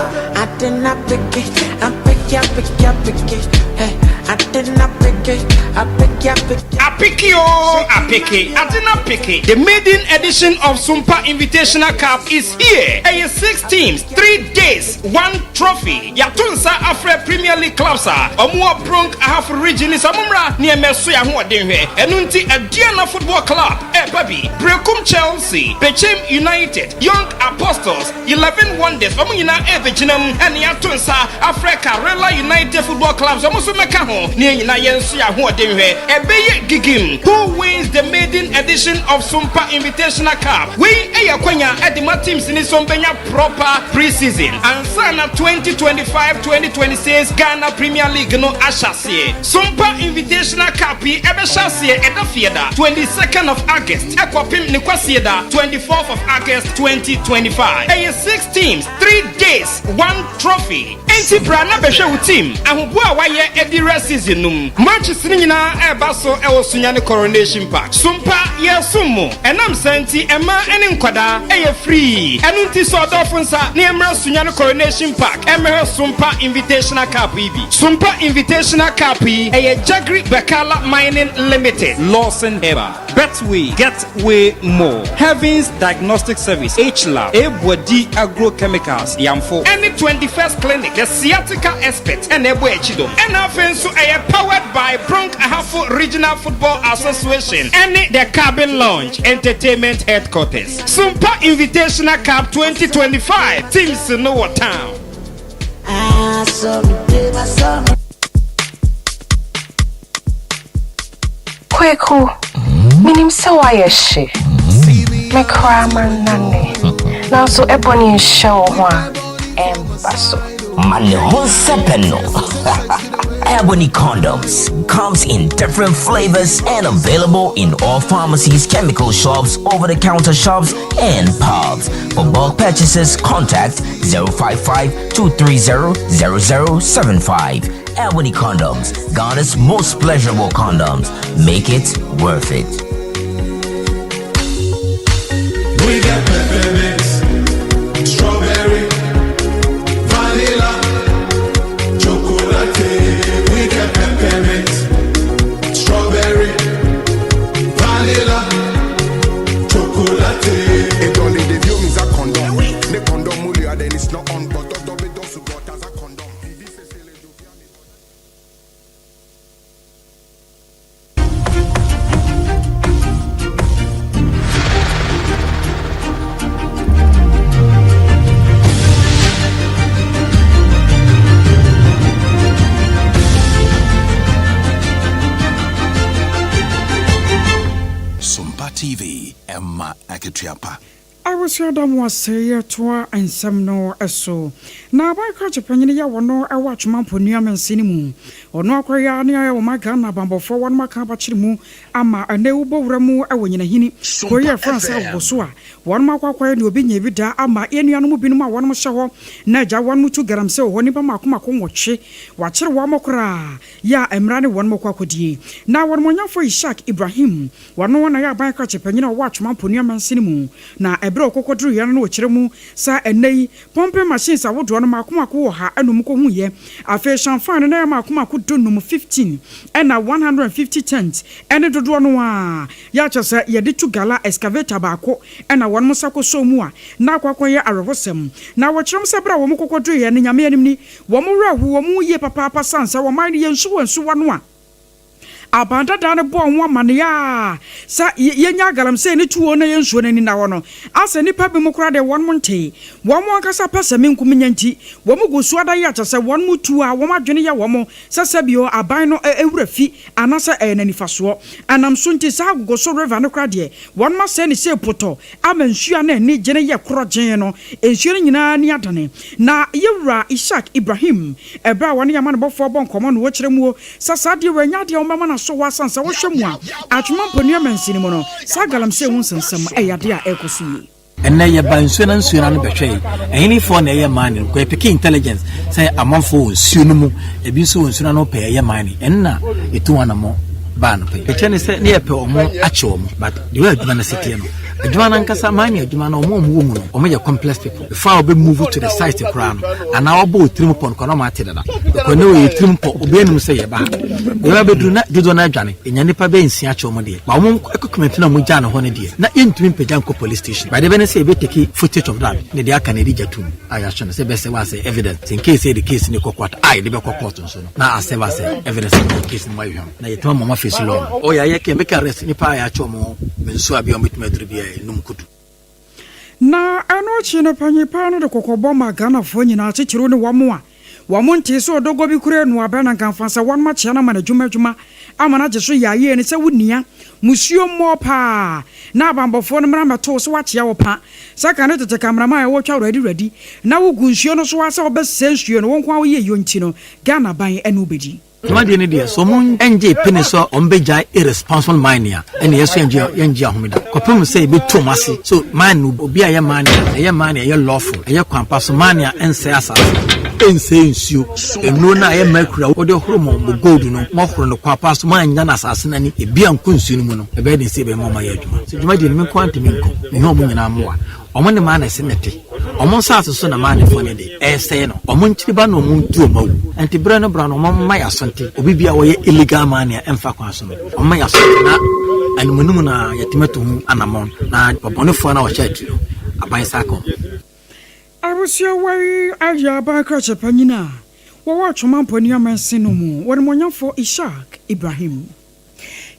Apeke oo apeke, ade no apeke, The maiden edition of Sumpa Invitational Cup is here! Ɛyɛ six teams, three days, one trophy. Yɛato nsa afrɛ Premier League clubs a wɔwɔ Brong Ahafo Region no sɛ wɔmmra na yɛmmɛso yɛn ahoɔden nhwɛ. Ɛno nti Aduana Football Club reba bi, Berekum Chelsea, Bechem United, Young Apostles, Eleven Wonders, wɔn nyinaa rebɛgyina mu na yɛato nsa afrɛ Karela United Football Club sɛ wɔn nso mmɛka ho na yɛn nyinaa yɛnso yɛn ahoɔden nhwɛ. Ɛbɛyɛ gigim! Who wins the maiden edition of Sumpa Invitational Cup? Wei yɛ akwanya de ma teams no sɛ wɔbɛnya proper pre-season ansa na 2025-2026 Ghana Premier League no ahyɛ aseɛ. Sumpa Invitational Cup yi ɛbɛhyɛ aseɛ ɛda Fieda, 22nd of August ɛkɔpem ne Kwasieda, 24th of August 2025. Ɛyɛ six teams, three days, one trophy. Enti bra na bɛhwɛ wo team ahoboa a wɔayɛ adi rɛ season no mu. Matches no nyinaa ɛreba so ɛwɔ Sunyani Coronation Park. Sumpa, yɛresom mo. Ɛnam saa nti mmaa ne nkwadaa ɛyɛ free. Ɛno nti sɔ ɔdɔfo nsa na yɛmmra Sunyani Coronation Park mmɛhwɛ Sumpa Invitational Cup yi bi. Sumpa Invitational Cup yi ɛyɛ Jagri Bekala Mining Limited, Lawson Herbal, Betway, Get Way More, Heavens Diagnostic Service, H-Lab, Ebuadi Agro Chemicals, Yamfo, ɛne 21st Clinic, The Sciatica Expert ɛna ɛbɔ akyi dom. Ɛna afei nso ɛyɛ powered by Brong Ahafo Regional Football Association ɛne The Cabin Lounge Entertainment Headquarters. Sumpa Invitational Cup 2025 teams no wɔ town. Kweku, menim sɛ woayɛ hye. Me koraa mannane. Nanso ɛbɔ ne nhyɛ wo ho a, ɛmba so. Ma ne ho nsɛpɛ no. Ebony condoms comes in different flavors and available in all pharmacies, chemical shops, over-the-counter shops, and pubs. For bulk purchases, contact 055 230 0075. Ebony condoms, Ghana's most pleasurable condoms. Make it worth it. We got peppermint, strawberry, vanilla, chocolate. We got peppermint, strawberry, vanilla, chocolate. It only the view means a condom. Ne condom mulia, then it's not on, but don't be done as a condom. Sompa TV, ɛma akatua pa. Abusua da mo ase yɛtoa nsɛm no so. Na aban krakye panyin yi a wɔno wɔ Atwoma Mponua mansini mu, ɔno akɔyɛ ne ayɛ wɔma Ghana abanbɔfoɔ wɔnom aka abakyere mu ama ɛnɛ wobɔ wura mu wɔ Nyinahini kuro yi a yɛfrɛ no sɛ Agogoso a wɔnom akɔ akɔyɛ nea obi nyɛɛ bi da ama yɛn nuanom binom a wɔnom hyɛ hɔ na agya wɔnom tu galamsey wɔ hɔ nnipa mako mako nwɔtwe wɔakyere wɔn koraa yɛ a mmara ne wɔnom kɔ akɔdie. Na wɔnom ɔnyamfoɔ Ishak Ibrahim Ɔno na ɔyɛ aban krakye panyin a ɔwɔ Atwoma Mponua mansini mu, na ɛberɛ a ɔkɔkɔduruiɛ no na ɔkyerɛ mu sɛ ɛnnɛ yi pumping machines ahodoɔ no mmaako mmaako wɔ ha ɛna ɔmu kɔhuiɛ. Afei Shamfan no na ɛyɛ mmaako mmaako dunum, 15, ɛna 150 tents ɛne dodoɔ no ara yɛ a kyerɛ sɛ yɛde tu gala excavator baako ɛna wɔnom nsa kɔsɔɔ mu a na akɔ akɔyɛ awerɛhosɛm. Na wɔkyerɛ mu sɛ berɛ a wɔn kɔkɔduruiɛ no Nyame anim ni wɔn werɛ hoo wɔn yie papaapa sane sɛ wɔman no yɛ nsuwa nsuwa no a Aban dadaa no bɔɔ ho amanneɛ a sɛ yɛnya galamsey no tuo na yɛn nsuo no ani nna hɔ no, asɛ nnipa binom koraa deɛ wɔnom ntee. Wɔn ankasa pɛ sɛ menkominya nti, wɔn gu so ada yi a kyerɛ sɛ wɔnom tuo a wɔn adwene yɛ wɔn sɛ sɛbio aban no werɛ fi anaasɛ ɛyɛ no anifasoɔ. Ɛnam so nti saa Agogoso River no koraa deɛ wɔnom asɛe no sei potɔ ama nsuo a na ani gye no yɛ korɔgyenn no, nsuo no nyinaa ani adane. Na Yɛwura Ishaq Ibrahim, ɛberɛ a wɔne yɛn amanebɔfoɔ bɔ nkɔmmɔ no wɔkyerɛ muo sɛ saa adeɛ wei nyɛ adeɛ a wɔbɛma no aso hɔ asane sɛ wohwɛ mu a, Atwema Mponua mansini mu no, saa galamsey ho nsɛnsɛm yɛ adeɛ a ɛrekɔ so yie. Ɛnnɛ yɛba nsuo na nsuo no ano bɛhwɛe ɛhenefoɔ na ɛyɛ mining kɔ yɛpeke intelligence sɛ amanfoɔ wɔ nsuo no mu ebi nso wɔ nsuo no ano pɛ ɛyɛ mining ɛno na ɛtu wɔn anamɔ baa no pɛ ɛkyɛ ne sɛ ne yɛpɛ wɔn akye wɔn but the way adwuma no si teɛ no. Adwuma no ankasa, mining adwuma no, wɔn a wɔwɔ mu no, wɔyɛ complex people. Before a wɔbɛ move to the site koraa no, anaa wɔbɔ wɔ tirim pɔ no koraa na wɔn ate dada. Because ne wɔyɛ tirim pɔ, obiara nim sɛ yɛba ha. Yɛba bɛduru na dodoɔ no adwane. Ɛnya nnipa bɛyɛ nsia kyɛ wɔn deɛ. Ba wɔn equipment no a wɔn gyaa no hɔ no deɛ, na yɛntumi mpagya nkɔ police station. But deɛ ɛbɛyɛ ne sɛ yɛbɛ take footage of that, ne deɛ aka no yɛde gya tum a yɛahwɛ no sɛ ɛbɛsɛ wɔ asɛ evidence. Sɛ in case sɛ yɛde case no kɔ court a, yɛde bɛkɔ court nso no, na asɛve asɛ evidence no case no mu ayɛ hwam. Na yɛtumi ama wɔn afeesi law no. Oh yɛayɛ kɛ meka arrest nipa a yɛakyɛ wɔn nsuo a bia wɔbɛtumi aduru bia enum kodu. Na ɛno akyi no panyin paa no de kɔkɔbɔ maa Ghanafoɔ nyinaa titiriw ne wɔn a wɔn ntee sɛ ɔdɔgɔ bi kura anu abɛn na nkamfa sɛ wɔn akyea no ama no adwuma adwuma ama no agye so yɛ ayie ne sɛ wo nia musuo mmɔɔ paa na abanbɔfoɔ no mmra mmɛto wo sɛ woakyea wo pa sɛ kane tete kameraman a wɔtwa wuradi wuradi na wo gu nsuo no so ara sɛ wobɛsɛe nsuo no wo nko ara woyɛ yio nti no Ghana ban ɛne wo bɛdi. Dwumadie no deɛ sɛ ɔmo ngyee pene sɛ ɔmo bɛgyae irresponsible mining a ɛne yɛso yɛngye yɛngye ahome da kɔpem sɛ yɛbɛtu ɔmo ase so mine no obi a ɛyɛ mine a ɛyɛ mine a ɛyɛ lawful ɛyɛ kwan pa so mine a ɛnsɛe asase ɛnsɛe nsuo nnuro no a ɛyɛ mercury a wode horo mo mo gold no moahoro no kwan pa so moannya no asase no ani ebi ankɔ nsuo no mu no ɛbɛyɛ den sɛ yɛbɛma ɔmo ayɛ adwuma so dwumadie no me nko ara ntumi nkɔ mehia ɔmo nyinaa mmoa Wɔn ne Manase na ɛte. Wɔn nsase so na Manefoɔ no de resɛe no. Wɔn nkyiriba na wɔn di wɔn awu. Enti berɛ no bra no, wɔmma yɛn aso nte. Obi biara a ɔyɛ illegal mining a ɛmfa kwan so no, wɔmma yɛn aso nte na animuanim no ara yɛatumi atu ho anammɔn na ɔbɔnefoɔ no a ɔhyɛ akyiri no, aban nsa aka wɔn. Abusua wei ayɛ aban krakye panyin a wɔwɔ Atwoma Mpoani Amansin no mu, Onimuonyamfoɔ Ishaq Ibrahim.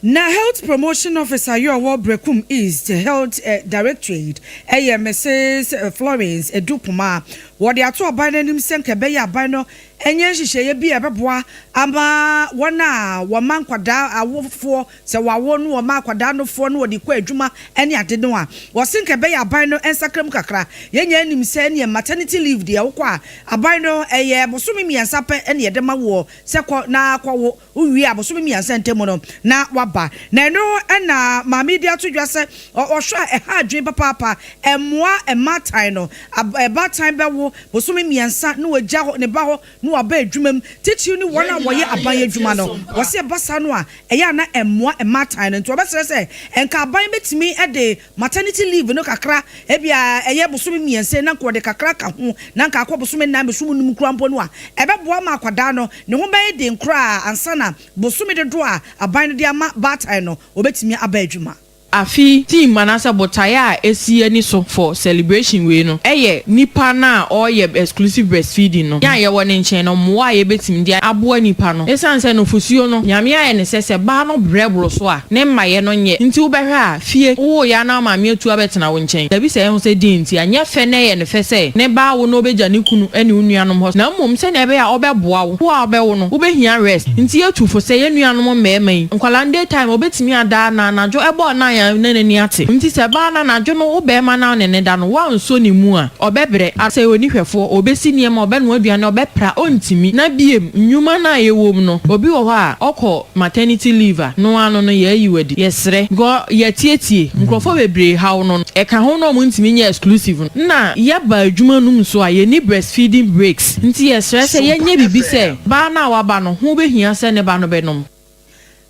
Na Health Promotion Officer yɛ ɔwɔ Berekum East Health Directorate yɛ Mrs Florence Adu Kumah. Wɔde ato aban no anim sɛ nka ɛbɛyɛ aban no nyɛ nhyehyɛeɛ bi a ɛbɛboa ama wɔn a wɔma nkwadaa awofoɔ sɛ wɔawo no wɔma akwadaa nofoɔ no wɔde kɔ adwuma ne ade no a wɔse nka ɛbɛyɛ aban no nsakra mu kakra. Yɛn nyinaa nim sɛ ɛneɛ maternity leave deɛ wokɔ a aban no ɛyɛ bosome mmiɛnsa pɛ na yɛde ma woɔ sɛ kɔ na kɔwo. Wowie a, bosome mmiɛnsa ntam no, na waba. Na ɛno na maame yi de ato dwa sɛ ɔhwɛ a ɛha adwene papaapa. Ɛmmoa mmaatan no. Baatan bɛwo bosome mmiɛnsa na wagya ne ba hɔ na waba adwuma mu, titiriw ne wɔn a wɔyɛ aban adwuma no. Wɔse ɛba saa no a, ɛyɛ a na ɛmmoa mmaatan no. Nti wɔbɛsrɛ sɛ nka aban bɛtumi de maternity leave no kakra, ebia ɛyɛ bosome mmiɛnsa yi na nka wɔde kakra aka ho na nka akɔ bosome nnan, bosome num koraa mpo no a, ɛbɛboa ma akwadaa no ne ho bɛyɛ den koraa ansa na bosome dodoɔ a aban no de ama baatan no, wɔbɛtumi aba adwuma. Afe theme anaasɛ botaeɛ a ɛsi ani so for celebration wei no yɛ nipa no a ɔreyɛ exclusive breastfeeding no, yɛn a yɛwɔ ne nkyɛn no mmoa a yɛbɛtumi de aboa nipa no. Ɛsiane sɛ nufosuo no Nyame ayɛ no sɛ sɛ baa no brɛ boro so a ne mmayɛ no nyɛ nti wobɛhwɛ a fie, wowoo yɛ a na wo maame atu abɛtena wo nkyɛn. Dabi sɛ ɛho sɛ deɛn nti a, nyɛ fɛ na ɛyɛ no fɛ sɛ ne ba awo na ɔbɛgya ne kunu ne wo nuanom hɔ, na mmom sɛnea ɛbɛyɛ a ɔbɛboa wo. Wo a wobɛwo no, wobɛhia rest. Nti yɛtu fo sɛ yɛn nuanom mmarima yi, nkwadaa no day time ɔbɛtumi ada na anadwo ɛbɔ nnan a na n'ani ate. Nti sɛ ɛba na anadwo no wo barima no a wo ne no da no woansɔ ne mu a, ɔbɛbrɛ. Sɛ ɔnni hwɛfoɔ, ɔbɛsi nneɛma, ɔbɛnoa aduane, ɔbɛpra, ɔntumi. Na biem, nnwuma no a yɛwɔ mu no, obi wɔ hɔ a ɔkɔ maternity leave a, no ano no yɛayi wo adi. Yɛsrɛ, because yɛatietie nkurɔfoɔ bebree haw no, ɛka ho na wɔntumi nyɛ exclusive no. Nna yɛba adwuma no mu nso a, yɛnni breastfeeding breaks. Nti yɛsrɛ sɛ yɛnyɛ biribi sɛ baa no a waba no ho bɛhia sɛ ne ba no bɛnom.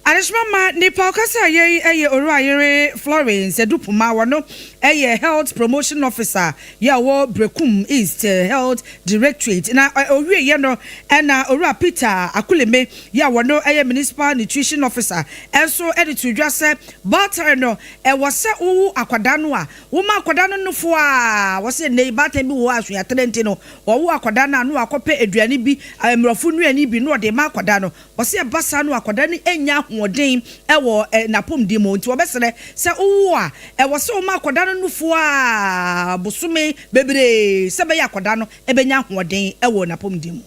Adehyema ma nipa ɔkasa yei yɛ Owurayere Florence Adu-Poma, ɔno yɛ Health Promotion Officer yɛ ɔwɔ Berekum East Health Directorate na ɔwieɛ no na Owura Peter Akuleme yɛ a ɔno yɛ Municipal Nutrition Officer nso de too dwa sɛ baatan no ɛwɔ sɛ wowo akwadaa no a woma akwadaa no nufoɔ a wɔsɛ nnɛ yi baatan bi wɔ hɔ a asuaterɛ nti no wɔwo akwadaa no a na wakɔpɛ aduane bi mmorɔfo nnuane bi na ɔde ma akwadaa no. Ɔse ɛba saa no akwadaa no nnya ahoɔden wɔ n'apɔmuden mu nti wɔbɛsrɛ sɛ wowo a ɛwɔ sɛ woma akwadaa no nufoɔ a bosome bebree sɛ ɛbɛyɛ akwadaa no bɛnya ahoɔden wɔ n'apɔmuden mu.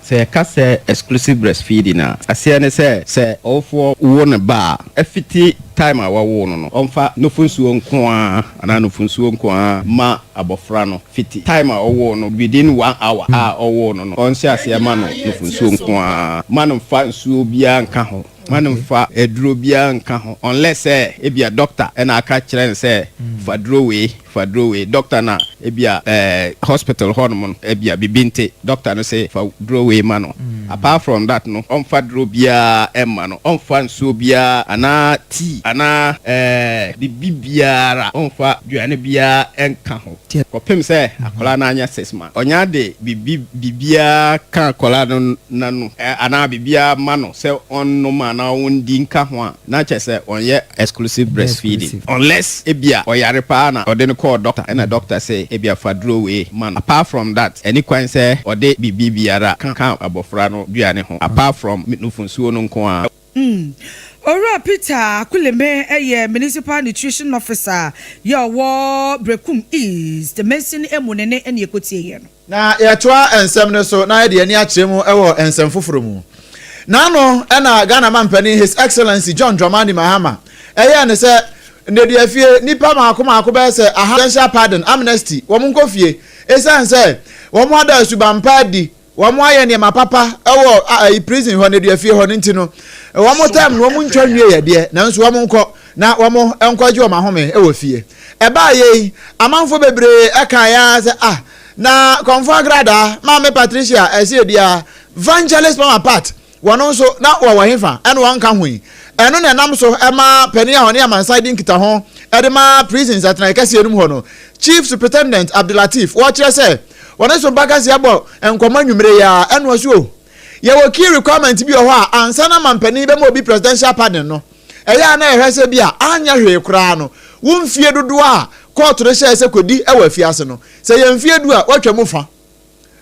Sɛ yɛka sɛ exclusive breastfeeding a, aseɛ ne sɛ, sɛ ɔwofoɔ wo ne ba a, ɛfiti time a wawo no no, ɔmfa nufunsuo nko ara anaa nufunsuo nko ara ma abɔfra no fiti time a ɔwoo no within one hour a ɔwoo no no, ɔnhyɛ aseɛ ma no nufunsuo nko ara, ma no mfa nsuo biara nka ho, ma no mfa aduro biara nka ho unless sɛ ebia doctor na aka kyerɛ no sɛ fa duro wei, fa duro wei, doctor na ebia eh hospital hɔ nom no ebia bibi nti doctor no se fa duro wei ma no, apart from that no ɔmfa duro biara mma no, ɔmfa nsuo biara anaa tea. anaa biribi biara, ɔmfa duane biara nka ho kɔpem sɛ akwadaa no anya 6 months. Ɔnya de biribi biribiara ka akwadaa no n'ano anaa biribiara ma no sɛ ɔnnom anaa ɔndi nka ho a, na kyerɛ sɛ ɔnyɛ exclusive breastfeeding unless ebia ɔyare paa na ɔde no kɔɔ doctor ɛna doctor se ebia fa duro wei ma no. Apart from that, ɛni kwan sɛ ɔde biribi biara ka abɔfra no duane ho apart from nufunsuo no nko ara. Owura Peter Akuleme yɛ Municipal Nutrition Officer yɛ ɔwɔ Berekum East mansin mu ne ne ɛne ɛkɔtieeɛ no. Na yɛtoa nsɛm no so na yɛde yɛn ani akyerɛ mu wɔ nsɛm foforɔ mu. N'ano na Ghana mampanin His Excellency John Dramani Mahama ɛyɛɛ no sɛ nneduafie nnipa mmaako mmaako bɛyɛ sɛ aha presidential pardon, amnesty, wɔn nkɔ fie esiane sɛ wɔn ada suban pa adi, wɔn ayɛ nneɛma papa wɔ ayi prison hɔ nneduafie hɔ no nti no wɔn term no wɔn ntwa nwie yɛ deɛ nanso wɔn nkɔ na wɔn nkɔgye wɔn ahome wɔ fie. Ɛbaa yei amanfoɔ bebree ɛkaeɛ ara sɛ ah Na Kɔmfo Agradaa, Maame Patricia Asieduaa, Vangelist Mama Pat, wɔn nso, na wɔwɔ hefa? Ɛna wɔnka ho yi. Ɛno na ɛnam so ma panin a ɔne amansan di nkitaho de ma prisons atenae kɛseɛ no mu hɔ no, Chief Superintendent Abdulateef, wɔkyerɛ sɛ wɔne Sompa Kɛseɛ bɔ nkɔmmɔ anwummere yi ara, ɛna ɔse oh, yɛwɔ key requirement bi wɔ hɔ a ansa na mampanin bɛma obi presidential pardon no, ɛyɛ a na yɛhwɛ sɛ bi a anyɛ hwee koraa no, wo mfie dodoɔ a kɔɔto no hyɛɛ sɛ kɔdi wɔ afiase no, Sɛ ɛyɛ mfeɛ du a, woatwa mu fa.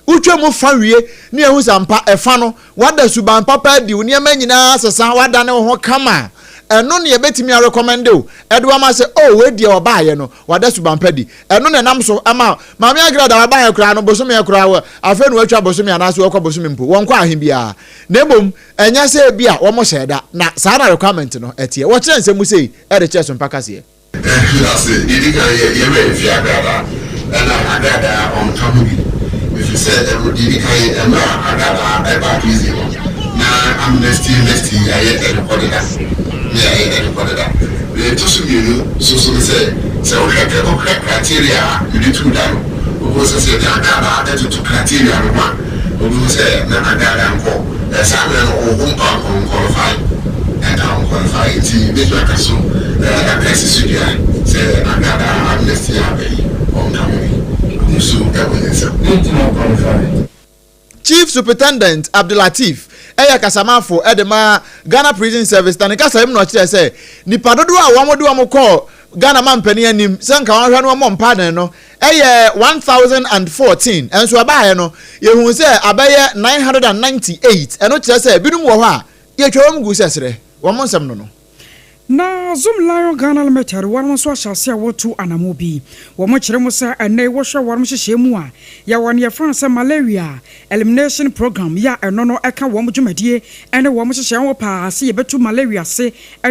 Wotwa mu fa wie na yɛhu sɛ ampa ɛfa no, woada suban papa adi, wo nneɛma nyinaa asesa, woadane wo ho kama a, ɛno na yɛbɛtumi arekɔmɛnde wo de wo ama sɛ, oh, wei deɛ ɔbaeɛ no, wada suban pa adi. Ɛno na ɛnam so ma Maame Agrada ɔbaeɛ koraa no, bosome koraa, afei na watwa bosome anaasɛ wakɔ bosome mpo, wɔnkɔ ahe biara. Na mmom, ɛnyɛ sɛ ebi a wɔhyɛɛ da, na saa na requirement no teɛ. Wɔkyerɛ nsɛm mu sei de kyerɛ Sompa kaseɛ. Ase, Deɛ ɛdi kan yɛ yɛn werɛ mfi Agradaa, ɛna Agradaa ɔnka ho bi, ɛfiri sɛ ɛno deɛ ɛdi kan mmerɛ a Agradaa ɛbaa prison no na amnesty amnesty ayɛ ɛde kɔ deda, ne ayɛ ɛde kɔ deda. Deɛ ɛtɔ so mmienu nso so ne sɛ, sɛ wohwɛ wohwɛ criteria a mede too da no, wobɛhu sɛ sɛ yɛde Agradaa ɛtoto criteria no ho a, wobɛhu sɛ na Agradaa nkɔ. Saa mmerɛ no ɔwɔ hɔ mpo a ɔnqualify, ɛnka ɔnqualify nti mɛtumi aka so aka asi so dua sɛ Agradaa amnesty a aba yi ɔnka ho bi, nso wɔ ne nsam. Dɛn nti na ɔnqualify? Chief Superintendent Abdulateef yɛ kasamafo de ma Ghana Prison Service na ne kasaeɛ mu na ɔkyerɛɛ sɛ nnipa dodoɔ a wɔde wɔn kɔɔ Ghana mampanin anim sɛ nka wɔnhwɛ no wɔmmɔ mpaden no yɛ 1014 nso ɛbaeɛ no yɛhuu sɛ abɛyɛ 998 ɛno kyerɛ sɛ binom wɔ hɔ a yɛtwa wɔn gu sɛ serɛ wɔn nsɛm no no. Na Zoomlion Ghana Limited wɔnom nso ahyɛ ase a wɔretu anamɔ bi. Wɔn kyerɛ mu sɛ ɛnnɛ yi wohwɛ wɔnom nhyehyɛɛ mu a, yɛwɔ neɛ yɛfrɛ no sɛ Malaria Elimination Programme yɛ a ɛno no ɛka wɔn dwumadie ɛne wɔn nhyehyɛɛ ho paa sɛ yɛbɛtu malaria ase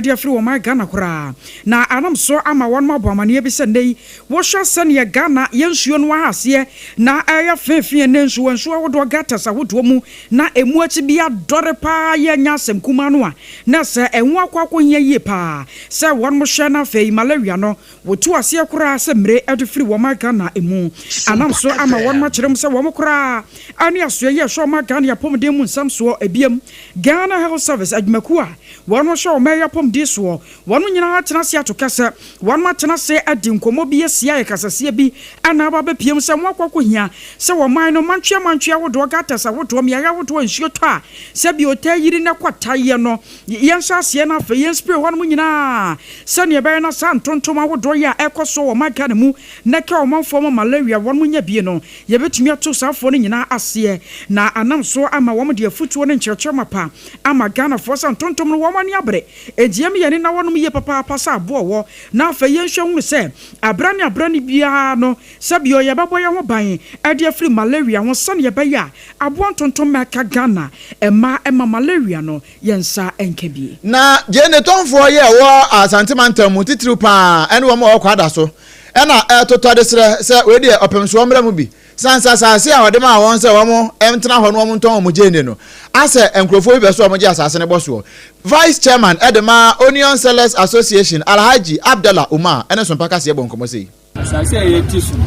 de afiri ɔman Ghana koraa. Na anam so ama wɔnom abɔ amaneɛ bi sɛ nnɛ yi wohwɛ sɛdeɛ Ghana yɛn nsuo no aha aseɛ na ɛyɛ feefee nnɛ nsuo nsuo ahodoɔ gutters ahodoɔ mu na ɛmu akyi bi adɔre paa yɛ nyɛ asɛm kumaa no a na sɛ ɛho akɔ akɔhia yie paa sɛ wɔnom hwɛ na afei malaria no wɔtu aseɛ koraa sɛ mmire de firi wɔn Ghana mu anam so ama wɔnom akyerɛ mu sɛ wɔn koraa ne asoɛeɛ a ɛhwɛ ɔman Ghana apɔmuden mu nsɛm soɔ ɛbiam Ghana Health Service adwumakuo a wɔn hwɛ ɔman yi apɔmuden soɔ, wɔn nyinaa atena ase ato kɛsɛ, wɔn atena ase adi nkɔmmɔ bi asia ayɛ kasaseɛ bi na aba abɛpiem sɛ wɔn akɔ akɔhia sɛ ɔman no mantwea mantwea ahodoɔ, gutters ahodoɔ, mmeaeɛ ahodoɔ a nsuo tɔ a sɛdeɛ ɔtaa yiri na ɛkɔ taeɛ no, yɛnhyɛ aseɛ na afei yɛn spray hɔnom nyinaa sɛdeɛ ɛbɛyɛ na saa ntontom ahodoɔ yi a ɛrekɔ soɔ wɔ ɔman Ghana mu na ɛka ɔmanfoɔ ma malaria wɔn nya bie no, yɛbɛtumi ato saa afoɔ no nyinaa aseɛ na anam so ama wɔn de afutuo ne nkyerɛkyerɛ mapa ama Ghanafoɔ sɛ ntontom no wɔn ani abere enti yɛn yɛn ani nna wɔnom yie papaapa sɛ aboɔ wɔ na afei yɛnhwɛ nhunu sɛ aberɛ ne aberɛ no biara no sɛbio yɛbɛbɔ yɛn ho ban de afiri malaria ho sɛdeɛ ɛbɛyɛ a aboa ntontom mmɛka Ghana mma ɛma malaria no yɛn nsa nka bi. Na gyeene tɔnfoɔ yi a ɛwɔ Asante mantam mu titiriw pa ara ne wɔn a wɔwɔ Kwada so na ɛretotɔ de srɛ sɛ wei deɛ ɔpem soɔ mmra mu bi. Sane sɛ asase a wɔde maa wɔn sɛ wɔn ntena hɔ na wɔn ntɔn wɔn gyeene no asɛ nkurɔfoɔ bi bɛ so a wɔgye asase no bɔ soɔ. Vice Chairman de ma Onion Sellers Association Alhaji Abdallah Umar ne Sompa Kaseɛ bɔ nkɔmmɔ sei. Asase a yɛte so no,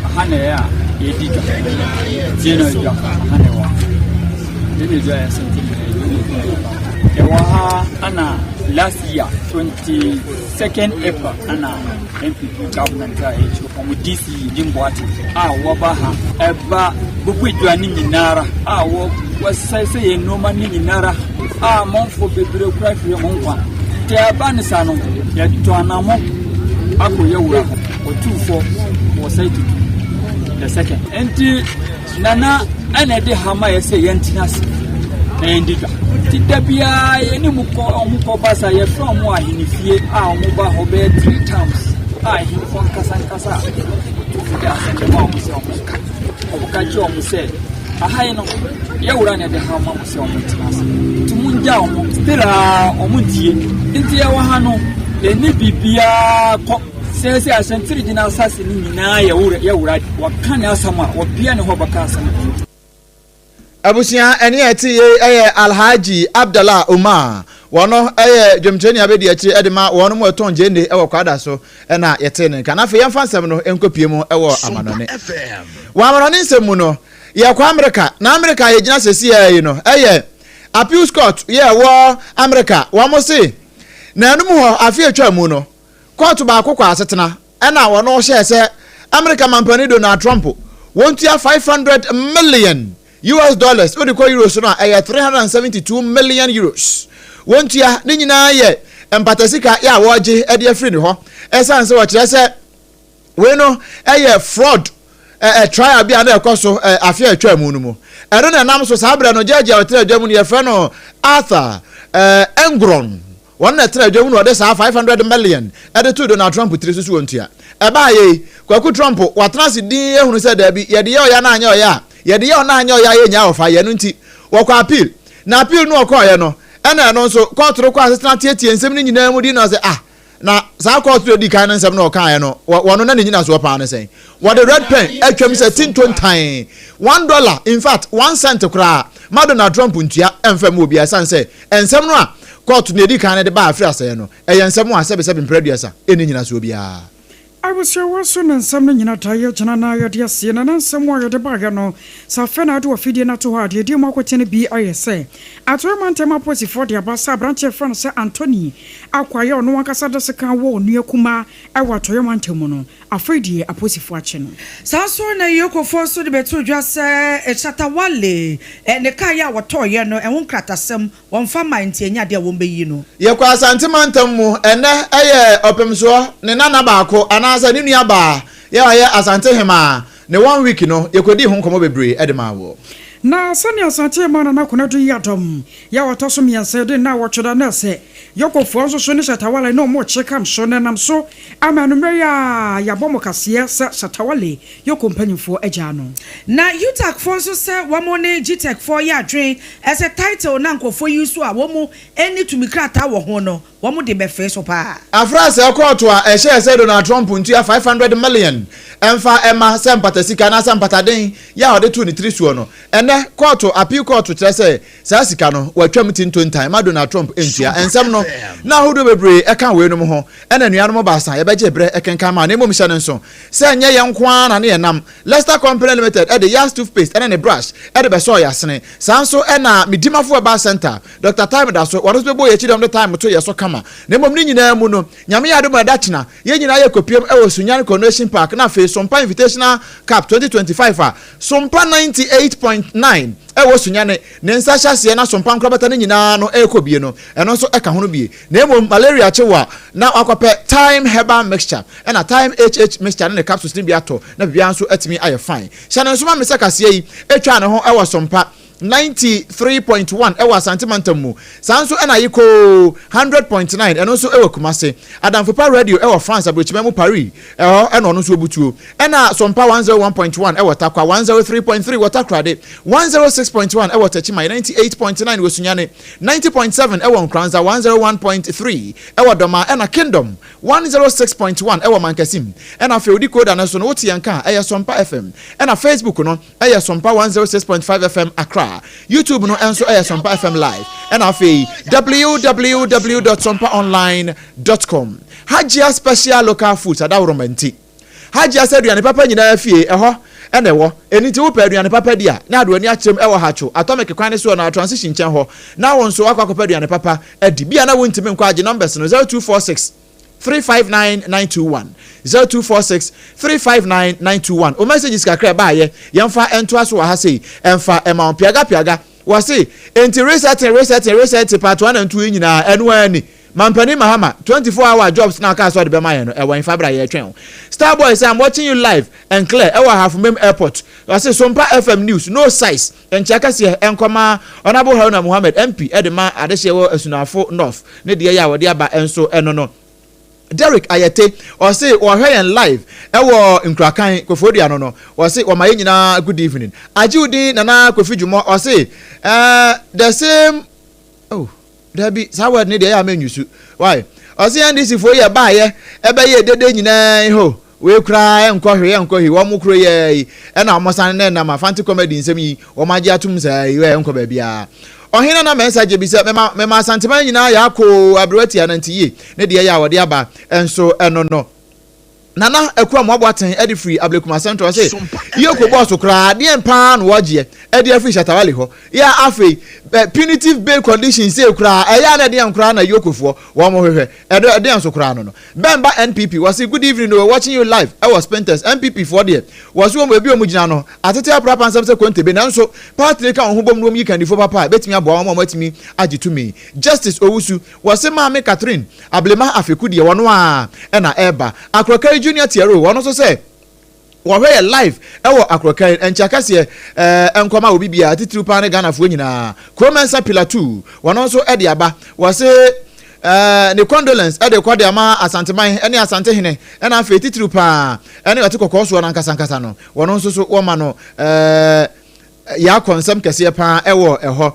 aha na ɛyɛ a yɛdi dwa. Gye na dwa, aha na ɛwɔ. Gye na dwa yɛ asɛnti na ɛyɛ dwa. Yɛwɔ ha ana last year 22nd April ana NPP government a ɛkyi wɔn DC Jim Boateng a wɔba ha ɛba bubu dwa ne nyinara a wɔ wɔsɛesɛ yɛn nneɛma ne nyinara a amanfoɔ bebree kura hwere wɔn nkwa. Nti ɛba ne saa no yɛtɔ anamɔ akɔ yɛ wura hɔ ɔtumfoɔ wɔsɛe tutu the second. Nti Nana ɛna ɛde ha ma yɛ sɛ yɛntena ase na yɛndi dwa. Nti da biara yɛne mu kɔ ɔmo kɔ ba sa yɛfrɛ ɔmo ahenefie a ɔmo ba hɔ bɛyɛ three times a ahemfo nkasa nkasa a ɔtumfo de asɛm bɛma ɔmo sɛ ɔmo nka. Ɔmo ka kyerɛ ɔmo sɛ aha yi no yɛwura na ɛde ha ma mo sɛ ɔmo ntena ase. Nti mo ngya ɔmo still a ɔmo ntie. Nti yɛwɔ ha no yɛne biribiara kɔ. Seesei Ashanti Region asase no nyinaa yɛ wura yɛ wura wɔka ne asɛm a wɔbea ne hɔ bɛka asɛm bio. Abusua ɛne a ɛte yei ɛyɛ Alhaji Abdallah Umar wɔno ɛyɛ dwamkyerɛni abɛdi akyire ɛde ma wɔn mu ɛtɔn gyeene ɛwɔ Kwada so ɛna yɛtee ne nka na afei yɛmfa nsɛm no nkɔ pie mu ɛwɔ amanɔne. Wɔ amanɔne nsɛm mu no yɛkɔ Amerika na Amerika a yɛgyina sɛsiaa yi no ɛyɛ Appeals Court yɛ ɛwɔ Amerika wɔn se na ɛno mu hɔ afe atwa mu no Kɔɔto baako kɔ asetena ɛna wɔn hyɛɛ sɛ Amerika mampanin Donald Trump wɔntua 500 million US dollars, wode kɔ euros no a ɛyɛ 372 million euros, wɔntua ne nyinaa yɛ mpatasika yɛ a wɔregye de afiri ne hɔ ɛsiane sɛ wɔkyerɛ sɛ wei no yɛ fraud trial bi a na ɛkɔ so afe a ɛtwa mu no mu. Ɛno na ɛnam so saa berɛ no gyɛɛgye a ɔtena adwa mu no yɛfrɛ no Arthur Engron. Wɔn na ɛtena adwa mu na wɔde saa 500 million de too Donald Trump tiri so sɛ wɔntua. Ɛbaa yei, Kwaku Trump watena ase dinn ahunu sɛ daabi, yɛde yɛ ɔya na anyɛ ɔya a, yɛde yɛ ɔna anyɛ ɔya a yɛnnya ɔfa yɛ. Ɛno nti, wɔkɔ appeal. Na appeal no ɔkɔeɛ no, ɛna ɛno nso, kɔɔto no kɔɔ asetena tietie nsɛm no nyinaa mu din na ɔsɛ ah, na saa kɔɔto no edi kan no nsɛm na ɔkaeɛ no, wɔno na ne nyinasoɔ paa ne sɛn? Wɔde red pen atwam sɛ tintontan, $1, in fact, 1 cent koraa, ma Donald Trump ntua ɛmfa mu obiara ɛsiane sɛ Nsɛm no a kɔɔto no edi kan no de baa afiri asɛeɛ no, ɛyɛ nsɛm a sɛbesɛbe mprɛ aduasa nni nnyinasoɔ biara. Abusuawa so na nsɛm no nyina taa yɛ gyina na yɛde asie, na na nsɛm a yɛde baeɛ no, sɛ afei na wode w'afidie no ato hɔ a, deɛ ɛdi mu akotene bi ayɛ sɛ, Atɔeɛ Mantam apolisifoɔ de aba sɛ aberanteɛ a yɛfrɛ no sɛ Anthony Akwae a ɔno ankasa de sekan wɔ onua kumaa wɔ Atɔeɛ Mantam mu no, afei deɛ apolisifoɔ akye no. Saa nso na Yokofoɔ nso de bɛtoo dwa sɛ Shatta Wale ne kaa yi a wɔtɔeɛ no, ɛho nkratasɛm wɔmfa mmae nti ɛnyɛ adeɛ a wɔbɛyi no. Yɛkɔ Asante mantam mu ɛnnɛ ɛyɛ Ɔpemsoɔ ne nana baako anaasɛ ne nua baa yɛ a ɔyɛ Asante hemaa ne one week no yɛkɔdii ho nkɔmmɔ bebree de maa woɔ. Na sɛnea Asante hemaa Nana Konadu Yiadom yɛ a ɔtɔ so mmiɛnsa de nnawɔtwe da na ɛsɛ Yokofoɔ nso so ne Shatta Wale ne wɔn rekye kam so na ɛnam so ama anwummerɛ yi ara yɛabɔ mo kaseɛ sɛ Shatta Wale Yoko mpanyimfoɔ agyaa no. Na UTAG foɔ nso sɛ wɔn ne GTEC foɔ yɛ adwene sɛ title no a nkurɔfoɔ use a wɔn nni tumi krataa wɔ ho no wɔn de bɛfee so paa. Afrasɛɛ kɔɔto a ɛhyɛɛ sɛ Donald Trump ntua 500 million mfa mma sɛ mpatasika anaasɛ mpataden yɛ a ɔde too ne tiri soɔ no, ɛnnɛ kɔɔto, appeal court, kyerɛ sɛ Saa sika no, wɔatwam ti ntontan ma Donald Trump ntua. Nsɛm no, na ahodoɔ bebree ka weinom ho, ɛna anuanom baasa yɛbɛgye berɛ kenkan maa no. Mmom hyɛ no nso sɛ ɛnyɛ yɛn nko ara na ne yɛnam. Lester Company Limited de Yas toothpaste ne ne brush de bɛsɔɔ yɛn asene. Saa nso na Medimafo Herbal Centre, Doctor Time da so, wɔn nso bɛbɔ yɛn akyi dɔm de time to yɛn so kama. Na mmom ne nyinaa mu no, Nyame yɛ adom a ɛda kyena, yɛn nyinaa yɛkɔpiam wɔ Sunyani Coronation Park na afei Sompa Invitational Cup 2025 a Sompa 98.9 ɛwɔ Sunyani ne nsa hyɛ aseɛ na Sompa nkorabata no nyinaa no ɛrekɔ bie no, ɛno nso ɛka ho no bie. Na mmom malaria kye wo a, na wakɔpɛ Thyme Herbal Mixture ɛna Thyme HH Mixture ne ne capsules no bi atɔ na biribiara nso atumi ayɛ fine. Hyɛ no nso ma me sɛ kaseɛ yi ɛtwaa ne ho ɛwɔ Sompa 93.1 ɛwɔ Asante mantam mu. Saa nso ɛna Ayikoo 100.9 ɛno nso ɛwɔ Kumase. Adamfopa Radio ɛwɔ France aburokyima mu Paris ɛhɔ ɛna ɔno nso ɔbutuo. Ɛna Sompa 101.1 ɛwɔ Tarkwa, 103.3 wɔ Takoradi, 106.1 ɛwɔ Techiman, 98.9 wɔ Sunyani, 90.7 ɛwɔ Nkoranza, 101.3 ɛwɔ Dɔmaa ɛna Kingdom 106.1 ɛwɔ Mankasim. Ɛna afei wodi koda no so no wote yɛn nka a ɛyɛ Sompa FM. Ɛna Facebook no ɛyɛ Sompa 106.5 FM Accra. YouTube no nso ɛyɛ Sompa FM Live. Ɛna afei www dot sompaonline dot com. Hajia Special Local Foods adaworoma nti. Hajia sɛ aduane papa nyinaa fie, ɛhɔ na ɛwɔ. Ɛno nti wopɛ aduane papa di a, na ade w'ani akyerɛm wɔ Hatcho, Atomic kwan no soɔ no ara, Transition nkyɛn hɔ, na wo nso woakɔ akɔpɛ aduane papa adi. Bi a na wontumi nkɔ a, gye numbers no, 0246 359 921, 0246 359 921. Wo messages kakra a ɛbaeɛ, yɛmfa ntoa so wɔ ha sei, ɛmfa mma wo. Piaga piaga, wɔse, enti resetting, resetting, resetting part 1 and 2 yi nyinaa, ɛno ara ni. Mampanin Mahama, 24 hour jobs na ɔkaa sɛ ɔde bɛma yɛn no, ɛwɔ hefa bra yɛretwɛn wo. Star boy sɛ I'm watching you live and clear ɛwɔ Ahafo-Mem airport. Ɔse Sompa FM news no size, nkyea kɛseɛ ɛnkɔma Honourable Haruna Mohammed MP de ma adehyeɛ wɔ Asunafo North ne deɛ yɛ a wɔde aba nso ɛno no. Derrick Ayete ɔse ɔhwɛ yɛn live ɛwɔ Nkurakan, Koforidua no no, ɔse wɔma yɛn nyinaa good evening. Agye wo din Nana Kofi Dwumɔ ɔse eh the same oh. Dabi, saa word no deɛ ɛyɛ a menwusu. Why? Ɔse NDC foɔ yi ɛbaayɛ ɛbɛyɛ dede nyinaa yi ho wei koraa ɛnkɔ hwee ɛnkɔ hwee wɔn kuro yɛ yi ɛna wɔn san ne nam Afante comedy nsɛm yi wɔn agye atum saa yi ɛnkɔ baabiara. Ɔhene Nana Mensah gye bi sɛ mema mema Asanteman nyinaa yɛ akoo aberewa tia nante yie ne deɛ yɛ a wɔde aba nso ɛno no. Nana Akua Mmoaboaten de firi Ablekuma Central ɔse Yoko bɔɔso koraa deɛn paa na wɔgyeɛ de afiri Shatta Wale hɔ yɛ a afei punitive bail condition sei koraa ɛyɛ a na ɛdeɛn koraa na Yokofoɔ wɔn hwehwɛ ɛno ɛdeɛn so koraa no no Bɛmba NPP wɔse good evening o watching you live ɛwɔ Spintex NPP foɔ deɛ wɔse wɔn baabi a wɔn gyina no atete aprapa nsɛm sɛ kontebe nanso party no ka wɔn ho bom na wɔn yi kandifoɔ papa a ɛbɛtumi aboa wɔn ma wɔn atumi agye tumi Justice Owusu Wɔse Maame Catherine Ablema Afeku deɛ wɔno aa ɛna ɛɛba. Akorɔkari Junior Tiero wɔno nso sɛ wɔhwɛ yɛ live ɛwɔ Akorɔkari. Nkyea kɛseɛ ɛɛ nkɔma obi biara titiriw paa ne Ghanafoɔ nyinaa. Kuro Mensah Pillar 2 wɔno nso ɛde aba. Wɔse ɛɛ ne condolence ɛde kɔ de ama Asanteman ɛne Asantehene ɛna afei titiriw paa ɛne ɔte kɔkɔɔ soɔ no ankasa ankasa no wɔno nso so wɔma no ɛɛ Yɛakɔ nsɛm kɛseɛ paa ɛwɔ ɛhɔ.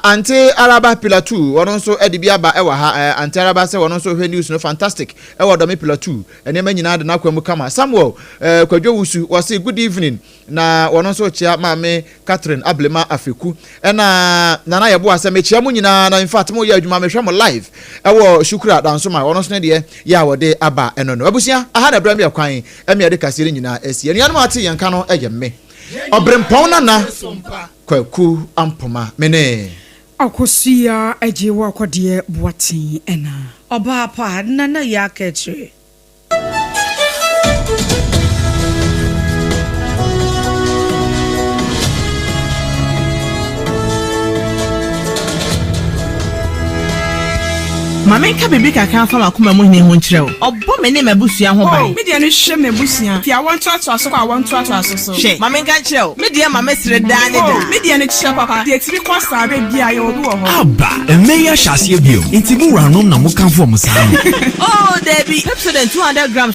Ante Araba Pillar 2 ɔno nso ɛde bi aba ɛwɔ ha. Ante Araba sɛ ɔno nso hwɛ news no fantastic ɛwɔ Dɔme Pillar 2. Nneɛma nyinaa de n'akwan mu kama. Samuel Kwadwo Wusu wɔse good evening na ɔno nso kyea Maame Catherine Ablema Afeku. Ɛna Nana Yeboah sɛ mekyea mo nyinaa na infact mo yɛ adwuma mehwɛ mo live ɛwɔ Shukura Dansoma ɔno nso ne deɛ yɛ a wɔde aba ɛno no. Abusua aha na ɛbrɛ me ɛkwan ɛme yɛde kaseɛ no nyinaa asi. Anuanom a ate yɛn nka no ɛyɛ me. Ɔberempɔn Nana Kwaku Ampoma me ne. Akosua Adjei wo akɔdeɛ Boateng ɛna. Ɔbaa pa, Nana Yaa Kɛkyerɛ. Ma menka biribi kakra mfa m'akoma mu hene ho nkyerɛ wo. Ɔbɔ me ne m'abusua ho ban. Oh, me deɛ no hwɛ m'abusua, fi awoɔ ntoatoaso kɔ awoɔ ntoatoaso so. Hwɛ, ma menka nkyerɛ wo, me deɛ ma me sere daa ne Oh, daa. me deɛ no kyerɛ papa, deɛ ɛtumi kɔ saa berɛ biara yɛwɔ bi wɔ hɔ. Aba! Mmɛ yi ahyɛ aseɛ bio, nti mo wuranom na mo kamfo wɔn saa no? Oh, dabi, Pepsodent 200 grams.